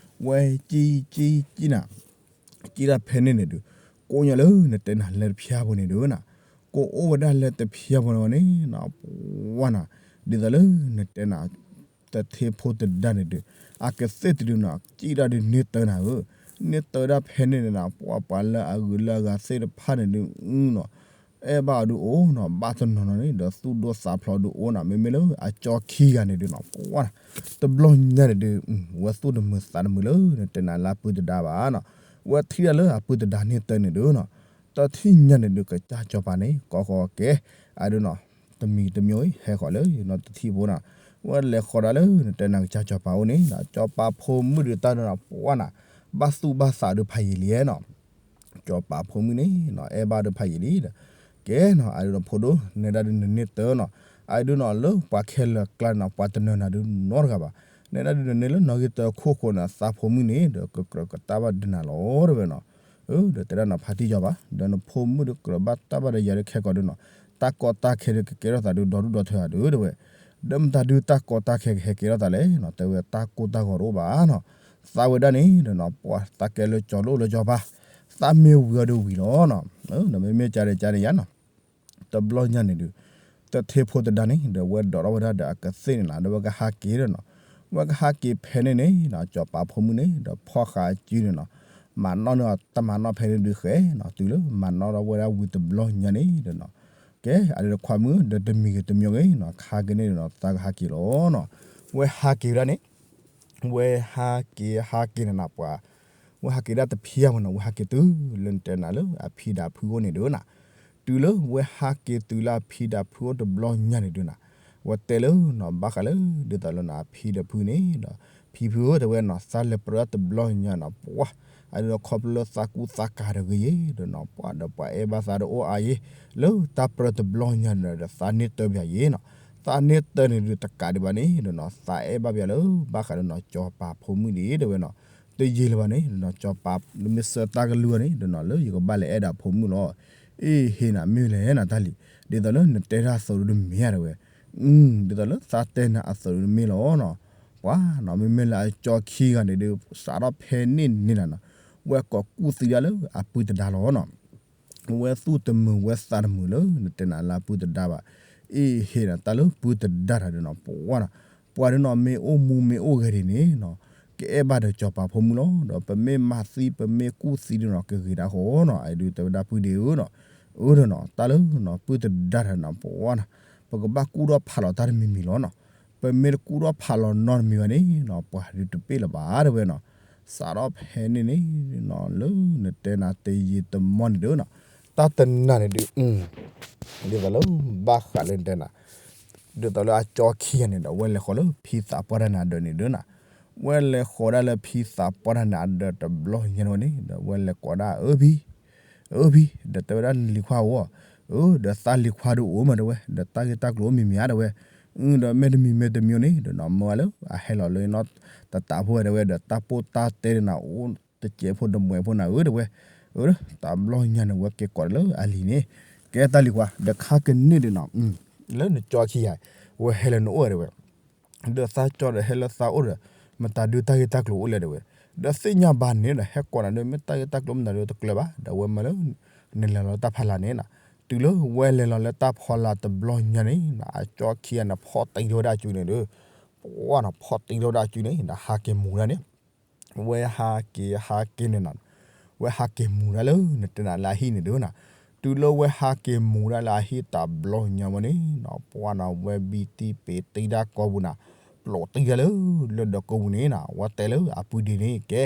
ဝဲစံၣ်စံၣ်စံၣ်နၤ စံၣ်ဒၣ်ဖဲန့ၣ်န့ၣ်ဒုး ကိးညါလၢနတဲနၤလၢတဖျါဖိန့ၣ်ဒုးနၤ ကိးအိၣ်ဝဲဒၣ်လၢတဖျါဖိန့ၣ်န့ၣ်နီၤ ပှၤနၤ ဒ်သိးလၢနတဲနၤ တထ့ဖိတဒါန့ၣ်ဒုး အကသ့ၣ်တဒုနီၤ စံၣ်ဒၣ်ဒုးန့ၢ်တၢ်နၤဧၢ, န့ၢ်တၢ်ဒၣ်ဖဲန့ၣ်န့ၣ်နၤ ပှၤပှၤလၢအဂုၤလၢအဂၤသ့ၣ်တဖၣ်န့ၣ်ဒုးနီၤ အဲၣ်ဘၣ်အီၤဒုးအိၣ်နီၤ ဘၣ်တနီၤနီၤန့ၣ် ဒီးသူၣ်ဒိၣ်သးဖျိးဒုးအိၣ်နၤ မ့မ့ၢ်လၢအကၠီခံဂၤန့ၣ်ဒုးနီၤ ပှၤ တဘျီညါန့ၣ်ဒုး ဝဲသူၣ်တမုာ်သးတမုာ်လၢနတဲနၤလၢအပုၢ်တဒါဘၣ်နီၤ, ဝဲထံၣ်ဒၣ်လၢအပုၢ်တဒါန့ၢ်တၢ်န့ၣ်ဒုးနီၤ တထံၣ်ညါန့ၣ်ဒုး ကစၢ်ကၠီၤပၤန့ၣ် ကီကီကဲ အဒုးနီၤ တမံၤတမံၤအံၤ ဟဲဃီၤလၢနီတထံၣ်ဖိနီၤ, ဝဲလဲၤဃီၤဒၣ်လၢနတဲနၤကစၢ်ကၠီၤပၤအိၣ်န့ၣ်နီၤ, ကၠီၤပၤဖိမုၣ်ဒုးတၢ်ဒုးနီၤ ပှၤနၤ ဘၣ်သူၣ်ဘၣ်သးဒုးဖးယံာ်လံနီၤ ကၠီၤပၤဖိမုၣ်န့ၣ်နီၤ အဲၣ်ဘၣ်ဒုးဖးယံာ်လံဒီး ကဲနီၤ အဒုးနီၤဖိဒိၣ် နဲဒၣ်ဒုးနန့ၢ်တၢ်နီၤ, အဒုးနီၤလၢပှၤခဲလၢာ်ကျါန့ၣ်နီၤ ပှၤတနၢၤနၤဒုးနီတဂၤဘၣ်, နဲဒၣ်ဒုးနန့ၢ်လၢနီၣ်ဂံၢ်တၢခိၣ်ဃိန့ၣ် သးဖိမုၣ်န့ၣ်ဒီး ကကြၢးကတၢ်ဘၣ်ဒုးနၤလီၤ တဲဝဲနီၤ, ဒီးတဲဒၣ်နီၤ ဖါတံၢ်ကၠီၤပၤ ဒီးနဖိမုၣ်ဒုးကြၢးဘၣ်တၢ်ဘၣ်ဒီးယၤဒုးခဲကိာ်ဒုးနီၤ, တၢ်ကီတၢ်ခဲဒုးကကဲထီၣ်သးဒုးဒီဒူၣ်ဒီထၢဧါဒုး တဲဝဲ, ဒီးမတၤဒုးတၢ်ကီတၢ်ခဲကဟဲကဲထီၣ်သးလဲၣ်နီၤ, တဲဝဲတၢ်ကိၢ်တၢ်ဂီၤတအိၣ်ဘၣ်နီၤ, သးဝဲဒၣ်န့ၣ်ဒီးနီၤ ပှၤသးကဲလၢကၠီၤလိၣ်လၢကၠီၤပၤ, သးမ့ၢ်ဝံၤအီၤဒုးဝံၤလီၤနီၤ, ဒီးမ့မ့ၢ်ကၢဒီးကၢန့ၣ်ယါနီၤ တဘျီညါန့ၣ်ဒုး တထ့ဖိတဒါန့ၣ် ဒီးဝဲဒိးထီၣ်ဝဲဒၣ်ဒီးအကသ့ၣ်န့ၣ်နီၤ ဒီးဝဲကဟးက့ၤဒီးနီၤ, ဝဲကဟးက့ၤဖဲန့ၣ်န့ၣ်နီၤ ကၠီၤပၤဖိမုၣ်န့ၣ် ဒီးဖီၣ်ဃာ်အစုန့ၣ်နီၤ, မၤနီၣ်န့ၢ်အီၤတၢ်မၤနီၣ်ဖဲန့ၣ်ဒုးဃဲနီၤ, တုၤလၢမၤနီၣ်ထီၣ်ဝဲဒၣ်ဝံၤတဘျီညါန့ၣ်ဒီးနီၤ, ကဲ အဒုးခွါမုၣ် ဒီးတမံၤဂ့ၤတမံၤဂ့ၤနီၤ ခါက့ၤန့ၣ်ဒီးနီၤ သးကဟးက့ၤလီၤနီၤ, ဝဲဟးက့ၤဝဲဒၣ်န့ၣ် ဝဲဟးက့ၤဟးက့ၤန့ၣ်နီၤ ပှၤ ဝဲဟးက့ၤဒၣ်တဖျါမးနီၤ, ဝဲဟးက့ၤတုၤလၢနတဲနၤလၢအဖံဒီးအဖုအိၣ်န့ၣ်ဒုးနီၤ, တုၤလၢဝဲဟးက့ၤတုၤလၢအဖံဒီးအဖုအိၣ်တဘျီညါန့ၣ်ဒုးနီၤ, ဝဲတဲလၢနီၤ ဘၣ်ဃးလၢ ဒ်သိးလၢနီၤ အဖံဒီးဖုန့ၣ်ဒီး ဖံဖုဧၢ တဲဝဲနီၤ သးလဲၤပြၢတဘျီညါနီၤ ပှၤ အဒုးဒီးခီဖျိလၢသးကူသးကၤတဂ့ၤယ့ၣ်ဒီးနီၤ ပှၤဒီးပှၤအဲၣ်ဘၣ်သးတအိၣ်အါယ့ၣ် လၢတၢ်ပြၢတဘျီညါန့ၣ်ဒီး သးန့ၢ်တၢ်ပၠးယ့ၣ်နီၤ, သးန့ၢ်တၢ်န့ၣ်ဒုးတကးဒံးဘၣ်န့ၣ်ဒီးနီၤ သးအဲၣ်ဘၣ်ပၠးလၢ ဘၣ်ဃးဒီးနီၤ ကၠီၤပၤဖိမုၣ်ဒံး တဲဝဲနီၤ, တယံာ်လၢၤဘၣ်န့ၣ်နီၤ ကၠီၤပၤ နမ့ၢ်ဆှၢတၢ်ကလုၢ်အီၤန့ၣ်ဒီးနီၤ လၢယကဘၣ်လဲၤအဲၣ်ဒီးအဖိမုၣ်လီၤ, အ့ဟ့ၣ်နၤ မ့ၢ်လဲၣ်နၤတၢ်လံၤ ဒ်သိးလၢနတဲတၢ်အသိးဒုးတမ့ၢ်ဧါ တဲဝဲ, ဒ်သိးလၢသးတဲနၤအသိးဒုးတမ့ၢ်လီၤနီၤ, ပှၤနီၤ မ့မ့ၢ်လၢအကၠီခံဂၤန့ၣ်ဒုး စးထီၣ်ဖဲန့ၣ်န့ၣ်နၤနီၤ ဝဲကိးကူၣ်သံဒၣ်လၢအပုၢ်တဒါလီၤနီၤ ဝဲသူၣ်တမုာ်ဝဲသးတမုာ်လၢနတဲနၤလၢအပုၢ်တဒါဘၣ်, အ့ဟ့ၣ်နၤတၢ်လၢပုၢ်တဒါတၢ်ဒုးနီၤ ပှၤနီၤ, ပှၤဒုးနီၤ မ့ၢ်အိၣ်မူမ့ၢ်အိၣ်ဂဲၤဒ်န့ၣ်နီၤ ကအဲၣ်ဘၣ်ဒီးကၠီၤပၤဖိမုၣ်လီၤ, ဒီးပမ့ၢ်မၤသံပမ့ၢ်ကူၣ်သံဒုးနီၤ ကဂ့ၤဒၣ်ဃီနီၤ အဒုးတဲဝဲဒၣ်ပုၢ်ဒ့ဧၢနီၤ, အၢဒီးနီၤ တၢ်လၢနီၤ ပုၢ်တဒါတၢ်နီၤ ပှၤနီၤ, ပကဘၣ်ကူၣ်ထီၣ်ဖးလီၤတၢ်တမံၤမံၤလီၤနီၤ, ပမ့ၢ်တကူၣ်ထီၣ်ဖးလီၤနီတမံၤဘၣ်န့ၣ်နီၤ ပှၤဒုးတပ့ၢ်လၢၤဘၣ်တဲဝဲနီၤ, စးထီၣ်ဖဲန့ၣ်န့ၣ်နီၤ လၢနတဲနၤတယံာ်တမီၢ်န့ၣ်ဒုးနီၤ, တၢ်တနၤန့ၣ်ဒုး ဒ်သိးလၢ ဘၣ်ဃးလၢနတဲနၤ ဒ်သိးလၢအကၠီခံဂၤန့ၣ်ဒီး ဝဲလဲၤဃီၤလၢဖံသးပှၢ်တၢ်န့ၣ်အဒၢးန့ၣ်ဒုးနီၤ, ဝဲလဲၤဃီၤဒၣ်လၢဖံသးပှၢ်တၢ်န့ၣ်အဒၢးတဘျီညါန့ၣ်ဝဲန့ၣ် ဒီးဝဲလဲၤကိးဒၣ်အၢဖံ အၢဖံ ဒီးတဲဝဲဒၣ်လံၤခွါဧၢ, အၢ ဒီးသးလံၤခွါဒုးအိၣ်မးတဲဝဲ ဒီးတၢ်ဂ့ၢ်တၢ်ကျိၤအိၣ်မံၤမံၤဧါတဲဝဲ, ဒီးမ့တမံၤမ့တမံၤန့ၣ် ဒီးနီၤမၢဝဲလၢ အဟဲလီၤလၢနီၢ်တတးဖိဝဲတဲဝဲ ဒီးတၢ်ပိၢ်တၢ်တဲဒုးနီၤ အိၣ်တစဲးဖိတမှဲးဖိနၤဧၢတဲဝဲ, တဘျီညါန့ၣ် ဝဲက့ၤကိးလၢအလံၤန့ၣ်, ကဲတၢ်လံၤခွါ ဒီးခါကန့ၣ်ဒုးနီၤ လၢနကၠီခံဂၤ ဝဲဟဲလၢနအိၣ်ဝဲတဲဝဲ, ဒီးသးကၠီဒီးဟဲလၢသးအိၣ်ဒီး မတၤဒုးတၢ်ဂ့ၢ်တၢ်ကျိၤအိၣ်လဲၣ်တဲဝဲ, ဒီးသ့ၣ်ညါဘၣ်န့ၣ်ဒီး ဟဲကိးနၤဒီး မ့ၢ်တၢ်ဂ့ၢ်တၢ်ကျိၤမတၤဒုးတကျၢၤဘၣ် ဒီးဝဲမၢလၢ နလဲၤလီၤလၢတၢ်ဖီလာ်န့ၣ်နီၤ, တုၤလၢဝဲလဲၤလီၤလၢတၢ်ဖီလာ်တဘျီညါန့ၣ်နီၤ အကၠီခံဂၤန့ၣ် ဖီၣ်တံၢ်ထီၣ်ဝဲဒၣ်အစုန့ၣ်ဒီး ပှၢ်နီၤ ဖီၣ်တံၢ်ထီၣ်ဝဲဒၣ်အစုန့ၣ်ဒီး ဟးက့ၤမူၤဒၣ်န့ၣ် ဝဲဟးက့ၤဟးက့ၤန့ၣ်နီၤ, ဝဲဟးက့ၤမူၤဒၣ်လၢနတဲနၤလၢအဟံၣ်န့ၣ်ဒုးနီၤ, တုၤလၢဝဲဟးက့ၤမူၤဒၣ်လၢအဟံၣ်တဘျီညါဝဲန့ၣ်နီၤ ပှၢ်နီၤ ဝဲဘံတံၢ်ပ့ၤတံၢ်ဒၣ်ကိာ်ပူၤနီၤ, ပျိးတံၢ်ဒၣ်လၢ လၢဒၢးကိာ်ပူၤန့ၣ်နီၤ ဝဲတဲလၢအပုၢ်ဒ့န့ၣ် ကဲ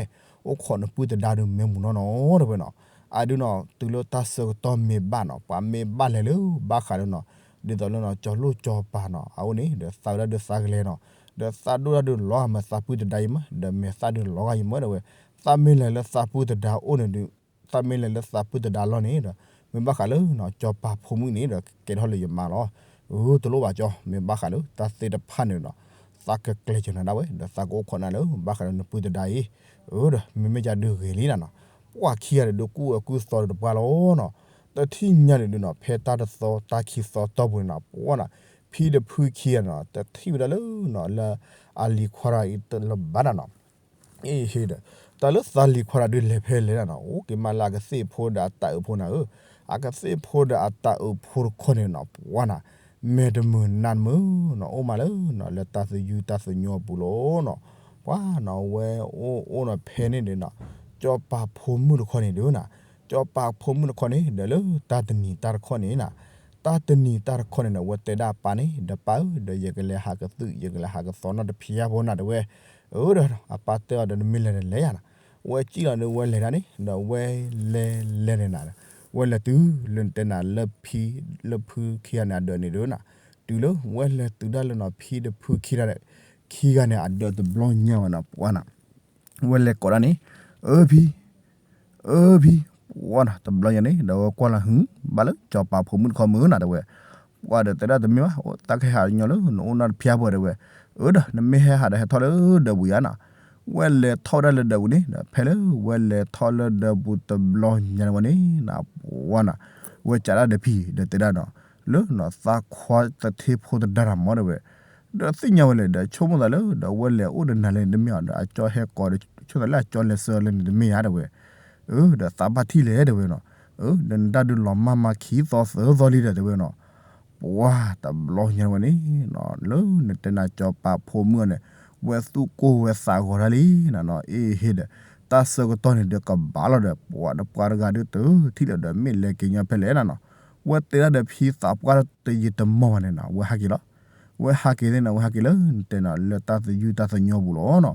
အိၣ်ခိးနပုၢ်သဒါဒီးမ့ၢ်မူၤနီၢ်နီၤ တဲဝဲနီၤ, အဒုးနီၤ တုၤလၢတၢ်ဆၢကတီၢ်မ့ၢ်ဘၣ်နီၤ ပှၤမ့ၢ်ဘၣ်လဲၤလၢဘၣ်ဃးဒီးနီၤ ဒ်သိးလၢနီၤ ကၠီၤလိၣ်ကၠီၤပၤနီၤ အအိၣ်န့ၣ် ဒီးသးဝဲဒၣ်ဒုးသးကလဲၤနီၤ, ဒီးသးဒိၣ်တၢ်ဒုးလီၤမၢသးပုၢ်သဒါယံၤမး ဒီးမဲာ်သၣ်ဒုးလီၤဂာ်ယံၤမး တဲဝဲ, သးမ့ၢ်လဲၤလၢသးပုၢ်သဒါအိၣ်န့ၣ်ဒုး သးမ့ၢ်လဲၤလၢသးပုၢ်သဒါလီၢ်န့ၣ်ဒီး မ့ၢ်ဘၣ်ဃးလၢနီၤ ကၠီၤပၤဖိမုၣ်န့ၣ်ဒီး ကဲထီၣ်လၢယမါလီၤ, အၢ တလိၣ်ဘၣ်ကၠီ မ့ၢ်ဘၣ်ဃးလၢတၢ်သ့ၣ်တဖၣ်န့ၣ်ဒီး သးကကျဲၤကၢၤနၤဒၣ်ဝဲ ဒီးသးကအိၣ်ခိးနၤလၢ ဘၣ်ဃးလၢနပုၢ်သဒါအံၤ, အၢ ဒီးမ့မ့ၢ်ကဒီးဂ့ၤလံနၤနီၤ, ပှၢ်ခံဂၤန့ၣ်ဒုးကူၣ်အၢကူၣ်သီဒီးတပှၢ်လီၤနီၤ, တထံၣ်ညါန့ၣ်ဒုးနီၤ ဖဲတၢ်တသီတၢ်ခံသီတီၢ်ပူၤန့ၣ်နီၤ ပှၢ်နီၤ ဖံဒီးဖုခံဂၤန့ၣ်နီၤ တထံၣ်ဝဲဒၣ်လၢနီၤ လၢအလံၤခွါတဂၤအံၤတလၢၤဘၣ်နၤနီၤ, အ့ဟ့ဒီး တၢ်လၢသးလံၤခွါတဂၤဒုးလဲၤဖဲလဲၣ်နၤနီၤ အိၣ်က့ၤမးလၢအကသ့ၣ်ဖိဒီးအတၢ်အုးဖိနၤဧၢ, အကသ့ၣ်ဖိဒီးအတၢ်အုးဖိတခီန့ၣ်နီၤ ပှၢ်နၤ မဲာ်တမုာ်နါတမုာ်နီၤ အိၣ်မးလၢနီၤ လၢတၢ်သယုၢ်တၢ်သညိအပူၤလီၤနီၤ, ပှၢ်နီၤ ဝဲအိၣ်အိၣ်နီၤဖဲန့ၣ်န့ၣ်နီၤ ကၠီၤပၤဖိမုၣ်တခီန့ၣ်ဒုးနၤ, ကၠီၤပၤဖိမုၣ်တခီန့ၣ် ဒီးလၢတၢ်တနံၤတၢ်တခီန့ၣ်နၤ, တၢ်တနံၤတၢ်တခီန့ၣ်ဒီး ဝဲတဲဒၣ်အပၢ်န့ၣ် ဒီးပၢ်ဧၢ ဒီးယကလဲၤဟးကသုၣ် ယကလဲၤဟးကသီနီတဖံးဧါဖိနၤတဲဝဲ, အၢ ဒီးအပၢ်တဲအီၤဒီး နမ့ၢ်လဲၤဒီးလဲၤယၤနီၤ, ဝဲစံၣ်လီၤဒီးဝဲလဲၤဒၣ်န့ၣ် ဒီးဝဲလဲၤလဲၤန့ၣ်နၤ, ဝဲလဲၤတုၤလၢနတဲနၤလၢဖံ လၢဖုခံဂၤန့ၣ်အဒၢးန့ၣ်ဒုးနၤ, တုၤလၢဝဲလဲၤတုၤဒၣ်လၢနီၤ ဖံဒီးဖုခံဂၤန့ၣ် ခံဂၤန့ၣ်အဒၢးတဘျီညါဝဲနီၤ ပှၢ်နၤ ဝဲလဲၤကိးဒၣ်န့ၣ်, အၢဖံ အၢဖံ, ပှၢ်နၤ တဘျီညါန့ၣ် ဒီးဝဲကွၢ်လီၤဟု ဘၣ်လၢကၠီၤပၤဖိမုၣ်တခီမုၣ်နၤတဲဝဲ, ပှၢ်ဒီးတဲဒၣ်တမ့ၢ်ဘၣ် တၢ်ကဟဲဟးညီလၢနအိၣ်နီတဖံးဖိတဲဝဲ, အၢ ဒီး နမ့ၢ်ဟဲဟးဒီးဟဲထီၣ်လၢဒၢးပူၤယါနၤ, ဝဲလဲၤထီၣ်ဝဲဒၣ်လၢဒၢးပူၤန့ၣ် ဒီးဖဲလၢဝဲလဲၤထီၣ်လၢဒၢးပူၤတဘျီညါန့ၣ်ဝဲန့ၣ်နၤ ပှၢ်နၤ, ဝဲကးဒၣ်ဒီးဖံဒီးတဲဒၣ်နီၤ, လၢနီၤသးခွါတထ့ဖိတဒါတၢ်မၢတဲဝဲ ဒီးသ့ၣ်ညါဝဲလဲၣ် ဒီးဆိကမိၣ်သးလၢ ဒီးဝဲလဲၤအိၣ်ဒီးနၤလၢန့ၣ်တမ့ၢ်ဧါ ဒီးအကၠီဟဲကိးဒီး ဆိကမိၣ်သးလၢအကၠီလဲၤဆှၢလၢန့ၣ်တမ့ၢ်ဧါတဲဝဲ, အၢ ဒီးသးဘၣ်ထံၣ်လဲၣ်တဲဝဲနီၤ, အၢ ဒီးနတၢ်ဒုးလီၤမၢ်မၤခံသီသၢသီလံဒီးတဲဝဲနီၤ, ပှၢ်တဘျီညါဝဲန့ၣ်နီၤ လၢနတဲနၤကၠီၤပၤဖိမုၣ်အံၤန့ၣ် ဝဲသူၣ်ကိၢ်ဝဲသးဂီၤဒၣ်လံနၤနီၤ အ့ဟ့ဒီး တၢ်ဆၢကတီၢ်န့ၣ်ဒီးကဘၣ်လီၤဒီး ပှၢ်ဒီးပှၤတဂၤဒုးတထံၣ်လၢၤဒီး မ့ၢ်လဲၤက့ၤညီဖဲလဲၣ်နၤနီၤ, ဝဲတဲဒၣ်ဒီးဖံသးပှၢ်တယံာ်တမီၢ်ဘၣ်န့ၣ်နီၤ ဝဲဟးက့ၤလီၤ, ဝဲဟးက့ၤသ့ၣ်နၤ ဝဲဟးက့ၤလၢနတဲနၤလၢတၢ်သယုၢ်တၢ်သညိပူၤလီၤနီၤ,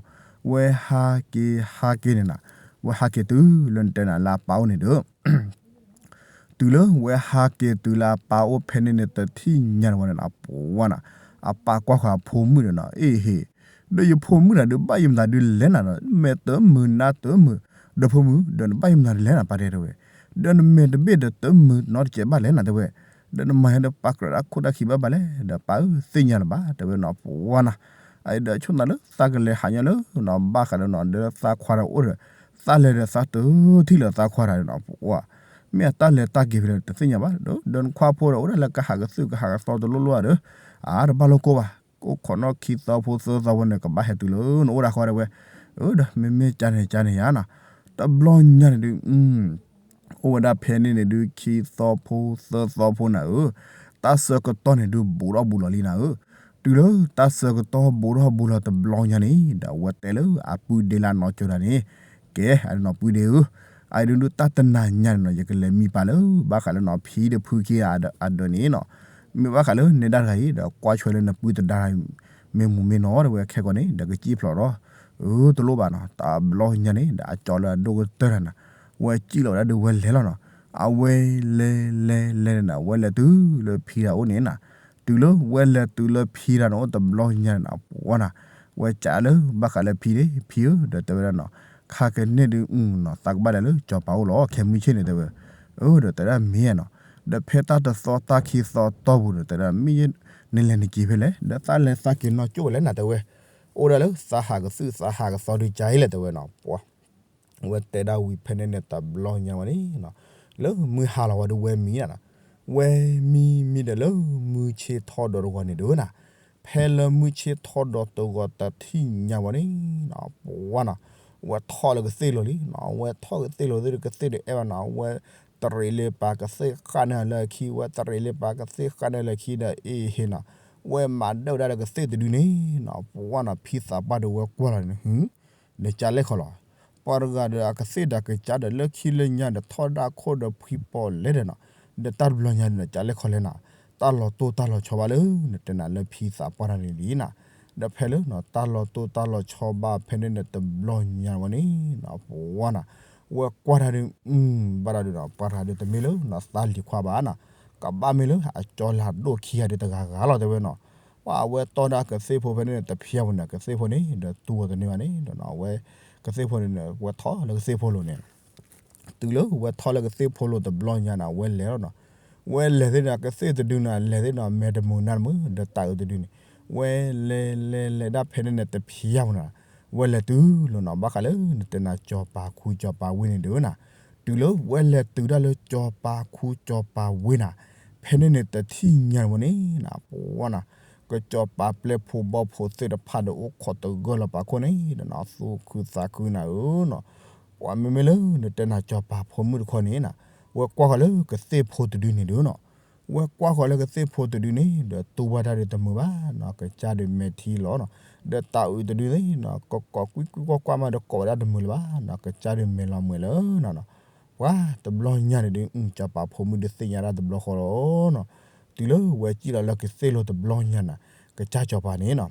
ဝဲဟးက့ၤဟးက့ၤန့ၣ်နၤ, ဝဲဟးက့ၤတုၤလၢနတဲနၤလၢအပၢ်အိၣ်န့ၣ်ဒီး တုၤလၢဝဲဟးက့ၤတုၤလၢအပၢ်အိၣ်ဖဲန့ၣ်န့ၣ် တထံၣ်ညါန့ၣ်ဝဲန့ၣ်နီၤ ပှၢ်နၤ, အပၢ်ကွၢ်ဃီၤအဖိမုၣ်န့ၣ်နီၤ အ့ဟ့, ဒီးယဖိမုၣ်တဂၤဒုးဘၣ်ယမတၤဒုးလဲၣ်နၤဒီး မဲာ်တမုာ်နါတမုာ်, ဒီးဖိမုၣ် ဒီးနဘၣ်ယမတၤဒုးလဲၣ်နၤ ပၢ်တဲတဲဝဲ, ဒီးနမဲာ်တဘ့ၣ်ဒီးတမုာ်နီတစဲးဘၣ်လဲၣ်နၤတဲဝဲ, ဒီးနမၤဟဲဒီးပာ်ကြၢးဒၣ်ခိၣ်တၢ်ခံဘၣ်ဘၣ်လဲၣ် ဒီးပၢ်ဧၢ သ့ၣ်ညါလၢၤဘၣ်တဲဝဲနီၤ ပှၢ်နၤ, အဒီးဆိကမိၣ်သးလၢသးကလဲၤဟးညီလၢနီၤ ဘၣ်ဃးဒီးနီၤ ဒီးသးခွါဒီးအိၣ်ဒီး သးလဲၤဒီးသးတထံၣ်လၢသးခွါတဂၤန့ၣ်နီၤ ပှၢ် မ့ၢ်အတၢ်လဲၤတၢ်က့ၤဖဲလဲၣ်တသ့ၣ်ညါဘၣ်ဒီး ဒီးနခွါဖိဒီးအိၣ်ဒၣ်လၢကဟးကသုၣ်ကဟးကသီတလိၣ်လိၣ်ဧါဒီး အါတဘၣ်လိၣ်ကိၢ်ဘၣ်, ကိၣ်ခိးနီၣ်ခံသီဖိသၢသီဖိန့ၣ် ကဘၣ်ဟဲတုၤလၢနအိၣ်ဒၣ်ဃီတဲဝဲ, အၢ ဒီးမ့မ့ၢ်ကန့ၣ်ကန့ၣ်ဧါနီၤ, တဘျီညါန့ၣ်ဒုး အိၣ်ဝဲဒၣ်ဖဲန့ၣ်န့ၣ်ဒုး ခံသီဖိသၢသီဖိနၤဧၢ, တၢ်ဆၢကတီၢ်န့ၣ်ဒုးဘူးထီၣ်ဘူးလီၤလံနၤဧၢ, တုၤလၢတၢ်ဆၢကတီၢ်ဘူးထီၣ်ဘူးလီၤတဘျီညါန့ၣ် ဒီးအဝဲတဲလၢအပုၢ်ဒ့လၢအနီၢ်ကၠိဒၣ်န့ၣ်, ကဲ အနီၢ်ပုၢ်ဒ့ဧၢ, အအံၤဒုးတၢ်တနၤညါန့ၣ်နီၤ ယကလဲၤမံပၢ်လၢ ဘၣ်ဃးလၢနီၤ ဖံဒီးဖုခံဂၤအဒၢးန့ၣ်နီၤ, မ့ၢ်ဘၣ်ဃးလၢနဲဒၣ်တဂၤအံၤ ဒီးကွၢ်ဆွဲလၢနပုၢ်သဒါ မ့ၢ်မူမ့ၢ်နီၤတဲဝဲခဲကိာ်န့ၣ် ဒီးကစံၣ်ဖျိးဒီး, အၢ တလိၣ်ဘၣ်နီၤ, တဘျီညါန့ၣ် ဒီးအကၠီလၢအဒိၣ်ကတၢၢ်တၢ်နၤ, ဝဲစံၣ်လီၤဝဲဒၣ်ဒီးဝဲလဲၤလီၤနီၤ, အဝဲလဲၤလဲၤလဲၤန့ၣ်နီၤ ဝဲလဲၤတုၤလၢဖံတဂၤအိၣ်န့ၣ်နၤ, တုၤလၢဝဲလဲၤတုၤလၢဖံတဂၤန့ၣ်အိၣ်တဘျီညါန့ၣ်နီၤ ပှၢ်နၤ, ဝဲကးလၢဘၣ်ဃးလၢဖံဒ့ ဖံဧၢ ဒီးတဲဝဲဒၣ်နီၤ, ခါကန့ၣ်ဒုးနီၤ သးကဘၣ်လဲၤလၢကၠီၤပၤအိၣ်လီၤ ခဲမုၢ်ဆ့ၣ်န့ၣ်တဲဝဲ, အၢ ဒီးတဲဒၣ်မ့ၢ်ဧါနီၤ, ဒီးဖဲတၢ်တသီတၢ်ခံသီတီၢ်ပူၤဒီးတဲဒၣ်မ့ၢ် နလဲၤနက့ၤဖဲလဲၣ် ဒီးသးလဲၤသးက့ၤနီၢ်ကၠိဝဲလဲၣ်နၤတဲဝဲ, အိၣ်ဒၣ်လၢသးဟးကသုၣ်သးဟးကသီဒုးကါအံၤလဲၣ်တဲဝဲနီၤ ပှၢ် ဝဲတဲဒၣ်ဝံၤဖဲန့ၣ်န့ၣ်တဘျီညါဝဲန့ၣ်နီၤ, လၢမုၢ်ဟါလီၤဝဲဒၣ်ဝဲမံနၤနီၤ, ဒီး ဝဲမံမံဒီးလၢမုၢ်ဆ့ၣ်ထီၣ်ဒီးတဂီၤန့ၣ်ဒုးနၤ, ဖဲလၢမုၢ်ဆ့ၣ်ထီၣ်ဒီးတဂီၤတထံၣ်ညါဝဲန့ၣ်နီၤ ပှၤနီၤ, ဝဲထီၣ်လၢကသ့ၣ်လိၤလံနီၤ, ဝဲထီၣ်ကသ့ၣ်လိၤသ့ၣ်ဒီးကသ့ၣ်တအဲၣ်ဘၣ်နီၤ, ဝဲတရံးလၢပာ်ကသ့ၣ်ဃာ်န့ၢ်လၢခံ, ဝဲတရံးလၢပာ်ကသ့ၣ်ဃာ်န့ၢ်လၢခံဒီးအ့ဟ့နီၤ, ဝဲမၤဒၢၣ်ဝဲဒၣ်ဒီးကသ့ၣ်တဒုန့ၣ်နီၤ, ပှၤနီၤ ဖံသးပှၢ်ဒီးဝဲကွၢ်လီၤန့ၣ် နကလဲၤခီလီၤ, ပှၤတဂၤဒီးအကသ့ၣ်ဒီးကစၢ်ဒီးလၢခံလၢညါဒီးထီၣ်ဒၣ်ခိၣ်ဒီးဖှံပီၣ်လဲၣ်ဒီးနီၤ, ဒီးတၢ်တဘျီညါန့ၣ်နကလဲၤခီလဲၣ်နီၤ, တၢ်လီၤတိၢ်တၢ်လီၤဆီဘၣ်လၢနတဲနၤလၢဖံသးပှၢ်တၢ်န့ၣ်လံနီၤ, ဒီးဖဲလၢနီၤ တၢ်လီၤတိၢ်တၢ်လီၤဆီဘၣ်ဖဲန့ၣ်န့ၣ်တဘျီညါဝဲန့ၣ်နီၤ ပှၤနီၤ, ဝဲကွၢ်တၢ်ဒီး ဘၣ်တၢ်ဒုးနီၤ ပှၤတဂၤဒီးတမ့ၢ်လၢနီၤ သးလံၤခွါဘၣ်နီၤ, ကဘၣ်မ့ၢ်လၢအကၠီလၤဒိၣ်ခံဂၤဒီးတဂၤဂၤလီၤတဲဝဲနီၤ, ပှၤအဝဲတီၢ်ဒၣ်ကသ့ၣ်ဖိဖဲန့ၣ်န့ၣ် တဖျါဝဲန့ၣ် ကသ့ၣ်ဖိန့ၣ် ဒီးတူၢ်ဝဲတန့ၢ်ဘၣ်န့ၣ်ဒီးနီၤ အဝဲ ကသ့ၣ်ဖိန့ၣ်န့ၣ် ဝဲထီၣ်လၢကသ့ၣ်ဖိလိၤန့ၣ် တုၤလၢဝဲထီၣ်လၢကသ့ၣ်ဖိလိၤတဘျီညါန့ၣ် ဝဲလဲၤလီၤနီၤ, ဝဲလဲၤသ့ၣ်ဒီးကသ့ၣ်တဒုန့ၣ် လဲၤသ့ၣ်နီၤ မဲာ်တမုာ်နါတမုာ် ဒီးတၤအုးတဒုန့ၣ်, ဝဲလဲၤလဲၤလဲၤဒၣ်ဖဲန့ၣ်န့ၣ် တဖျါဝဲန့ၣ်, ဝဲလဲၤတုၤလီၤနီၤ ဘၣ်ဃးလၢနတဲနၤကၠီၤပၤခူကၠီၤပၤဝ့ၢ်န့ၣ်ဒုးနၤ, တုၤလၢဝဲလဲၤတုၤဒၣ်လၢကၠီၤပၤခူကၠီၤပၤဝ့ၢ်နၤ, ဖဲန့ၣ်န့ၣ်တထံၣ်ညါန့ၣ်ဝဲန့ၣ်နီၤ ပှၤနီၤ, ကကၠီၤပၤပျဲၢ်ဖိဘီၣ်ဖိသ့ၣ်တဖၣ်ဒီးအိၣ်ခိးတဂၢၢ်လီၤပာ်ခိၣ်န့ၣ်ဒီးနီၤ သူၣ်ခုသးခုနၤဧၢနီၤ, ပှၤမ့မ့ၢ်လၢနတဲနၤကၠီၤပၤဖိမုၣ်တခီန့ၣ်နီၤ, ဝဲကွၢ်ဃီၤလၢကသ့ၣ်ဖိတဒုန့ၣ်ဒုးနီၤ, ဝဲကွၢ်ဃီၤလၢကသ့ၣ်ဖိတဒုန့ၣ် ဒီးတူၢ်ဝဲတၢ်ဒီးတမုာ်ဘၣ်နီၤ ကစၢ်ဒီးမဲာ်ထံလီၤနီၤ, ဒီးတၤအုးတဒုန့ၣ်နီၤ ကကိးကွံကွံကွၢ်ကွၢ်မးဒီးကိးဝဲဒၣ်တမုာ်လၢၤဘၣ်နီၤ ကစၢ်ဒီးမဲာ်လီၤမှဲၤလၢနီၤနီၤ, ပှၤတဘျီညါန့ၣ်ဒုး ကၠီၤပၤဖိမုၣ်ဒုးသ့ၣ်ညါဒၣ်တဘျီဃီလီၤနီၤ, တုၤလၢဝဲစံၣ်လီၤလၢကသ့ၣ်လိၤတဘျီညါနီၤ, ကစၢ်ကၠီၤပၤန့ၣ်နီၤ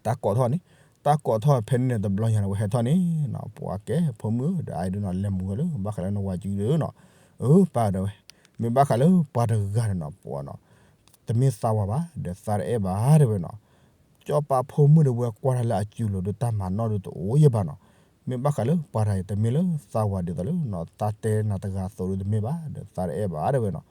တၢ်ကိးထီၣ်န့ၣ်, တၢ်ကိးထီၣ်ဖဲန့ၣ်န့ၣ် တဘျီညါန့ၣ် ဝဲဟဲထီၣ်န့ၣ်နီၤ ပှၤကဲဖိမုၣ်ဒီးအအံၤဒုးနီၤ လဲၤမုာ်ဝဲလၢ ဘၣ်ဃးလၢနဝၤစုဒုးနီၤ, အၢ ပၢ်ဒီးဝဲ, မ့ၢ်ဘၣ်ဃးလၢပှၤတဂၤန့ၣ်နီၤ ပှၤနီၤ, တမ့ၢ်သးဝၤဘၣ် ဒီးသးတအဲၣ်ဘၣ်တဲဝဲနီၤ, ကၠီၤပၤဖိမုၣ်ဒီးဝဲကွၢ်တၢ်လၢအစုလိၤဒီးတၢ်မၤနီၣ်ဒီးတအိၣ်ယဲၢ်ဘၣ်နီၤ, မ့ၢ်ဘၣ်ဃးလၢပှၤတဂၤအံၤ တမ့ၢ်လၢသးဝၤဒ်သိးလၢနီၤ သးတဲနၤတဂၤအသိးဒီးတမ့ၢ်ဘၣ် ဒီးသးတအဲၣ်ဘၣ်တဲဝဲနီၤ,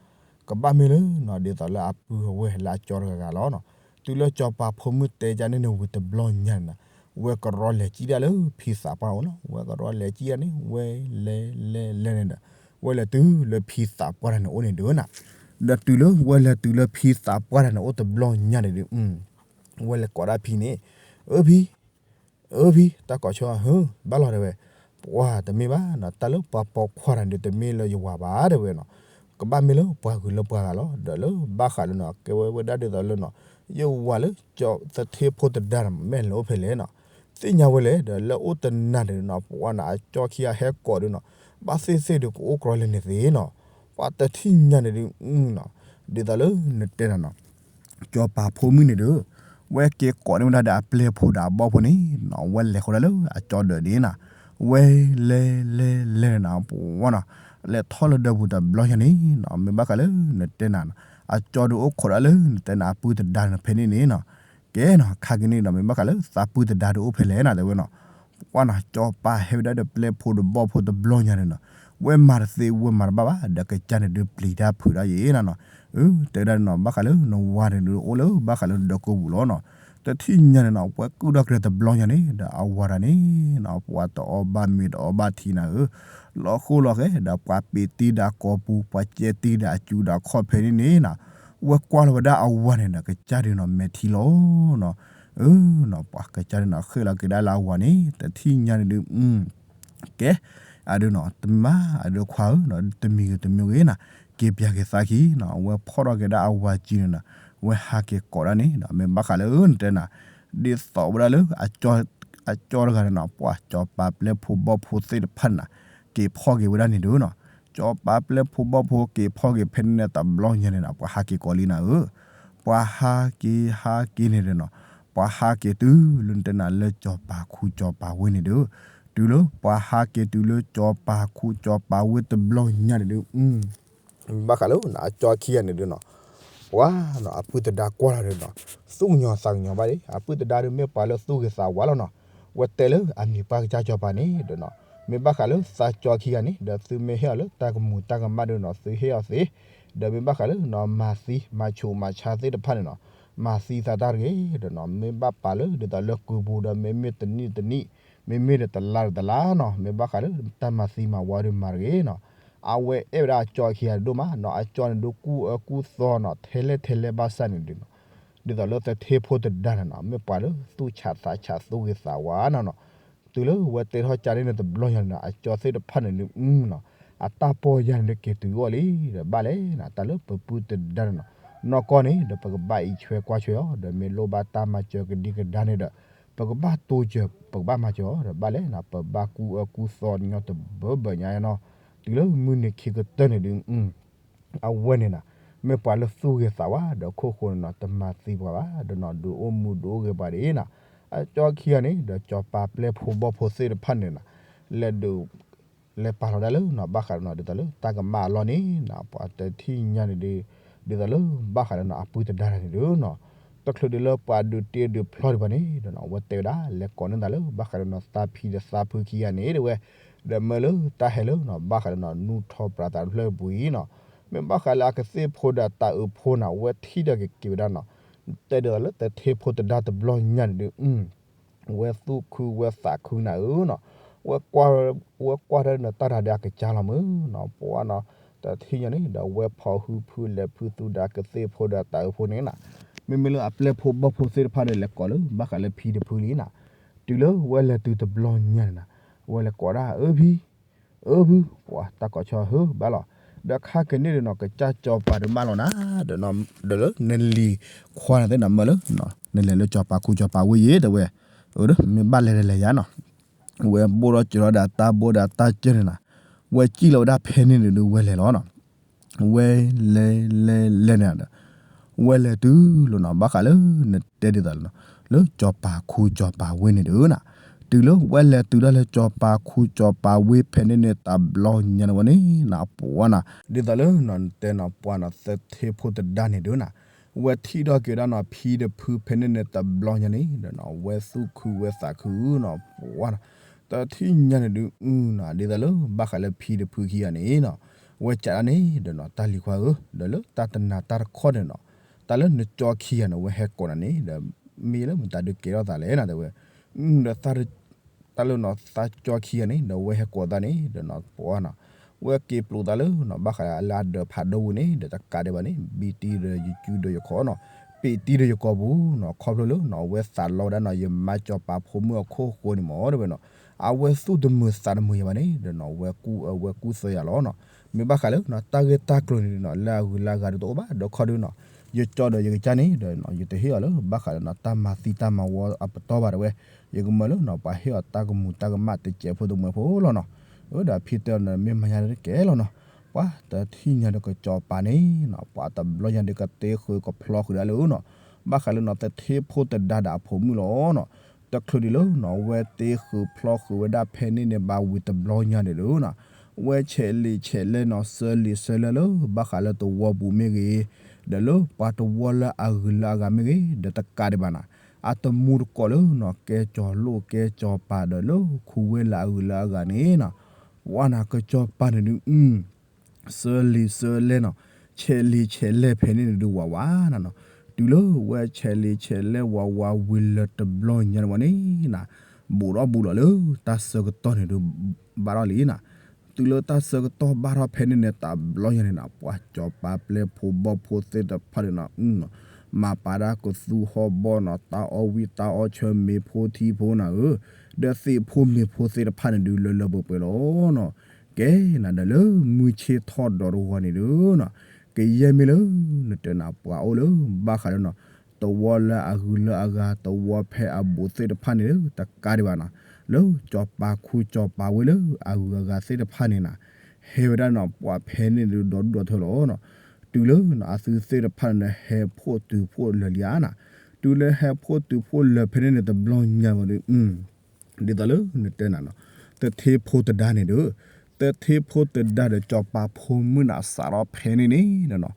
ကဘၣ်မ့ၢ်လၢနီၤ ဒ်သိးလၢအပုၢ်အဝဲၢ်လၢအကၠီတဂၤဂၤလီၤနီၤ, တုၤလၢကၠီၤပၤဖိမုၣ်တဲကၠၢ်န့ၢ်န့ၣ်ဝံၤတဘျီညါန့ၣ်နီၤ, ဝဲကရီလဲၤစံၣ်ဒၣ်လၢဖံသးပှၢ်အိၣ်နီၤ, ဝဲကရီလဲၤစံၣ်ဒၣ်န့ၣ် ဝဲလဲၤလဲၤလဲၤန့ၣ်ဒီး, ဝဲလဲၤတုၤလၢဖံသးပှၢ်တၢ်န့ၣ်အိၣ်န့ၣ်ဒုးနီၤ, ဒီးတုၤလၢဝဲလဲၤတုၤလၢဖံသးပှၢ်တၢ်န့ၣ်အိၣ်တဘျီညါန့ၣ်ဒုး ဝဲလဲၤကိးဒၣ်ဖံန့ၣ်, အၢဖံ, အၢဖံ, တၢ်ကိးဆၢဟၢ ဘၣ်လီၤတဲဝဲ, ပှၤတမ့ၢ်ဘၣ်နီၤ တၢ်လၢပှၤပိာ်ခွါတၢ်န့ၣ်ဒုးတမ့ၢ်လၢယဝၤဘၣ်တဲဝဲနီၤ, ကဘၣ်မ့ၢ်လၢပှၤဂုၤလၢပှၤဂၤလီၤ ဒီးလၢဘၣ်ဃးလၢနီၤ ကဲဝဲဝဲဒၣ်ဒ်သိးလၢနီၤ, ယဝၤလၢကၠီၤသထ့ဖိတဒါန့ၣ် မ့ၢ်လဲၤအိၣ်ဖဲလဲၣ်နီၤ, သ့ၣ်ညါဝဲလဲၣ် ဒီးလၢအိၣ်တနၤန့ၣ်နီၤ ပှၤနီၤ အကၠီခံဂၤဟဲကိးဒုးနီၤ, ဘၣ်သ့ၣ်သ့ၣ်ဒီးကအိၣ်ကြီလဲၣ်န့ၣ်သ့နီၤ, ပှၤတထံၣ်ညါန့ၣ်ဒုး ဒ်သိးလၢနတဲနၤနီၤ ကၠီၤပၤဖိမုၣ်န့ၣ်ဒီး, ဝဲက့ၤကိးန့ၢ်ဝဲဒၣ်ဒီးအပျဲၢ်ဖိဒီးအဘီၣ်ဖိန့ၣ်နီၤ, ဝဲလဲၤဃီဒၣ်လၢအကၠီဒၢးန့ၣ်နီၤ, ဝဲလဲၤလဲၤလဲၤန့ၣ်နီၤ ပှၤနီၤ, လဲၤထီၣ်လၢဒၢးပူၤတဘျီညါန့ၣ်နီၤ မ့ၢ်ဘၣ်ဃးလၢနတဲနၤနီၤ, အကၠီဒုးအိၣ်ခိးဒၣ်လၢနတဲနၤအပုၢ်တဒါန့ၣ်ဖဲန့ၣ်န့ၣ်နီၤ, ကဲနီၤ ခါက့ၤန့ၣ်ဒီး မ့ၢ်ဘၣ်ဃးလၢသးပုၢ်တဒါဒုးအိၣ်ဖဲလဲၣ်နီၤ တဲဝဲနီၤ, ပှၤနီၤ ကၠီၤပၤဟဲဝဲဒၣ်ဒီးပျဲၢ်ဖိဒီးဘီၣ်ဖိတဘျီညါန့ၣ်နီၤ, ဝဲမၤတသ့ဝဲမၤတဘၣ်ဘၣ် ဒီးကစၢ်န့ၣ်ဒုးပျံၤတၢ်ဖုးဒၣ်ယဲနီၤနီၤ, တဲဝဲဒၣ်နီၤ ဘၣ်ဃးလၢနဝၤန့ၣ်ဒုးအိၣ်လၢဘၣ်ဃးလၢနဒၢးကိးပူၤလီၤနီၤ, တထံၣ်ညါန့ၣ်နီၤ ပှၤကုၣ်ထီၣ်ကရဲၤတဘျီညါန့ၣ် ဒီးအဝၤတၢ်န့ၣ်နီၤ ပှၤတအီၣ်ဘၣ်မ့ၤတအီၣ်ဘၣ်ထံနီၤဧၢ, လီၤဃိလီၤဃဲၤ ဒီးပှၤပ့ၤတံၢ်ဒီးကိာ်ပူၤ ပှၤကဲတံၢ်ဒီးအစုဒီးအခီၣ်ဖဲန့ၣ်န့ၣ်နီၤ, ဝဲကွၢ်လီၤဝဲဒၣ်အဝၤန့ၣ်ဒီးကစၢ်ဒုးနီၤ မဲာ်ထံလီၤနီၤ, အၢနီၤ ပှၤကစၢ်ဒုးနီၤ ဃ့ၢ်လီၤက့ၤဒၣ်လၢအဝၤန့ၣ် တထံၣ်ညါန့ၣ်ဒုး ကဲ, အဒုးနီၤ တမံၤမး အဒုးခွါဧၢနီၤ တမံၤဂ့ၤတမံၤဂ့ၤနီၤ, က့ၤပၠးက့ၤသးခံနီၤ အဝဲဖီၣ်ထီၣ်က့ၤဒၣ်အဝၤစုန့ၣ်နီၤ, ဝဲဟးက့ၤကိးဒၣ်န့ၣ်နီၤ မ့ၢ်ဘၣ်ဃးလၢနတဲနၤ, ဒ်သိးဝဲဒၣ်လၢ အကၠီတဂၤန့ၣ်နီၤ ပှၤကၠီၤပၤပျဲၢ်ဖိဘီၣ်ဖိသ့ၣ်တဖၣ်န့ၣ်နီၤ, က့ၤဖီၣ်က့ၤဝဲဒၣ်န့ၣ်ဒုးနီၤ, ကၠီၤပၤပျဲၢ်ဖိဘီၣ်ဖိက့ၤဖီၣ်က့ၤဖဲန့ၣ်န့ၣ်တဘျီညါန့ၣ်နီၤ ပှၤဟးက့ၤကိးလံနီၤဧၢ, ပှၤဟးက့ၤဟးက့ၤန့ၣ်ဒီးနီၤ, ပှၤဟးက့ၤတုၤလၢနတဲနၤလၢကၠီၤပၤခူကၠီၤပၤဝ့ၢ်န့ၣ်ဒုး, တုၤလၢပှၤဟးက့ၤတုၤလၢကၠီၤပၤခူကၠီၤပၤဝ့ၢ်တဘျီညါန့ၣ်ဒုး ဘၣ်ဃးလၢအကၠီခံဂၤန့ၣ်ဒုးနီၤ, ပှၤနီၤ အပုၢ်တဒါကွၢ်လီၤဒီးနီၤ, သူၣ်ကညီၤသးကညီၤဘၣ်ဒံး, အပုၢ်တဒါဒုးမ့ၢ်ပှၤလၢသူၣ်ဂ့ၤသးဝါလီၤနီၤ, ဝဲတဲလၢအမံၤပှၢ်ကစၢ်ကၠီၤပၤန့ၣ်ဒီးနီၤ, မ့ၢ်ဘၣ်ဃးလၢသးကၠီခံဂၤန့ၣ် ဒီးသုမ့ၢ်ဟ့ၣ်အီၤလၢတၢ်ကမူၤတၢ်ကမၣ်ဒုးနီၤ သုဟ့ၣ်အီၤသ့, ဒီးမ့ၢ်ဘၣ်ဃးလၢနီၤ မၤသံမၤဆူးမၤဆါသ့ၣ်တဖၣ်န့ၣ်နီၤ, မၤသံသးတၢ်တဂ့ၤဒီးနီၤ, မ့ၢ်ဘၣ်ပာ်လၢဒ်သိးလၢကုာ်ပူၤဒီး မ့မ့ၢ်တနံၣ်တနံၣ်, မ့မ့ၢ်ဒီးတလါဒီးတလါနီၤ, မ့ၢ်ဘၣ်ဃးလၢတၢ်မၤသံမၤဝါဒုးမၤတဂ့ၤနီၤ, အဝဲအဲၣ်ဝဲဒၣ်အကၠီခံဂၤဒိၣ်မးနီၤ, အကၠီန့ၣ်ဒုးကူၣ်အၢကူၣ်သီနီၤ ထဲလဲၣ်ထဲလဲၣ်ဘၣ်ဆၣ်န့ၣ်ဒုးနီၤ, ဒ်သိးလၢသထ့ဖိတဒါန့ၣ်နီၤ မ့ၢ်ပှၤလၢသူၣ်ဆးသးဆးသူၣ်ဂ့ၤသးဝါနီၤနီၤ, တုၤလၢဝဲတဲထီၣ်ကၠီန့ၣ်တဘျီညါန့ၣ်နီၤ အကၠီသ့ၣ်တဖၣ်န့ၣ်ဒုးနီၤ အတၢ်ပီၢ်ယၢ်န့ၣ်ဒုးက့ၤတုၤအီၤလံ, ဒီးဘၣ်လဲၣ်နီၤ တၢ်လၢပပုၢ်တဒါန့ၣ်နီၤ, နီၢ်ကီၢ်န့ၣ်ဒီးပကဘၣ်အံးဆွဲကွၢ်ဆွဲအီၤ, ဒီးမ့ၢ်လိၣ်ဘၣ်တၢ်မၤစၢၤကဒံကဒါန့ၣ်ဒီး ပကဘၣ်တိစၢၤ ပကဘၣ်မၤစၢၤအီၤ, ဒီးဘၣ်လဲၣ်နီၤ ပဘၣ်ကူၣ်အၢကူၣ်သီညီတဘၢဘၢညါနီၤ, တုၤလၢမုၢ်နံၤခံကတၢၢ်န့ၣ်ဒုး အဝဲန့ၣ်နီၤ မ့ၢ်ပှၤလၢသူၣ်ဂ့ၤသးဝါ ဒီးခိၣ်ဃိန့ၣ်နီၤ တမၤသံပှၤဘၣ်, ဒီးနီၤ ဒုးအိၣ်မူဒုးအိၣ်ဂ့ၤပှၤဒ်အံၤနီၤ, အကၠီခံဂၤန့ၣ် ဒီးကၠီပၤပျဲၢ်ဖိဘီၣ်ဖိသ့ၣ်တဖၣ်န့ၣ်နီၤ လဲၤဒုး လဲၤပာ်လီၤဒၣ်လၢနီၤ ဘၣ်ဃးဒီးနီၤ ဒ်သိးလၢတၢ်ကမၣ်အလီၢ်န့ၣ်နီၤ ပှၤတထံၣ်ညါန့ၣ်ဒုး ဒ်သိးလၢဘၣ်ဃးဒီးနီၤ အပုၢ်တဒါတၢ်န့ၣ်ဒုးနီၤ, တချုးဒုးလၢပှၤဒုးတ့ဒုးဖျီဒံးဘၣ်န့ၣ်ဒီးနီၤ အဝဲတဲဝဲဒၣ် လဲၤကိးန့ၢ်သးလၢဘၣ်ဃးဒီးနီၤ သးဖံဒီးသးဖုခံဂၤန့ၣ်တဲဝဲ, ဒီးမၢလၢတၢ်ဟဲလၢနီၤ ဘၣ်ဃးဒီးနီၤ နူၢ်ထီၣ်ပြးသးတဖျၢၣ်အပူၤအံၤနီၤ, မ့ၢ်ဘၣ်ဃးလၢအကသ့ၣ်ဖိဒီးတၤအုးဖိန့ၣ် အဝဲထံၣ်ဒီးကက့ၤဝဲဒၣ်နီၤ, တဲဒ်သိးလၢသထ့ဖိတဒါတဘျီညါန့ၣ်ဒုး ဝဲသူၣ်ခုဝဲသးခုနၤဧၢနီၤ, ဝဲကွၢ် ဝဲကွၢ်တၢ်နီၤ တၢ်တၤဒီးအကစၢ်လီၤမုၢ်နီၤ ပှၤနီၤ, တထံၣ်ညါန့ၣ် ဒီးဝဲဖီၣ်ဟုဖုလဲၤဖုသူဒီးအကသ့ၣ်ဖိဒီးတၤအုးဖိန့ၣ်နီၤ, မ့မ့ၢ်လၢအပျဲၢ်ဖိဘီၣ်ဖိသ့ၣ်တဖၣ်ဒီးလဲၤကိးလၢဘၣ်ဃးလၢဖံတဖုလံနီၤ, တုၤလၢဝဲလဲၤတုၤတဘျီညါန့ၣ်နီၤ, ဝဲလဲၤကိးဒၣ်အၢဖံ အၢဖု ပှၤတၢ်ကိးဆီဟၢဘၣ်လီၤ, ဒီးခါကန့ၣ်ဒီးနီၤ ကစၢ်ကၠီၤပၤဒုးမၢလီၤနၤ, ဒီးလၢနလံၤခွါန့ၣ်သ့ၣ်နီၤ မၢလၢ နလဲၤလၢကၠီၤပၤခူကၠီၤပၤဝ့ၢ်ယ့ၤတဲဝဲ, မ့ၢ်ဘၣ်လဲၤဒီးလဲၤယါနီၤ, ဝဲဘိၣ်ထီၣ်စၢၤထီၣ်ဒီးတၢ်ဘိၣ်ဒီးတၢ်စၢၢ်န့ၣ်နီၤ, ဝဲစံၣ်လီၤဝဲဒၣ်ဖဲန့ၣ်န့ၣ်ဒီးဝဲလဲၤလီၤနီၤ ဝဲလဲၤလဲၤလဲၤန့ၣ်ဒီး ဝဲလဲၤတုၤလီၤနီၤ ဘၣ်ဃးလၢနတဲဒ်သိးလီၤနီၤ လၢကၠီၤပၤခူကၠီၤပၤဝ့ၢ်န့ၣ်ဒီးနီၤ, တုၤလၢဝဲလဲၤတုၤဒၣ်လၢကၠီၤပၤခူကၠီၤပၤဝ့ၢ်ဖဲန့ၣ်န့ၣ်တဘျီညါန့ၣ်ဝဲန့ၣ်နီၤ ပှၤနီၤ, ဒ်သိးလၢနီၤ နတဲနီၤ ပှၤနီၤ သထ့ဖိတဒါန့ၣ်ဒီးနီၤ, ဝဲထံၣ်ထီၣ်က့ၤဝဲဒၣ်နီၤ ဖံတဖုဖဲန့ၣ်န့ၣ်တဘျီညါန့ၣ်ဒီးနီၤ ဝဲသူၣ်ခုဝဲသးခုနီၤ ပှၤနီၤ, တထံၣ်ညါန့ၣ်ဒုးနီၤ ဒ်သိးလၢဘၣ်ဃးလၢဖံတဖုခံဂၤန့ၣ်နီၤ, ဝဲကးဒၣ်န့ၣ်ဒီးနီၤ တၢ်လံၤခွါဧၢ, ဒီးလၢတၢ်တနၤတၢ်တခီန့ၣ်နီၤ, တၢ်လၢနကၠီခံဂၤန့ၣ် ဝဲဟဲကိးနၤန့ၣ်ဒီး မ့ၢ်လၢမတၤဒုးကဲထီၣ်သးလဲၣ်နီၤ တဲဝဲ, ဒီး တၢ်လၢနီၤ သးကၠီခံဂၤန့ၣ် ဒီးဝဲဟဲကိးသးန့ၣ် ဒီးနီၤ ပှၤနီၤ, ဝဲက့ၤပျိးသးလၢနီၤ ဘၣ်ဃးလၢအဒၢးဖးဒိၣ်ဝံၤန့ၣ် ဒီးတကးဒံးဘၣ်န့ၣ် ဘံတံၢ်ဒီးယစုဒီးယခီနီၤ, ပ့းတံၢ်ဒီးယကီၢ်ပူၤနီၤ, ခီဖျိလၢနီၤ ဝဲသးလီဝဲဒၣ်နီၤ ယမါကၠီၤပၤဖိမုၣ်အခိၣ်ဃိန့ၣ်မ့ၢ် တဲဝဲနီၤ, အဝဲသူၣ်တမုာ်သးတမုာ်ယၤဘၣ်န့ၣ် ဒီးနီၤ ဝဲကူၣ်အၢဝဲကူၣ်သီယၤလီၤနီၤ, မ့ၢ်ဘၣ်ဃးလၢနီၤ တၢ်ဂ့ၢ်တၢ်ကျိၤန့ၣ်နီၤ လၢအဂုၤလၢအဂၤဒုးတအိၣ်ဘၣ် ဒီးခီဒုးနီၤ ယကၠီဒီးယကစၢ်န့ၣ် ဒီးနီၤ ယတဟ့ၣ်အီၤလၢဘၣ်ဃးလၢနီၤ တၢ်မၤသံတၢ်မၤဝီအပတီၢ်ဘၣ်တဲဝဲ, ယကမၢလၢနီၤ ပှၤဟ့ၣ်အီၤတၢ်ကမူၤတၢ်ကမၣ်တစဲးဖိတမှဲးဖိလီၤနီၤ, အၢ ဒီးဖံတဲအီၤန့ၣ် မ့ၢ်မၤညါတကဲလီၤနီၤ, ပှၤတထံၣ်ညါဒီးကၠီၤပၤန့ၣ်နီၤ ပှၤတဘျီညါဒီးကတ့ဃုာ်ကဖျီဃုာ်ဒၣ်လၢနီၤ, ဘၣ်ဃးလၢနီၤ သထ့ဖိတဒါဒီးအဖိမုၣ်လီၤနီၤ, တချုးဒံးလၢနီၤ ဝဲတ့ဃုာ်ဖျီဃုာ်ဝဲဒၣ်ဖဲန့ၣ်န့ၣ် ဘၣ်ဝံၤတဘျီညါန့ၣ်ဒီးနီၤ ဝဲဆဲးလံာ်ဆဲးလဲၢ်နီၤ ဆၢလံာ်ဆၢလဲၢ်လၢ ဘၣ်ဃးလၢသဝီပူၤမ့ၢ်ဂ့ၤ, ဒီးလၢပှၤတဝီလၢအဂုၤလၢအဂၤမ့ၢ်ဂ့ၤ, ဒီးတကးဒံးဘၣ်နီၤ, အတမူတကိးလၢနီၤ ကဲကၠီၤလိၣ်ကဲကၠီၤပၤဒီးလၢခူဝ့လၢအဂုၤလၢအဂၤန့ၣ်နီၤ, ပှၤနီၤ ကၠီၤပၤန့ၣ်ဒုး ဆၢလံာ်ဆၢလဲၢ်နီၤ, ဆဲးလံာ်ဆဲးလဲၢ်ဖဲန့ၣ်န့ၣ်ဒုးဝးဝးနၤနီၤ, တုၤလၢဝဲဆဲးလံာ်ဆဲးလဲၢ်ဝးဝးဝံၤလၢတဘျီညါန့ၣ်ဝဲန့ၣ်နီၤ, ဘူးထီၣ်ဘူးလီၤလၢတၢ်ဆၢကတီၢ်န့ၣ်ဒုး ဘၣ်ထီၣ်လံနီၤ, တုၤလၢတၢ်ဆၢကတီၢ်ဘၣ်ထီၣ်ဖဲန့ၣ်န့ၣ် တဘျီညါန့ၣ်နီၤ ပှၤကၠီၤပၤပျဲၢ်ဖိဘီၣ်ဖိသ့ၣ်တဖၣ်န့ၣ်နီၤ မၤပာ်ဒၣ်ကသူဟီၣ်ဘီၣ်နီၤ တၢ်အီၣ်ဝံၣ်တၢ်အီၣ်ဆၢမ့ၤဖိထံဖိနၤဧၢ, ဒီးသ့ၣ်ဖိမ့ၤဖိသ့ၣ်တဖၣ်န့ၣ်ဒုးလၢလၢပှဲၤပှဲၤလီၤနီၤ, ကဲနၤဒီးလၢမုၢ်ဆ့ၣ်ထီၣ်ဒီးတဂီၤန့ၣ်ဒုးနီၤ, ကယဲၢ်မ့ၢ်လၢ နတဲနၤပှၤအိၣ်လၢ ဘၣ်ဃးလၢနီၤ သဝီလၢအဂုၤလၢအဂၤ သဝီဖဲအဘူးသ့ၣ်တဖၣ်န့ၣ် တကးဒံးဘၣ်နီၤ, လၢကၠီၤပၤခူကၠီၤပၤဝ့ၢ်လၢအဂုၤအဂၤသ့ၣ်တဖၣ်န့ၣ်နီၤ, ဟဲဝဲဒၣ်နီၤ ပှၤဖဲန့ၣ်ဒုးဒီဒူၣ်ဒီထၢလီၤနီၤ, တုၤလၢနီၤ အသုသ့ၣ်တဖၣ်န့ၣ် ဟဲဖှိၣ်တုၤဖှိၣ်လၢာ်လံဧါနီၤ, တုၤလၢဟဲဖှိၣ်တုၤဖှိၣ်လၢာ်ဖဲန့ၣ်န့ၣ် တဘျီညါဝဲဒုး ဒ်သိးလၢနတဲနၤနီၤ, သထ့ဖိတဒါန့ၣ်ဒီး, သထ့ဖိတဒါဒီးကၠီၤပၤဖိမုၣ်န့ၣ် အစးထီၣ်ဖဲန့ၣ်န့ၣ်နီၤ,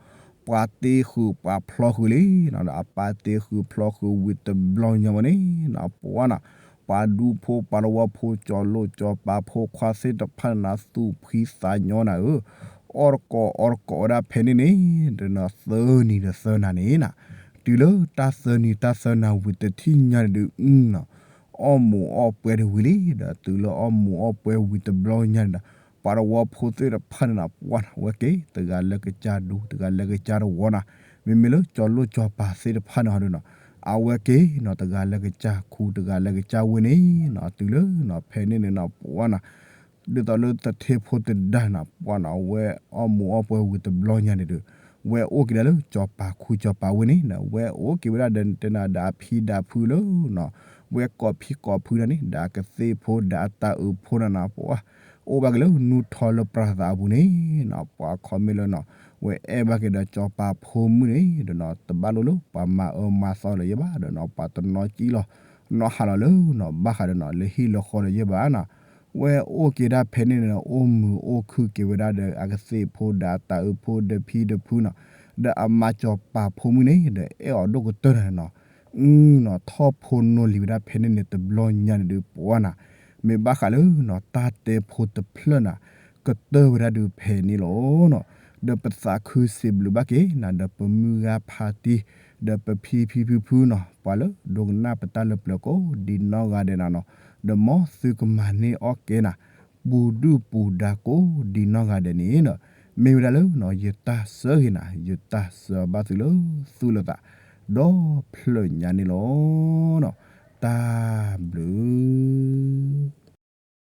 ပှၤတ့ဃုာ်ပှၤဖျီဃုာ်လံနီၤ, ဒီးအပၢ်တ့ဃုာ်ဖျီဃုာ်ဝံၤတဘျီညါဝဲန့ၣ်နီၤ, ပှၤနီၤ, ပှၤဒူဖိပှၤတဝီဖိ ကၠီၤလိၣ်ကၠီၤပၤဖိခွါသ့ၣ်တဖၣ်န့ၣ်နီၤ သူၣ်ဖှံသးညီနၤဧၢ, အီၣ်တကိးအီတကိးဝဲဒၣ်ဖဲန့ၣ်န့ၣ်, ဒီးနီၤ သၢနံၤဒီးသၢနၤန့ၣ်နီၤ, တုၤလၢတၢ်သၢနံၤတၢ်သၢနၤဝံၤတထံၣ်ညါန့ၣ်ဒုးနီၤ, အီၣ်မူးအီၣ်ပွဲတဝံၤလံ, ဒီးတုၤလၢအီၣ်မူးအီၣ်ပွဲဝံၤတဘျီညါန့ၣ်ဒီး, ပှၤတဝီဖိသ့ၣ်တဖၣ်န့ၣ်နီၤ ပှၢ်နီၤ အဝဲက့ၤ တဂၤလၢကစၢ်ဒူ တဂၤလၢကစၢ်တဝီနီၤ, မ့မ့ၢ်လၢကၠီၤလိၣ်ကၠီၤပၤသ့ၣ်တဖၣ်န့ၣ်ဟီဒုနီၤ, အဝဲက့ၤနီၤ တဂၤလၢကစၢ်ခူ တဂၤလၢကစၢ်ဝ့ၢ်န့ၣ်နီၤ, တုၤလၢနီၤ ဖဲန့ၣ်န့ၣ်နီၤ ပှၢ်နီၤ ဒ်သိးလၢသထ့ဖိတဒါနီၤ ပှၢ်နီၤ အဝဲအီၣ်မူးအီၣ်ပှဲၤဝံၤတဘျီညါန့ၣ်ဒီး ဝဲအိၣ်က့ၤဒၣ်လၢကၠီၤပၤခူကၠီၤပၤဝ့ၢ်န့ၣ်နီၤ, ဝဲအိၣ်က့ၤဝဲဒၣ်ဒီးတဲနၤဒီးအဖံဒီးအဖုလၢနီၤ, ဝဲကိးဖံကိးဖုဒၣ်န့ၣ် ဒီးအကသ့ၣ်ဖိဒီးအတၢ်အုးဖိနၤနီၤ ပှၢ် အိၣ်ဘၣ်က့ၤလၢနူၢ်ထီလၢပြၤသးအပူၤန့ၣ်နီၤ, ပှၤခီမ့ၢ်လၢနီၤ ဝဲအဲၣ်ဘၣ်က့ၤဒီးကၠီၤပၤဖိမုၣ်န့ၣ်ဒီးနီၤ တဘၣ်လိၣ်လၢပှၤမၤအၢမၤသီလၢၤယဲဘၣ်ဒီးနီၤ ပှၤတနီၤကံလီၤ နီၤဟးလီၤလၢနီၤ ဘၣ်ဃးဒီးနီၤ လၢဟံၣ်လၢဃီလၢၤယဲဘၣ်နီၤ, ဝဲအိၣ်က့ၤဒၣ်ဖဲန့ၣ်န့ၣ် အိၣ်မုာ်အိၣ်ခုၣ်က့ၤဝဲဒၣ်ဒီးအကသ့ၣ်ဖိဒီးအတၢ်အုးဖိဒီးဖံဒီးဖုနီၤ, ဒီးအမါကၠီၤပၤဖိမုၣ်န့ၣ် ဒီးအဲၣ်အီၤဒိၣ်ကတၢၢ်နၤနီၤ, အနီၤ ထီၣ်ဖိနီၢ်လံၤဝဲဒၣ်ဖဲန့ၣ်န့ၣ် တဘျီညါန့ၣ်ဒီးပှၢ်နၤ, မ့ၢ်ဘၣ်ဃးလၢနီၤ တၢ်တဲဖိတဖျၢၣ်နၤ ကတၢၢ်ဝဲဒၣ်ဒုးဖဲန့ၣ်လီၤနီၤ, ဒီးပသးခုစံးဘျုးဘၣ်က့ၤနၤ ဒီးပမုၢ်ဂၤဖါတံၢ် ဒီးပဖံဖံဖုဖုနီၤ ပှၤလၢဒိကနၣ်ပတၢ်လၢပျၢၤကိးဒ်နီၢ်ဂၤဒဲးနၤနီၤ, ဒီးမ်သုကမၤန့ၢ်အီၣ်ကဲနၤ ပူၤဒုၣ်ပူၤဒါကိးဒ်နီၢ်ဂၤဒဲးန့ၣ်နီၤ, မ့ၢ်ဝဲဒၣ်လၢနီၤ ယတၢ်ဆၢဂ့ၤနၤ ယတၢ်ဆၢဘၣ်သုလၢသူၣ်လၢသး ဒီဖျၢၣ်ညါန့ၣ်လီၤနီၤ, တၢ်ဘျုး